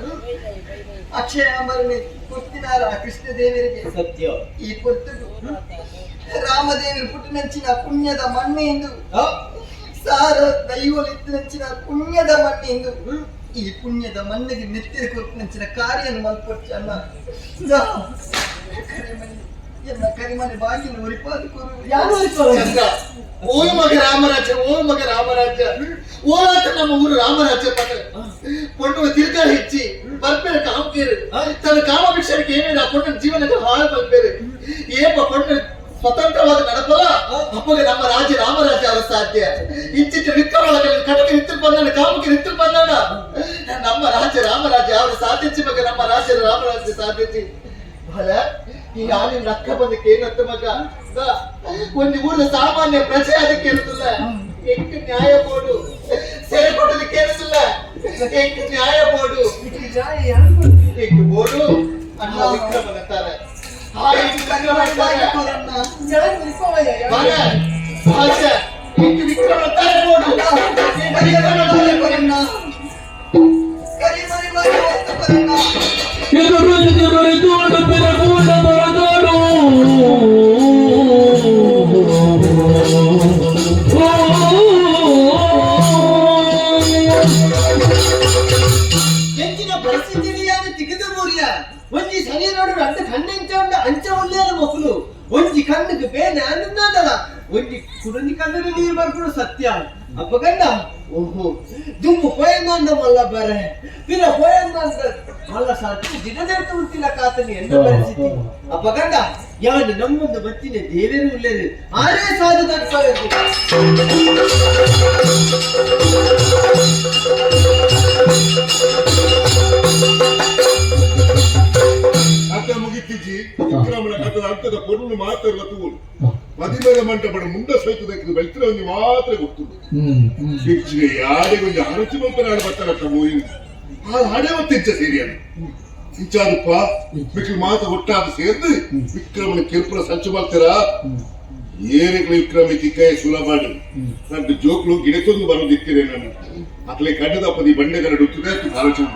ಅಕ್ಷಯ ಅಮರನೆ ಕುರ್ತಿನಾರ ಕೃಷ್ಣ ದೇವರಿಗೆ ಸತ್ಯ ಈ ಪೊರ್ತುಗು ರಾಮದೇವರು ಪುಟ್ಟಿನಂಚಿನ ಪುಣ್ಯದ ಮಣ್ಣೆಂದು ಸಾರ ದೈವಲಿತ್ತಿನಂಚಿನ ಪುಣ್ಯದ ಮಣ್ಣೆಂದು ಈ ಪುಣ್ಯದ ಮಣ್ಣಿಗೆ ನೆತ್ತಿರ ಕೊಟ್ಟಿನಂಚಿನ ಕಾರ್ಯನು ಮಲ್ಪೊಚ್ಚ ಅನ್ನ ಕರಿಮಣಿ ಎನ್ನ ಕರಿಮಣಿ ಬಾಗಿಲು ಒರಿಪಾದು ಕೊರು. ಚಂದ್ರ, ಓ ಮಗ ರಾಮರಾಜ್ಯ, ಓ ಮಗ ರಾಮರಾಜ್ಯ, ಓಲಾಟ ನಮ್ಮ ಊರು ರಾಮರಾಜ್ಯ ಪದ ಪೊಣ್ಣು ತಿರ್ಗ ಹೆಚ್ಚಿ ಬರ್ಪೇರು ಕಾಮಕೇರು ತನ್ನ ಕಾಮ ಭಿಕ್ಷರಿಗೆ ಏನೇನು ಆ ಪೊಣ್ಣನ ಜೀವನಕ್ಕೆ ಹಾಳು ಬರ್ಪೇರು ಏಪ ಪೊಣ್ಣು ಸ್ವತಂತ್ರವಾದ ನಡಪಲ ಅಪ್ಪಗೆ ನಮ್ಮ ರಾಜ್ಯ ರಾಮರಾಜ್ಯ ಅವರ ಸಾಧ್ಯ. ಇಂಚಿಂಚ ವಿಕ್ರಮಳ ಕಟಕ ನಿತ್ತು ಬಂದಾಣ, ಕಾಮಕ್ಕೆ ನಿತ್ತು ಬಂದಾಣ, ನಮ್ಮ ರಾಜ್ಯ ರಾಮರಾಜ್ಯ ಅವರ ಸಾಧ್ಯಚಿ ಮಗ, ನಮ್ಮ ರಾಜ್ಯ ರಾಮರಾಜ್ಯ ಸಾಧ್ಯಚಿ. ಬಲ ಈ ಹಾಲಿನ ರಕ್ಕ ಬಂದಕ್ಕೆ ಏನತ್ತ ಮಗ, ಒಂದು ಊರಿನ ಸಾಮಾನ್ಯ ಪ್ರಜೆ ಅದಕ್ಕೆ ಇರುತ್ತಿಲ್ಲ. ಎಂಕ್ ನ್ಯಾಯ ಬೋಡು ಸೆರೆ ಕೊಟ್ಟದಕ್ಕೆ ಇರುತ್ತಿಲ್ಲ. ಎಂಕ್ ನ್ಯಾಯ ಬೋಡು, ಎಂಕ್ ಬೋಡು ಅಣ್ಣ ವಿಕ್ರಮನ ತಾರೆ. ಆ ಎಂಕ್ ವಿಕ್ರಮನ ತಾರೆ. ಬಲ, ಭಾಷೆ, ಎಂಕ್ ವಿಕ್ರಮನ ತಾರೆ ಬೋಡು. ಎಂಕ್ ವಿಕ್ರಮನ ತಾರೆ ಬೋಡು. ಕರಿಮಣಿ ಬಾಗಿಲು ಕೊರನ್ನ. ಎದುರು ಎದುರು ತೋಡು ಬೆರಗೂಡ ಮರದೋಡು. ಎಂಚಿನ ಪರಿಸ್ಥಿತಿಯಾದ ತಿಕ್ಕದ ಮೂರಿಯ ಒಂಜಿ ಸರಿ ನೋಡು ಅಂಡ ಕಣ್ಣೆಂಚ ಉಂಡ ಅಂಚ ಒಳ್ಳೆಯರ ಮಕ್ಕಳು ಒಂಜಿ ಕಣ್ಣುக்கு ಬೇನೆ ಅನ್ನದಲ್ಲ, ಒಂಜಿ ಕುಡೊಂಜಿ ಕಣ್ಣು ನೀರು ಬರ್ಪುಡು ಸತ್ಯ. ಅಪ್ಪ ಕಂಡ ಓಹೋ ದುಮ್ಮು ಪೋಯಂದ ಮಲ್ಲ ಬರೆ ಪಿರ ಪೋಯಂದ ಮಲ್ಲ ಸತ್ಯ ದಿನದೆರ್ತು ಉಂಟಿಲ್ಲ ಕಾತನಿ ಎನ್ನ ಪರಿಸ್ಥಿತಿ. ಅಪ್ಪ ಕಂಡ ಯಾವನು ನಮ್ಮೊಂದು ಬತ್ತಿನ ದೇವೇರು ಉಳ್ಳೇರು ಆರೇ ಸಾಧು ತತ್ಪರದು. ಕತೆ ಮುಗಿತಿಜ್ಜಿ. ವಿಕ್ರಮನ ಕಥದ ಅಂತದ ಪೊಣ್ಣು ಮಾತ್ರ ತೂರು ಮದಿಮದ ಮಂಟಪಡ ಮುಂಡ ಸಹಿತ ಬೆಳ್ತಿರ ಒಂದು ಮಾತ್ರ ಗೊತ್ತುಂಟು. ಹೆಚ್ಚಿಗೆ ಯಾರಿಗೆ ಒಂದು ಅರಚಿ ಮಂಪನಾಡು ಬರ್ತಾರಕ್ಕ ಮೋಯಿ ಆ ಹಡೆ ಒತ್ತಿಂಚ ಸೇರಿಯನು ಇಂಚಾದಪ್ಪ ಮಿಕ್ಲು ಮಾತ ಒಟ್ಟಾದ ಸೇರ್ದು ವಿಕ್ರಮನ ಕಿರ್ಪುರ ಸಂಚು ಮಾಡ್ತೀರಾ ಏರಿಗಳು ವಿಕ್ರಮ ಕಿಕ್ಕಯ ಸುಲಭ ನನ್ನ ಜೋಕ್ಲು ಗಿಡತೊಂದು ಬರೋದಿತ್ತೀರೆ ನಾನು ಅಕ್ಲೆ ಕಣ್ಣದಪ್ಪದಿ ಬಂಡೆಗಳ ಡುತ್ತದೆ ಆಲೋಚನೆ.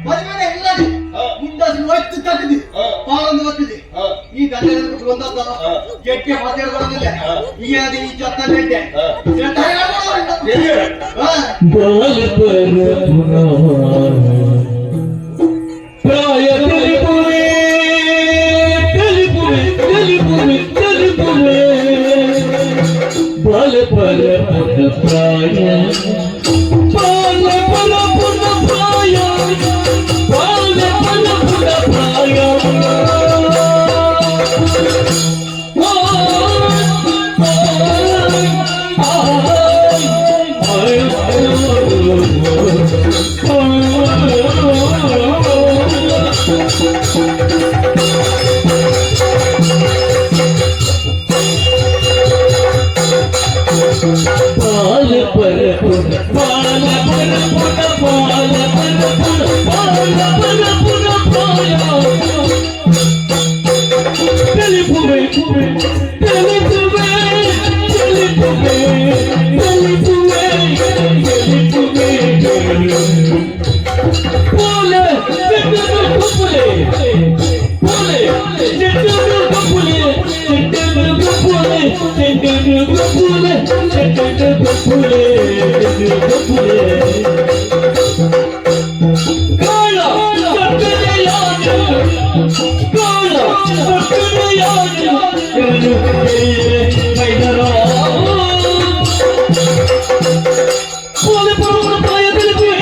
ಮದುವೆನ ಇಲ್ಲದೆ ಮುಂದಾಸಿ ಒತ್ತು ತಗ್ದಿ ಪಾಲೊಂದು ಬತ್ತಿದೆ ಈ ದಂಡ ಒಂದಲ್ಲ ಗೆಟ್ಟೆ ಮಾತಾಡ್ಕೊಳ್ಳೋದಿಲ್ಲ ಈ ಅದೇ ಈ ಜೊತೆ ಗೆಡ್ಡೆ. ಪ್ರಾಯ ತಿಳಿಪುವೆ ತಿಳಿಪುವೆ ತಿಳಿಪುವೆ ತಿಳಿಪುವೆ ಬಾಲ ಪರ ಪುನ ಪ್ರಾಯ ಬಾಲ ಪರ ಪುನ ಪ್ರಾಯ ಬಾಲ ಪರ ಪುನ ಪ್ರಾಯ. ಬಾಲ ಪರ ತೆಲಿಪುವೆ ತೆಲಿಪುವೆ ತೆಲಿಪುವೆ ತೆಲಿಪುವೆ ತೆಲಿಪುವೆ ಪೋಲೆ ಚೆಟ್ಟನು ಪುಲೆ ಪೋಲೆ ಚೆಟ್ಟನು ಪುಲೆ ಚೆಟ್ಟನು ಪುಲೆ ಚೆಟ್ಟನು ಪುಲೆ ಚೆಟ್ಟನು ಪುಲೆ ಪುಲೆ ಕಾಳ ಸಕ್ಕರೆಯಾನು ಕಾಳ ಸಕ್ಕರೆಯಾನು ಮೈದರ ಪೋಲೆ ಪರಮ ಪಾಯ ತಿಳಿಪುವೆ.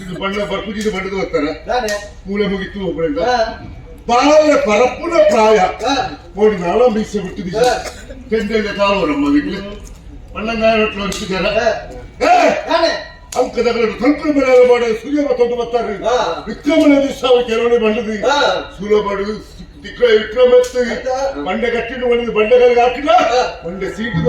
ಇದು ಬಣ್ಣ ಬರ್ಪುಜಿದು ಬಣ್ಣದ ಬರ್ತಾರ ಮೂಳೆ ಮುಗಿತು ಒಬ್ಬರಿಂದ ಬಾಳ ಪರಪ್ಪುನ ಪ್ರಾಯ ನೋಡಿ ನಾಳ ಮೀಸೆ ಬಿಟ್ಟು ಚೆಂಡೆಲ್ಲ ತಾಳು ನಮ್ಮ ಮಗನಿಗೆ ಬಣ್ಣಂಗಾಯ ರೊಟ್ಲು ಅನಿಸಿದಾರ ಅಂಕದಗಳು ತಂತ್ರ ಮೇಲೆ ಮಾಡಿ ಸೂರ್ಯ ಮತ್ತೊಂದು ಬರ್ತಾರೆ ವಿಕ್ರಮನ ದಿವಸ ಕೆಲವೊಂದು ಬಂಡದಿ ಸುಲಭ ವಿಕ್ರಮ ಬಂಡೆ ಕಟ್ಟಿನ ಬಂದಿದ್ದು ಬಂಡೆಗಳಿಗೆ ಹಾಕಿಲ್ಲ ಬಂಡೆ ಸೀಟಿನ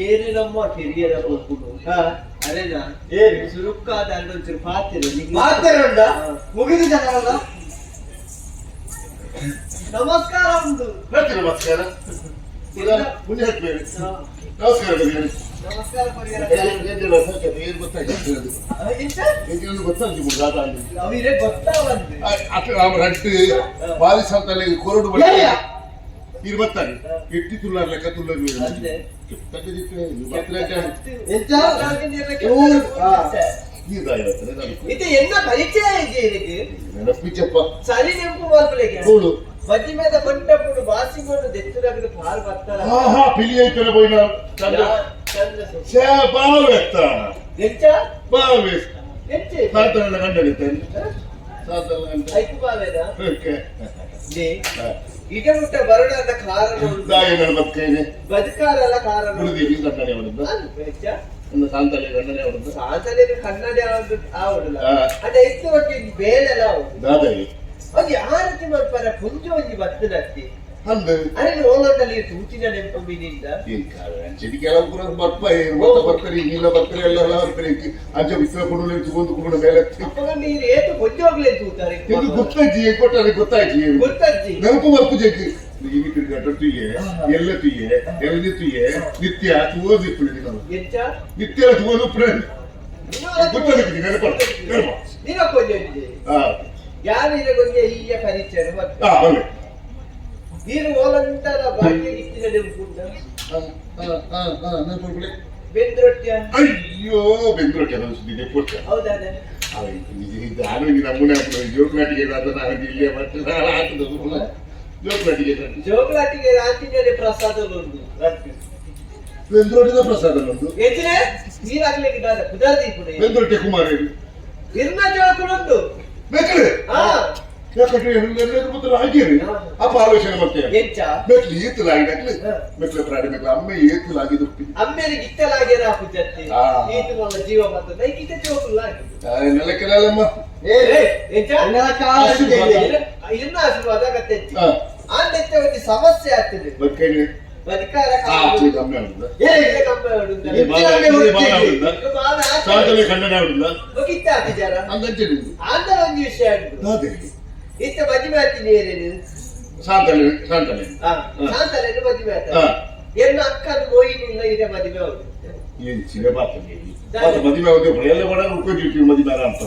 ಏನೇನಮ್ಮ ಕೆರಿಯರ ಹೋಗ್ಬಿಡು ಅರೇನಾ ಏನು ಸುರುಕ್ಕಾದ ಒಂಚೂರು ಪಾತಿರ. ಮಾತೇರುಂಡ ಮುಗಿದು ಜನರಲ್ಲ. ನಮಸ್ಕಾರ ಉಂಟು. ನಮಸ್ಕಾರ, ಮುಂದೆ ಹಾಕ್ಬೇಡಿ. ನಮಸ್ಕಾರ. ನಮಸ್ಕಾರ. ಅವಿರೇ ಗೊತ್ತಾ ಬಂದು ಬಾರಿ ಸಂತಲ್ಲಿ ಕೊರಡು ನೀರು ಬರ್ತಾರೆ ಎಟ್ಟಿ ತುಲ್ಲಾರ್ ಲೆಕ್ಕ ತುಲ್ಲಾರ್. ಅಂದೆ. ಎಂತ? ಇದು ಎನ್ನ ಪರಿಚಯ ಇದೆ ಇದಕ್ಕೆ? ನೆನಪಿಚಪ್ಪ. ಸರಿ, ನೆನಪು ಮಾಡ್ಲಿಕ್ಕೆ ಹೌದು. ಬಜ್ಜಿ ಮೇಲೆ ಬಂಟప్పుడు ಬಾಸಿಕೊಂಡು ದೆತ್ತುರಾಗದ ಪಾರ್ ಬರ್ತಾರ. ಆಹಾ, ಪಿಲಿ ಐತಲ್ಲ ಬೋಯ್ನ. ಚಂದ್ರ. ಶೇ ಬಾವೆತ್ತ. ಎಂಚ? ಬಾವೆ. ಎಂಚ? ಸಾಂತನ ಗಂಡನಿದ್ದಾನೆ, ಸಾಂತನ ಗಂಡ. ಐಕು ಬಾವೇನಾ? ಓಕೆ. ನೇ ಇಟ ಮುಟ್ಟ ಬರಡಾದ ಕಾರಣ ಉಂಟು. ದಾಯ ನನ್ನ ಬದುಕೈನೆ. ಬದುಕಾರಲ್ಲ ಕಾರಣ. ಗುರುದೇವಿ ಗಂಡನೆ ಅವನದ್ದು. ಎಂಚ? ಒಂದು ಸಾಂತಲೆ ಗಂಡನೆ ಅವನದ್ದು. ಸಾಂತಲೇನು ಕನ್ನಡ ಆವಡಲ್ಲ. ಆ. ಅದೇ ಇತ್ತು ಒಂಜಿ ಬೇಲೆಲ ಆವಡು. ದಾದಾಯಿ. ಅದು ಯಾರತಿ ಮಲ್ಪರ ಪುಂಜ ಒಂಜಿ ಬತ್ತದತ್ತಿ. ಅಂದು. ಅರೆ, ಓಲಂದಲ್ಲಿ ತೂತಿನ ನೆಂಪು ಮೀನಿಂದ. ಅಂಚೆಡಿ ಕೆಲವು ಪುರ ಬರ್ಪ ಮತ್ತೆ ಬರ್ತಾರೆ, ನೀಲ ಬರ್ತಾರೆ, ಎಲ್ಲ ಎಲ್ಲ ಬರ್ತಾರೆ. ಅಂಚೆ ಬಿಸಿಲ ಕೊಡು ತಗೊಂಡು ಕೊಡು ಮೇಲೆ. ಅಪ್ಪಗ ನೀರು ಏತು ಕೊಂಜೋಗ್ಲೇ ತೂತಾರೆ. ಇದು ಗೊತ್ತಾಯ್ತು, ಕೊಟ್ಟಾರೆ ಗೊತ್ತಾಯ್ತು. ಗೊತ್ತಜ್ಜಿ. ನೆನಪು ಬರ್ಪು ಜಗ್ಗಿ ಈಗ ತಿರುಗಾಟ ತುಯ್ಯೆ ಎಲ್ಲ ತುಯ್ಯೆ ಎಲ್ಲಿ ತುಯ್ಯೆ ನಿತ್ಯ ತೂವೋದು ಇಪ್ಪು ನಾವು. ಎಂಚ? ನಿತ್ಯ ತೂವೋದು ಗೊತ್ತಾಗುತ್ತೆ, ನೆನಪು ನೆನಪು. ನೀನ ಕೊಂಜಿ. ಹಾ. ಯಾರು ಇರಗೊಂಜೆ ಈಯ ಪರಿಚಯ ಮತ್ತೆ. ಹಾ, ಬನ್ನಿ. ನೀರು ಓಲಂತದ ಬಾಟ್ಲಿ ಇತ್ತಿನ ನೆಂಪುಂಡ? ಹಾ ಹಾ ಹಾ ಹಾ ನೆನಪು ಬಿಡಿ. ಬೆಂದ್ರೊಟ್ಟಿಯ. ಅಯ್ಯೋ, ಬೆಂಗಳೂರು ಕೆಲವು ಸುದ್ದಿ ಪುಟ್ಟ. ಹೌದಾನೆ. ಆರೋಗ್ಯ ನಮೂನೆ ಜೋಕ್ಲಾಟಿಗೆ ಇಲ್ಲೇ ಬರ್ತದೆ ಜೋಕ್ಲಾಟಿಗೆ. ಜೋಗ್ಲಾಟಿಗೆ ರಾತ್ರಿನಲ್ಲಿ ಪ್ರಸಾದ ಉಂಟು. ಬೆಂದ್ರೋಟಿದ ಪ್ರಸಾದ ಉಂಟು. ಎಜ್ರೆ ನೀರಾಗ್ಲಿಕ್ಕೆ ದಾದ ಕುದರ್ದಿ ಕೂಡ. ಬೆಂದ್ರೋಟಿ ಕುಮಾರ. ಇರ್ನ ಜೋಕುಲುಂಟು. ಬೇಕಡೆ. ಹಾ. ಯಾಕಂದ್ರೆ ಎಲ್ಲರೂ ಮತ್ತು ರಾಗಿರಿ ಅಪ್ಪ ಆಲೋಚನೆ ಮಾಡ್ತೇವೆ. ಎಂಚ? ಮೆಟ್ಲು ಏತಲಾಗಿ ಮೆಟ್ಲ ಪ್ರಾಣಿ ಮೆಟ್ಲ ಅಮ್ಮ ಏತಲಾಗಿ ದುಪ್ಪಿ. ಅಮ್ಮೇರಿಗೆ ಇತ್ತಲಾಗೆ ರಾಪು ಜತ್ತಿ. ಆ. ಈತು ಮಲ್ಲ ಜೀವ ಬರ್ತದೆ ಈತ ಜೋಕುಲಾಗಿ. ನೆಲಕ್ಕೆಲ್ಲಮ್ಮ. ಏ ಎಂಚ? ಆಶೀರ್ವಾದ. ಇರ್ನ ಆಶೀರ್ವಾದ ಅಗತ್ಯ. ಹಾ. ಆಂದೆತ್ತೆ ಒಂದು ಸಮಸ್ಯೆ ಆಗ್ತದೆ. ಬದುಕೇಳಿ. ಬದಿಕಾರ ಆ ಕಮ್ಮಿ ಆಗುದ. ಏ ಕಮ್ಮಿ ಆಡುಂದ. ಸಾಧನೆ ಖಂಡನೆ ಆಡುಲ್ಲ. ಮುಗಿತ್ತ ಆತಿಜಾರ. ಹಂಗಂತೇಳಿ. ಆಂದಲ ಒಂಜಿ ವಿಷಯ ಉಂಟು. ಅದೇ. ಇತ್ತ ಮದಿಮೆ ಆತೀನಿ ಏನೇನು? ಸಾಂತಲೆ ಸಾಂತಲೆ. ಹಾ, ಸಾಂತಲೇನು ಮದಿಮೆ ಆತ. ಹಾ. ಎನ್ನ ಅಕ್ಕನ ಮೋಯಿನಿಲ್ಲ ಇದೆ ಮದಿಮೆ ಹೌದು. ಏನ್ ಸಿನಿಮಾ ಅದು ಮದುವೆ ಆಗುತ್ತೆ ಎಲ್ಲ ಕೂಡ ಉಪಯೋಗಿಸ್ತೀವಿ ಮದುವೆ ಅಂತ.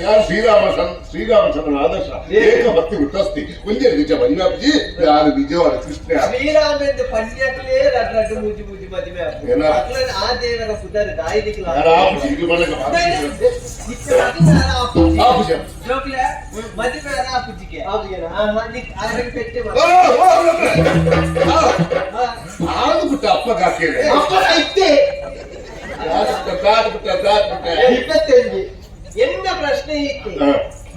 ಯಾರು ಶ್ರೀರಾಮ ಶ್ರೀರಾಮಚಂದ್ರನ ಆದರ್ಶ ಏಕ ಭಕ್ತಿ ಹುಟ್ಟಸ್ತಿ ಒಂದೇ ನಿಜ ಮದುವೆ ಆಗಿ ಯಾರು ನಿಜವಾದ ಕೃಷ್ಣ. ಶ್ರೀರಾಮ ಎಂದು ಪನ್ಯಕ್ಲೇ ರಡ್ ರಡ್ ಮೂಜಿ ಮೂಜಿ ಮದಿಮೆ ಆಪುಂಡು. ಏನ? ಅಕ್ಲನ ಆ ದೇವರ ಪುದರ್ ದಾಯಿದಿಕ್ಲ. ಯಾರು ಆಪುಜಿ ಇದು ಮಾಡಕ್ಕೆ ಇತ್ತ ಮದಿಮೆ ಆರ ಆಪುಜಿ. ಆಪುಜಿ. ಜೋಕ್ಲೆ ಮದಿಮೆ ಆರ ಆಪುಜಿಗೆ. ಆಹಾ, ನಿಕ್ ಆರನ್ ಪೆಟ್ಟೆ ಮಾತ್ರ. ಹಾ. ಆದು ಬಿಟ್ಟ ಅಪ್ಪ ಕಾಕೇನೆ. ಅಪ್ಪ ಇತ್ತೆ. ದಾಟ್ ಬಿಟ್ಟ ದಾಟ್ ಬಿಟ್ಟ. 21. ಎನ್ನ ಪ್ರಶ್ನೆ ಇತ್ತು. ಹಾ.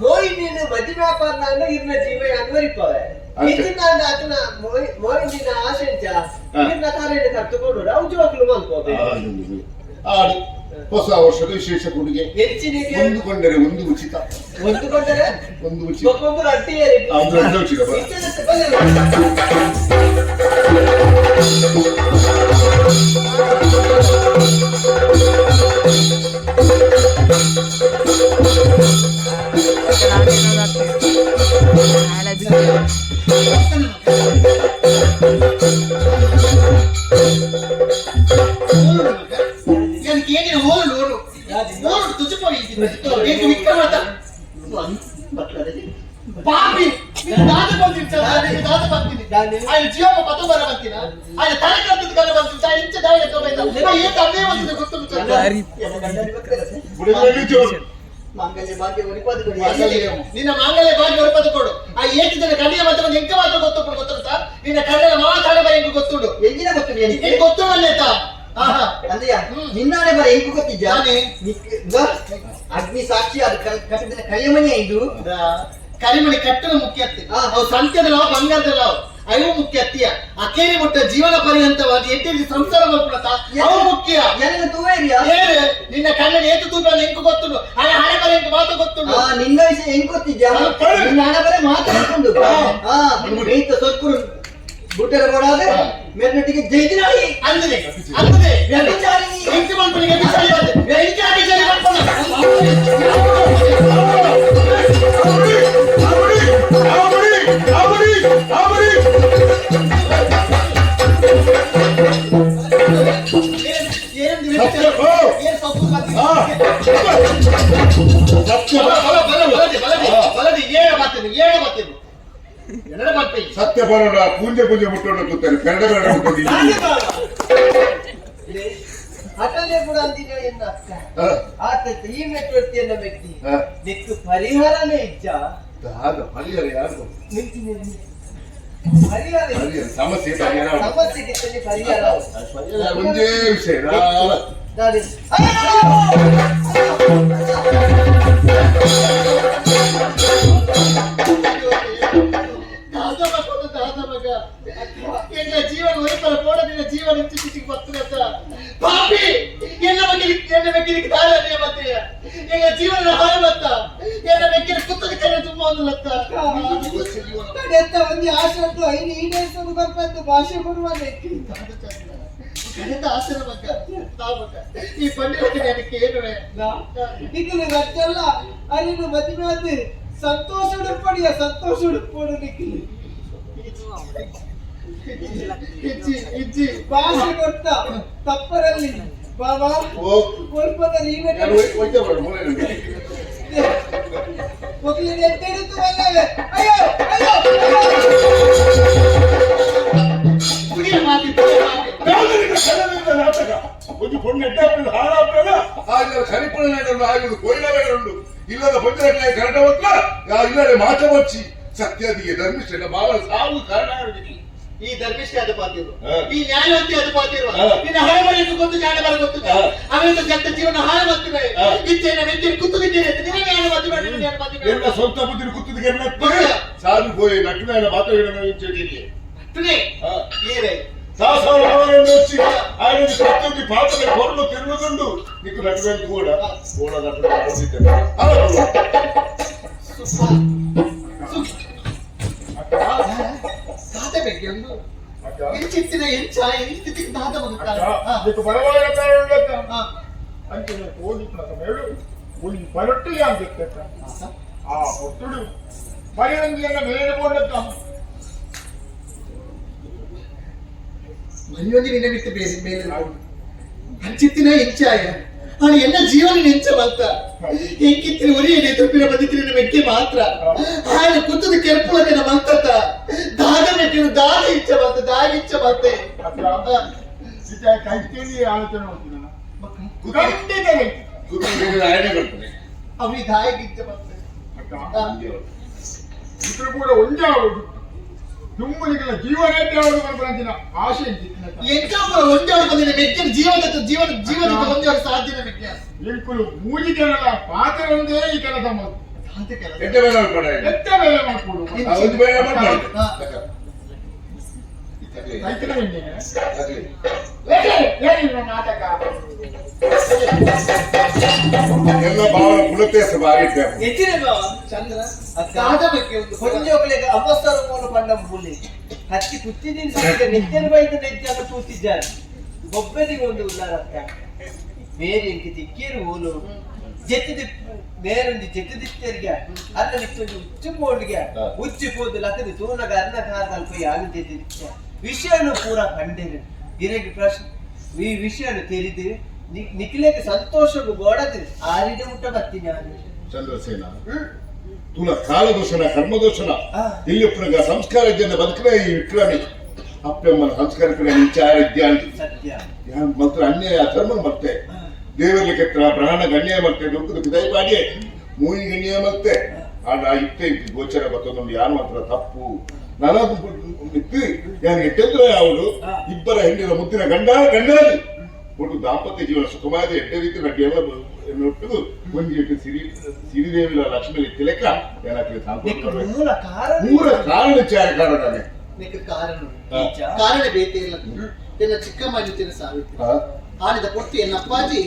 ಮೋಹಿನಿನ ಮದಿಮೆ ಆಪರ್ನ ಇರ್ನ ಜೀವ ಅನ್ವರಿಪವೆ. ಅಂಚೆ. ಇತ್ತಿನ ಆತನ ಮೋಹಿನಿನ ಆಶೆಂಚ ಹಾ. ಇರ್ನ ತಾರೇನ ಕರ್ತುಕೊಂಡು ಅವು ಜೋಕ್ಲು ಮಲ್ಕೋಬೆ. ಆಡು ಹೊಸ ವರ್ಷದ ವಿಶೇಷ ಕೊಡುಗೆ. ಹೆಚ್ಚಿನಿಗೆ ಒಂದು ಕೊಂಡರೆ ಒಂದು ಉಚಿತ. ಒಂದು ಕೊಂಡರೆ ಒಂದು ಉಚಿತ. ಒಬ್ಬೊಬ್ಬರು ಅಡ್ಡಿಯರಿ. ಆ, ಒಂದು ಎರಡು ಉಚಿತ ಬಾ. ಇಷ್ಟದ ಬಲ್ಲೆ. எனக்கு ಏನಿಲ್ಲ ಓಡು ಓಡು ಓಡು ತುಜುಪೋಯಿ ಏನು ವಿಕ್ರಮತ ಪಾಪಿ ನೀನು ದಾದ ಬಂದಿರ್ತ ದಾದ ಬರ್ತೀನಿ ఆయన జీవమ పతం బర ಬಂತಿನ ఆయన తల కత్తి కల ಬಂತಿನ ఆయన ఇంచ దాయి ఎక్కబైత ఏ తన్నే ಬಂತಿನ ಗೊತ್ತು. ಬುಡದಲ್ಲಿ ಜೋರು. ಮಾಂಗಲ್ಯ ಭಾಗ್ಯ ಒರಿಪಾದ ಕೊಡು. ನಿನ್ನ ಮಾಂಗಲ್ಯ ಭಾಗ್ಯ ಒರಿಪಾದ ಕೊಡು. ಆ ಏತಿ ಜನ ಕಣ್ಣಿನ ಮಾತ್ರ ಬಂದು ಎಂಕ ಮಾತ್ರ ಗೊತ್ತುಂಟು ಗೊತ್ತುಂಟಾ ನಿನ್ನ ಕಣ್ಣನ ಮಾತಾಡ ಬರ ಎಂಕು ಗೊತ್ತುಂಡು. ಎಂಜಿನ ಗೊತ್ತು ನಿನಗೆ? ಎಂಕ್ ಗೊತ್ತುಂಡಲ್ಲೇತ ಆಹಾ. ಅಂದಯ್ಯ ಹ್ಮ್. ನಿನ್ನಾನೆ ಬರ ಎಂಕು ಗೊತ್ತಿದ್ಯಾ? ನಾನೇ. ಅಗ್ನಿ ಸಾಕ್ಷಿ ಅದು ಕಟ್ಟಿದ ಕರಿಮಣಿ ಇದು. ಕರಿಮಣಿ ಕಟ್ಟಲು ಮುಖ್ಯ ಅತ್ತಿ. ಅವು ಸಂತ್ಯದ ಲಾವು ಬಂಗಾರದ ಲಾವು ಅವು ಮುಖ್ಯ ಅತ್ತಿಯ. ಅಕೇರಿ ಮುಟ್ಟ ಜೀವನ ಪರ್ಯಂತವಾಗಿ ಎಟ್ಟಿ ಸಂಸಾರ ಮಲ್ಪುಣತ ಅವು ಮುಖ್ಯ. ಎನ್ನ ತೂವೇರಿಯಾ? ಏರು ನಿನ್ನ ಕಣ್ಣನ ಏತು ತೂಪ ಎಂಕು ಗೊತ್ತುಂಡು ಹಣ ಹಣೆ ಬರ ಎಂಕು ಮಾತು ಗೊತ್ತುಂಡು. ಆ ನಿನ್ನ ವಿಷಯ ಹೆಂಗ್ ಗೊತ್ತಿದ್ಯಾ? ಹಾ. ನಿನ್ನ ಹಣ ಬರ ಮಾತಾಡ್ಕೊಂಡು ಹಾ. ಆ ರೈತ ಸೊಕ್ಕುರು ಬುಟ್ಟರ ಕೊಡಾದೆ ಮೇಲ್ನೊಟ್ಟಿಗೆ ಜೈದಿನಾಳಿ. ಅಂದದೆ ಅಂದದೆ. ವ್ಯಭಿಚಾರಿಣಿ. ಎಂಚು ಮಲ್ಪುನಿ ವ್ಯಭಿಚಾರಿ ಬಂದೆ ಎಂಚ ವ್ಯಭಿಚಾರಿ ಮಲ್ಪುನ. ಆವಡಿ ಆವಡಿ ಆವಡಿ ಆವಡಿ. ಏನಂದು ವ್ಯಭಿಚಾರಿ? ಸತ್ಯ, ಓ. ಏನ್ ಸೊಪ್ಪು ಮತ್ತೆ? ಆ, ಸತ್ಯ. ಬಲ ಬಲ ಬಲ ಬಲದಿ ಬಲದಿ ಬಲದಿ ಏಳು ಬರ್ತೀನಿ ಏಳು ಬರ್ತೀನಿ ಎರಡು ಬರ್ತೀನಿ. ಸತ್ಯ ಬರೋಣ ಪೂಂಜೆ ಪೂಂಜೆ ಮುಟ್ಟೋಣ ಕೂತಾರೆ ಕನ್ನಡ ಕನ್ನಡ ಮುಟ್ಟೋದು. ನಾನೇ ಬಾಬಾ. ಅಟಲೇ ಕೂಡ ಅಂದಿನ ಎನ್ನ ಅಕ್ಕ. ಆತ ಈ ಮೆಟ್ವರ್ತಿಯನ್ನ ವ್ಯಕ್ತಿ. ನಿಕ್ಕು ಪರಿಹಾರನೇ ಇಜ್ಜ. ದಾದ ಪರಿಹಾರ ಯಾರು? ನಿಂತಿನಿ. ಪರಿಹಾರ ಇಜ್ಜ. ಪರಿಹಾರ ಸಮಸ್ಯೆ ಪರಿಹಾರ ಉಂಟು. ಸಮಸ್ಯೆಗೆ ತನ್ನಿ ಪರಿಹಾರ. ಪರಿಹಾರ ಒಂದೇ ವಿಷಯ ದಾದಿ. ಅಯ್ಯೋ! ದಾದ ಮಗ ದಾದ ಮಗ ಎಂಗ ಜೀವನ ಒರಿಪರ ಪೋಡ ನಿನ್ನ ಜೀವನ ಇಂಚಿಗೆ ಬರ್ತದೆ ಪಾಪಿ ಎನ್ನ ಬಗ್ಗೆ ಎನ್ನ ಬೆಕ್ಕಿನಿಗೆ ದಾರ ಬತ್ತೀಯ ಎಂಗ ಜೀವನ ಹಾಳು ಬತ್ತ ಎನ್ನ ಬೆಕ್ಕಿನ ಕುತ್ತದ ಕಣ್ಣು ತುಂಬ ಒಂದು ಲತ್ತ. ಎಂತ ಒಂದು ಆಶೆ ಉಂಟು ಐನು ಈಡೇರಿಸೋದು ಬರ್ಪಂದು ಭಾಷೆ ಕೊಡುವ ಗಣಿತ ಆಸನ ಮಗ ತಾ ಮಗ ಈ ಪಂಡಿತ ನನಗೆ ಏನುವೆ? ನಿಖಲು ರಜ್ಜಲ್ಲ ಅರಿನು ಮದಿಮಾತಿ ಸಂತೋಷ ಉಡುಪಡಿಯ ಸಂತೋಷ ಉಡುಪಡು ನಿಖಲು. ಇಜ್ಜಿ ಇಜ್ಜಿ. ಭಾಷೆ ಕೊಡ್ತ ತಪ್ಪರಲ್ಲಿ ಬಾಬಾ. ಓ. ಒಲ್ಪದ ಯಾರು ವೈದ್ಯ ಬರೋಣ ಮೂಲೆ. ಮೊದಲಿನ ಎತ್ತೆಡುತ್ತು ಅಲ್ಲವೇ? ಅಯ್ಯೋ ಅಯ್ಯೋ ಅಯ್ಯೋ. ಕುಡಿಯ ಮಾತಿ ಕುಡಿಯ ಮಾತಿ. ಕನ್ನಡದಿಂದ ನಾಟಕ ಒಂದು ಪೊಣ್ಣು ಎಡ್ಡ ಹಾಳಾಗ್ಬೇಡ ಆ ಇಲ್ಲ ಕರಿಪುಣ ನಾಡನ್ನು ಆಗಿದ್ದು ಕೊಯ್ಲ ಬೇಡ ಇಲ್ಲದ ಪಂಚರಕಾಯಿ ಕನ್ನಡ ಮಾತ್ರ ಇಲ್ಲದೆ ಮಾಟ ಬಚ್ಚಿ ಸತ್ಯದಿಗೆ ಧರ್ಮಿಷ್ಠನ ಭಾವನ ಸಾವು ಕಾರಣ ಆಗಿದೆ. ಈ ಧರ್ಮಿಷ್ಠ ಅದು ಪಾತಿರು ಹಾ. ಈ ನ್ಯಾಯವಂತಿ ಅದು ಪಾತಿರುವ ಹಾ. ನಿನ್ನ ಹಳೆ ಮನೆಯನ್ನು ಗೊತ್ತು ಜ್ಞಾನ ಬರ ಗೊತ್ತು. ಹಾ. ಅವರಿಂದ ಜತ್ತ ಜೀವನ ಹಾಳು ಬರ್ತಿವೆ. ಹಾ. ಇಚ್ಛೆಯ ವ್ಯಕ್ತಿ ಕುತ್ತದಿದ್ದೇನೆ ನಿನ್ನ ನ್ಯಾಯ ಮಾತಿ ಬೇಡ ನಿನ್ನ ನ್ಯಾಯ ಮಾತಿ ಬೇಡ. ಎಲ್ಲ ಸ್ವಂತ ಬುದ್ಧಿ ಕುತ್ತಿಗೆ ಸಾಧು ಹೋಯಿ ನಟನ ಮಾತ್ರ ಅಷ್ಟೇ. ಏರೇ ಸಾಸಾರವನ್ನು ఆయన ಸತ್ತೊಂದು ಪಾತ್ರೆ ಕೊರಲು ತಿರುಗುದುಂಡು ನಿಕ್ಕು ನಟುವೆಂದು ಕೂಡ ಕೂಡ ನಟನೆ ಓದಿದ್ದೇನೆ. ಸುಖ ಸುಖ ತಾತೆ ಬೆಂಕಿ ಒಂದು ಇಂಚಿತ್ತಿನ ಎಂಚ ಈ ಸ್ಥಿತಿಗೆ ದಾದ ಮಗ ಅದಕ್ಕೆ ಬರವಾದ ಕಾರಣ ಅಂಚನೆ ಹೋಗಿತ್ತು ಸಮಯಡು ಒಂದು ಬರಟ್ಟು ಯಾಂತಿತ್ತ ಆ ಹೊತ್ತುಡು ಮರಿಯೊಂದಿಯನ್ನ ಮೇಲೆ ಬೋಂಡತ್ತ. ಮರಿಯೊಂದು ನಿನ್ನ ಬಿಟ್ಟು ಬೇರೆ ಮೇಲೆ ಅಂಚಿತ್ತಿನ ಎಂಚಾಯ ಅವನು ಎನ್ನ ಜೀವನ ನೆಂಚ ಮಾತ್ರ ಎಂಕಿತ್ತಿನ ಒರಿಯನೆ ತುಪ್ಪಿನ ಬದುಕಿನ ಮೆಕ್ಕೆ ಮಾತ್ರ ఆయన ಕುತ್ತದ ಕೆರ್ಪುಳಕನ ಮಂತತ ದಾದ ಮೆಟ್ಟಿನ ದಾದ ಇಚ್ಛ ಮಾತ್ರ ದಾದ ಇಚ್ಛ ಮಾತೆ. ಅಕ್ಕ, ಸೀತಾ ಕೈತೇಲಿ ಆಲೋಚನೆ ಮಾಡ್ತೀನಿ ಖಂಡಿತ ರೈತ. ಕೂತ್ಕೊಂಡು ಆಯನೆ ಬರ್ತಾನೆ. ಅವನಿಗೆ ದಾಯಿಗೆ ಇಚ್ಛ ಮಾತೆ. ಅಕ್ಕ, ಇದ್ರ ಕೂಡ ಒಂದೇ ಆಗೋದು ದುಮ್ಮನಿಗೆಲ್ಲ ಜೀವನ ಯಾವುದು ಬರ್ಬರಂತಿನ ಆಶೆ ಇಂತಿತ್ತಿನ. ಎಂಕಪ್ಪ ಒಂದೇ ಬಂದಿನ ಮೆಕ್ಕಿನ ಜೀವನದ ಜೀವನ ಜೀವನದ ಒಂದೇ ಸಾಧ್ಯನ ಮೆಕ್ಕೆ. ಎಂಕುಲು ಮೂಜಿ ಜನಲ ಪಾತ್ರ ಒಂದೇ ಈ ಕೆಲಸ ಮಾಡು. ಸಾಧ್ಯ ಕೆಲಸ. ಎಡ್ಡೆ ಬೇಡ ಮಾಡ್ಬೇಡ. ಎತ್ತ ಮೇಲೆ ಮಾಡ್ಕೊಡು. ಆ, ಒಂದು ಬೇಡ ಮಾಡ್ಬೇಡ. ಹಾ. ರೈತರ ಹಿಂದೆ ಆಗ್ಲಿ. ಏನಿಲ್ಲ ನಾಟಕ. ಎಲ್ಲ ಭಾವ ಗುಣತೆ ಬಾರಿ ಇಟ್ಟೆ. ಎಚ್ಚಿನ ಬಾವ. ಚಂದ್ರ ಅಕ್ಕ. ದಾದ ಮೆಕ್ಕೆ ಒಂದು ಕೊಂಜೋಕ್ಲೆಗ್ ಅವಸರ ಮೂಲ ಪಂಡ ಬುಲಿ ಹತ್ತಿ ಕುತ್ತಿದ್ದೀನಿ ಸತ್ಯ ನೆತ್ತೆನ ಬೈದ ನೆಜ್ಜಾಗ ತೂತಿದ್ದಾರೆ ಒಬ್ಬರಿಗೆ ಒಂದು ಉಲ್ಲಾರಕ್ಕ ಬೇರೆ ಇಂಕಿ ತಿಕ್ಕೇರು ಓಲು ಜೆತ್ತಿದಿ ಬೇರೊಂದು ಜೆತ್ತಿದಿತ್ತರಿಗೆ ಅಲ್ಲ ನಿಕ್ಕೊಂದು ಉಚ್ಚು ಮೋಡ್ಗೆ ಉಚ್ಚು ಪೋದು ಲಕ್ಕದು ತೂನಗ ಅರ್ನ ಕಾರದಲ್ಲಿ ಪೋಯಿ ಆನು ಜೆತ್ತಿದಿತ್ತ ವಿಷಯನು ಪೂರ ಕಂಡೇರು ಇರಗೆ ಪ್ರಶ್ನೆ ಈ ವಿಷಯನು ತೆರಿದು ನಿಖಿಲೇಗೆ ಸಂತೋಷಗೂ ಗೋಡದು ಆರಿದ ಮುಟ್ಟ ಬರ್ತೀನಿ ನಾನು. ಚಂದ್ರಸೇನ ತುಲ ಕಾಲದೋಷನ ಕರ್ಮದೋಷನ ಆ. ಇಲ್ಲಿ ಸಂಸ್ಕಾರ ಜನ ಬದುಕಲೇ ಈ ವಿಕ್ರಮಿ ಅಪ್ಪಮ್ಮನ ಸಂಸ್ಕಾರ ಕಡೆ ವಿಚಾರ ಇದ್ಯಾಂತಿ ಸತ್ಯ. ಯಾನ್ ಮಾತ್ರ ಅನ್ಯಾಯ ಅಧರ್ಮ ಮತ್ತೆ ದೇವರ ಕೆತ್ರ ಬ್ರಾಹ್ಮಣ ಗಣ್ಯ ಮತ್ತೆ ಲೋಕದ ಪಿದಾಯಿ ಮೂವಿ ಗಣ್ಯ ಮತ್ತೆ ಆಡ ಇತ್ತೆ ಇತ್ತು ಗೋಚರ ಬತ್ತೊಂದು ಯಾರು ಮಾತ್ರ ತಪ್ಪು ನನದು ಇತ್ತು ಯಾನ್ ಎಟ್ಟೆದ್ರೆ ಅವಳು ಇಬ್ಬರ ಹೆಂಡಿನ ಮುದ್ದಿನ ಗಂಡ ಗಂಡಾದಿ ಒಟ್ಟು ದಾಂಪತ್ಯ ಜೀವನ ಸುಖಮಾದ ಎಡ್ಡೆ ರೀತಿ ನಡ್ಡಿ ಎಲ್ಲ ಒಟ್ಟು ಒಂಜಿ ಇಟ್ಟು ಸಿರಿ ಸಿರಿದೇವಿಲ ಲಕ್ಷ್ಮಿ ತಿಲಕ ಏನಕ್ಕೆ ನಿಕ್ ಮೂಲ ಕಾರಣ. ಮೂರ ಕಾರಣ ವಿಚಾರ ಕಾರಣ. ನಿಕ್ಕ ಕಾರಣ. ನಿಜ. ಕಾರಣ ಬೇತೆ ಇಲ್ಲ ಎನ್ನ ಚಿಕ್ಕಮ್ಮ ಜೊತೆ ಸಾವಿತ್ರಿ ಆನಿದ ಪೊಟ್ಟಿ ಎನ್ನ ಅಪ್ಪಾಜಿ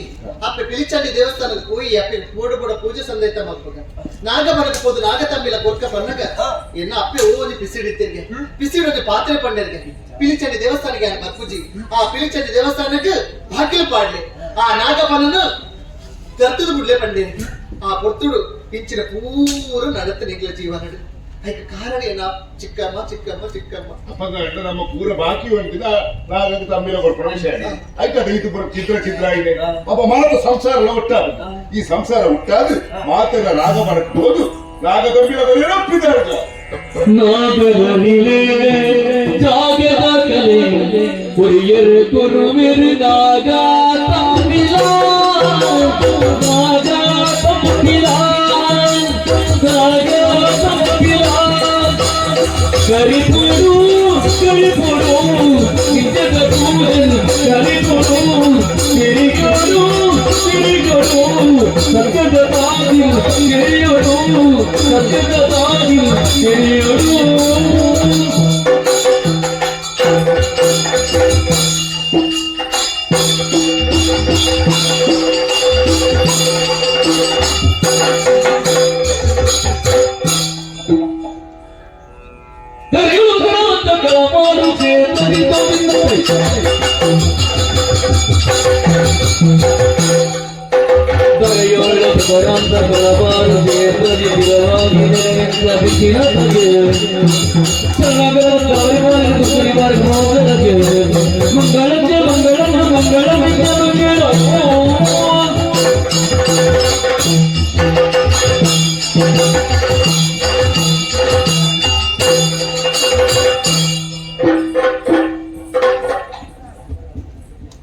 ಅಪ್ಪೆ ಪಿಲಿಚಂಡಿ ದೇವಸ್ಥಾನಕ್ಕೆ ಹೋಗಿ ಅಪ್ಪೆ ಬೋಡ ಬೋಡ ಪೂಜೆ ಸಂದೈತ ಮಲ್ಪಗ ನಾಗ ಮನಕ್ಕೆ ಹೋದು ನಾಗ ತಂಬಿಲ ಕೊರ್ಕ ಪನ್ನಗ ಎನ್ನ ಅಪ್ಪೆ ಓದಿ ಪಿಸಿಡಿತ್ತಿರ್ಗೆ ಪಿಸಿಡೊಂದು ಪಾತ್ರೆ ಪಂಡರ್ಗೆ ಪಿಲಿಚಂಡಿ ದೇವಸ್ಥಾನಕ್ಕೆ ಯಾರು ಬರ್ಪುಜಿ ಆ ಪಿಲಿಚಂಡಿ ದೇವಸ್ಥಾನಕ್ಕೆ ಬಾಕಿಲು ಪಾಡ್ಲೆ ಆ ನಾಗಪನನು ದತ್ತದ ಬುಡ್ಲೆ ಪಂಡೇರಿ ಆ ಪೊರ್ತುಡು ಇಂಚಿನ ಪೂರ ನಡತ ನಿಗ್ಲ ಜೀವನಡು ಐಕ ಕಾರಣ ಏನ ಚಿಕ್ಕಮ್ಮ ಚಿಕ್ಕಮ್ಮ ಚಿಕ್ಕಮ್ಮ. ಅಪ್ಪಗ ಗಂಡ ನಮ್ಮ ಪೂರ ಬಾಕಿ ಹೊಂಟಿದ ನಾಗಂತ ತಮ್ಮಿಲ ಕೊಡ್ಪಣ ವಿಷಯ ಆಯ್ತು ಅದು ಇದು ಪೂರ ಚಿತ್ರ ಚಿತ್ರ ಇದೆ ಪಾಪ ಮಾತ್ರ ಸಂಸಾರ ಎಲ್ಲ ಒಟ್ಟಾದು ಈ ಸಂಸಾರ ಹುಟ್ಟಾದು ಮಾತೆಲ್ಲ ರಾಗ ಮಾಡಕ್ಕೆ ಹೋದು ರಾಗ ತಂಬಿಲ ಒಪ್ಪಿದ್ದಾರೆ. ನಾಗರನಿಲೆ ಜಾಗದ ಕಲೆ ಹುರಿಯರು ಗುರುವಿರು ನಾಗ ತಂಬಿಲ ನಾಗ ತಂಬಿಲ ನಾಗ ತಂಬಿಲ ಕರಿಪುಡು ಕರಿಪುಡು ನಿಜದ ತೂರನ್ ಕರಿಪುಡು ತಿರಿಗೊಡು ತಿರಿಗೊಡು ಸತ್ಯದ ತಾದಿ ತಿಳಿಯೊಡು ಸತ್ಯದ ತಾದಿ ತಿಳಿಯೊಡು. ಮಂಗಳ ಮಂಗಳ ಮಂಗಳ ಮಂಗಳ.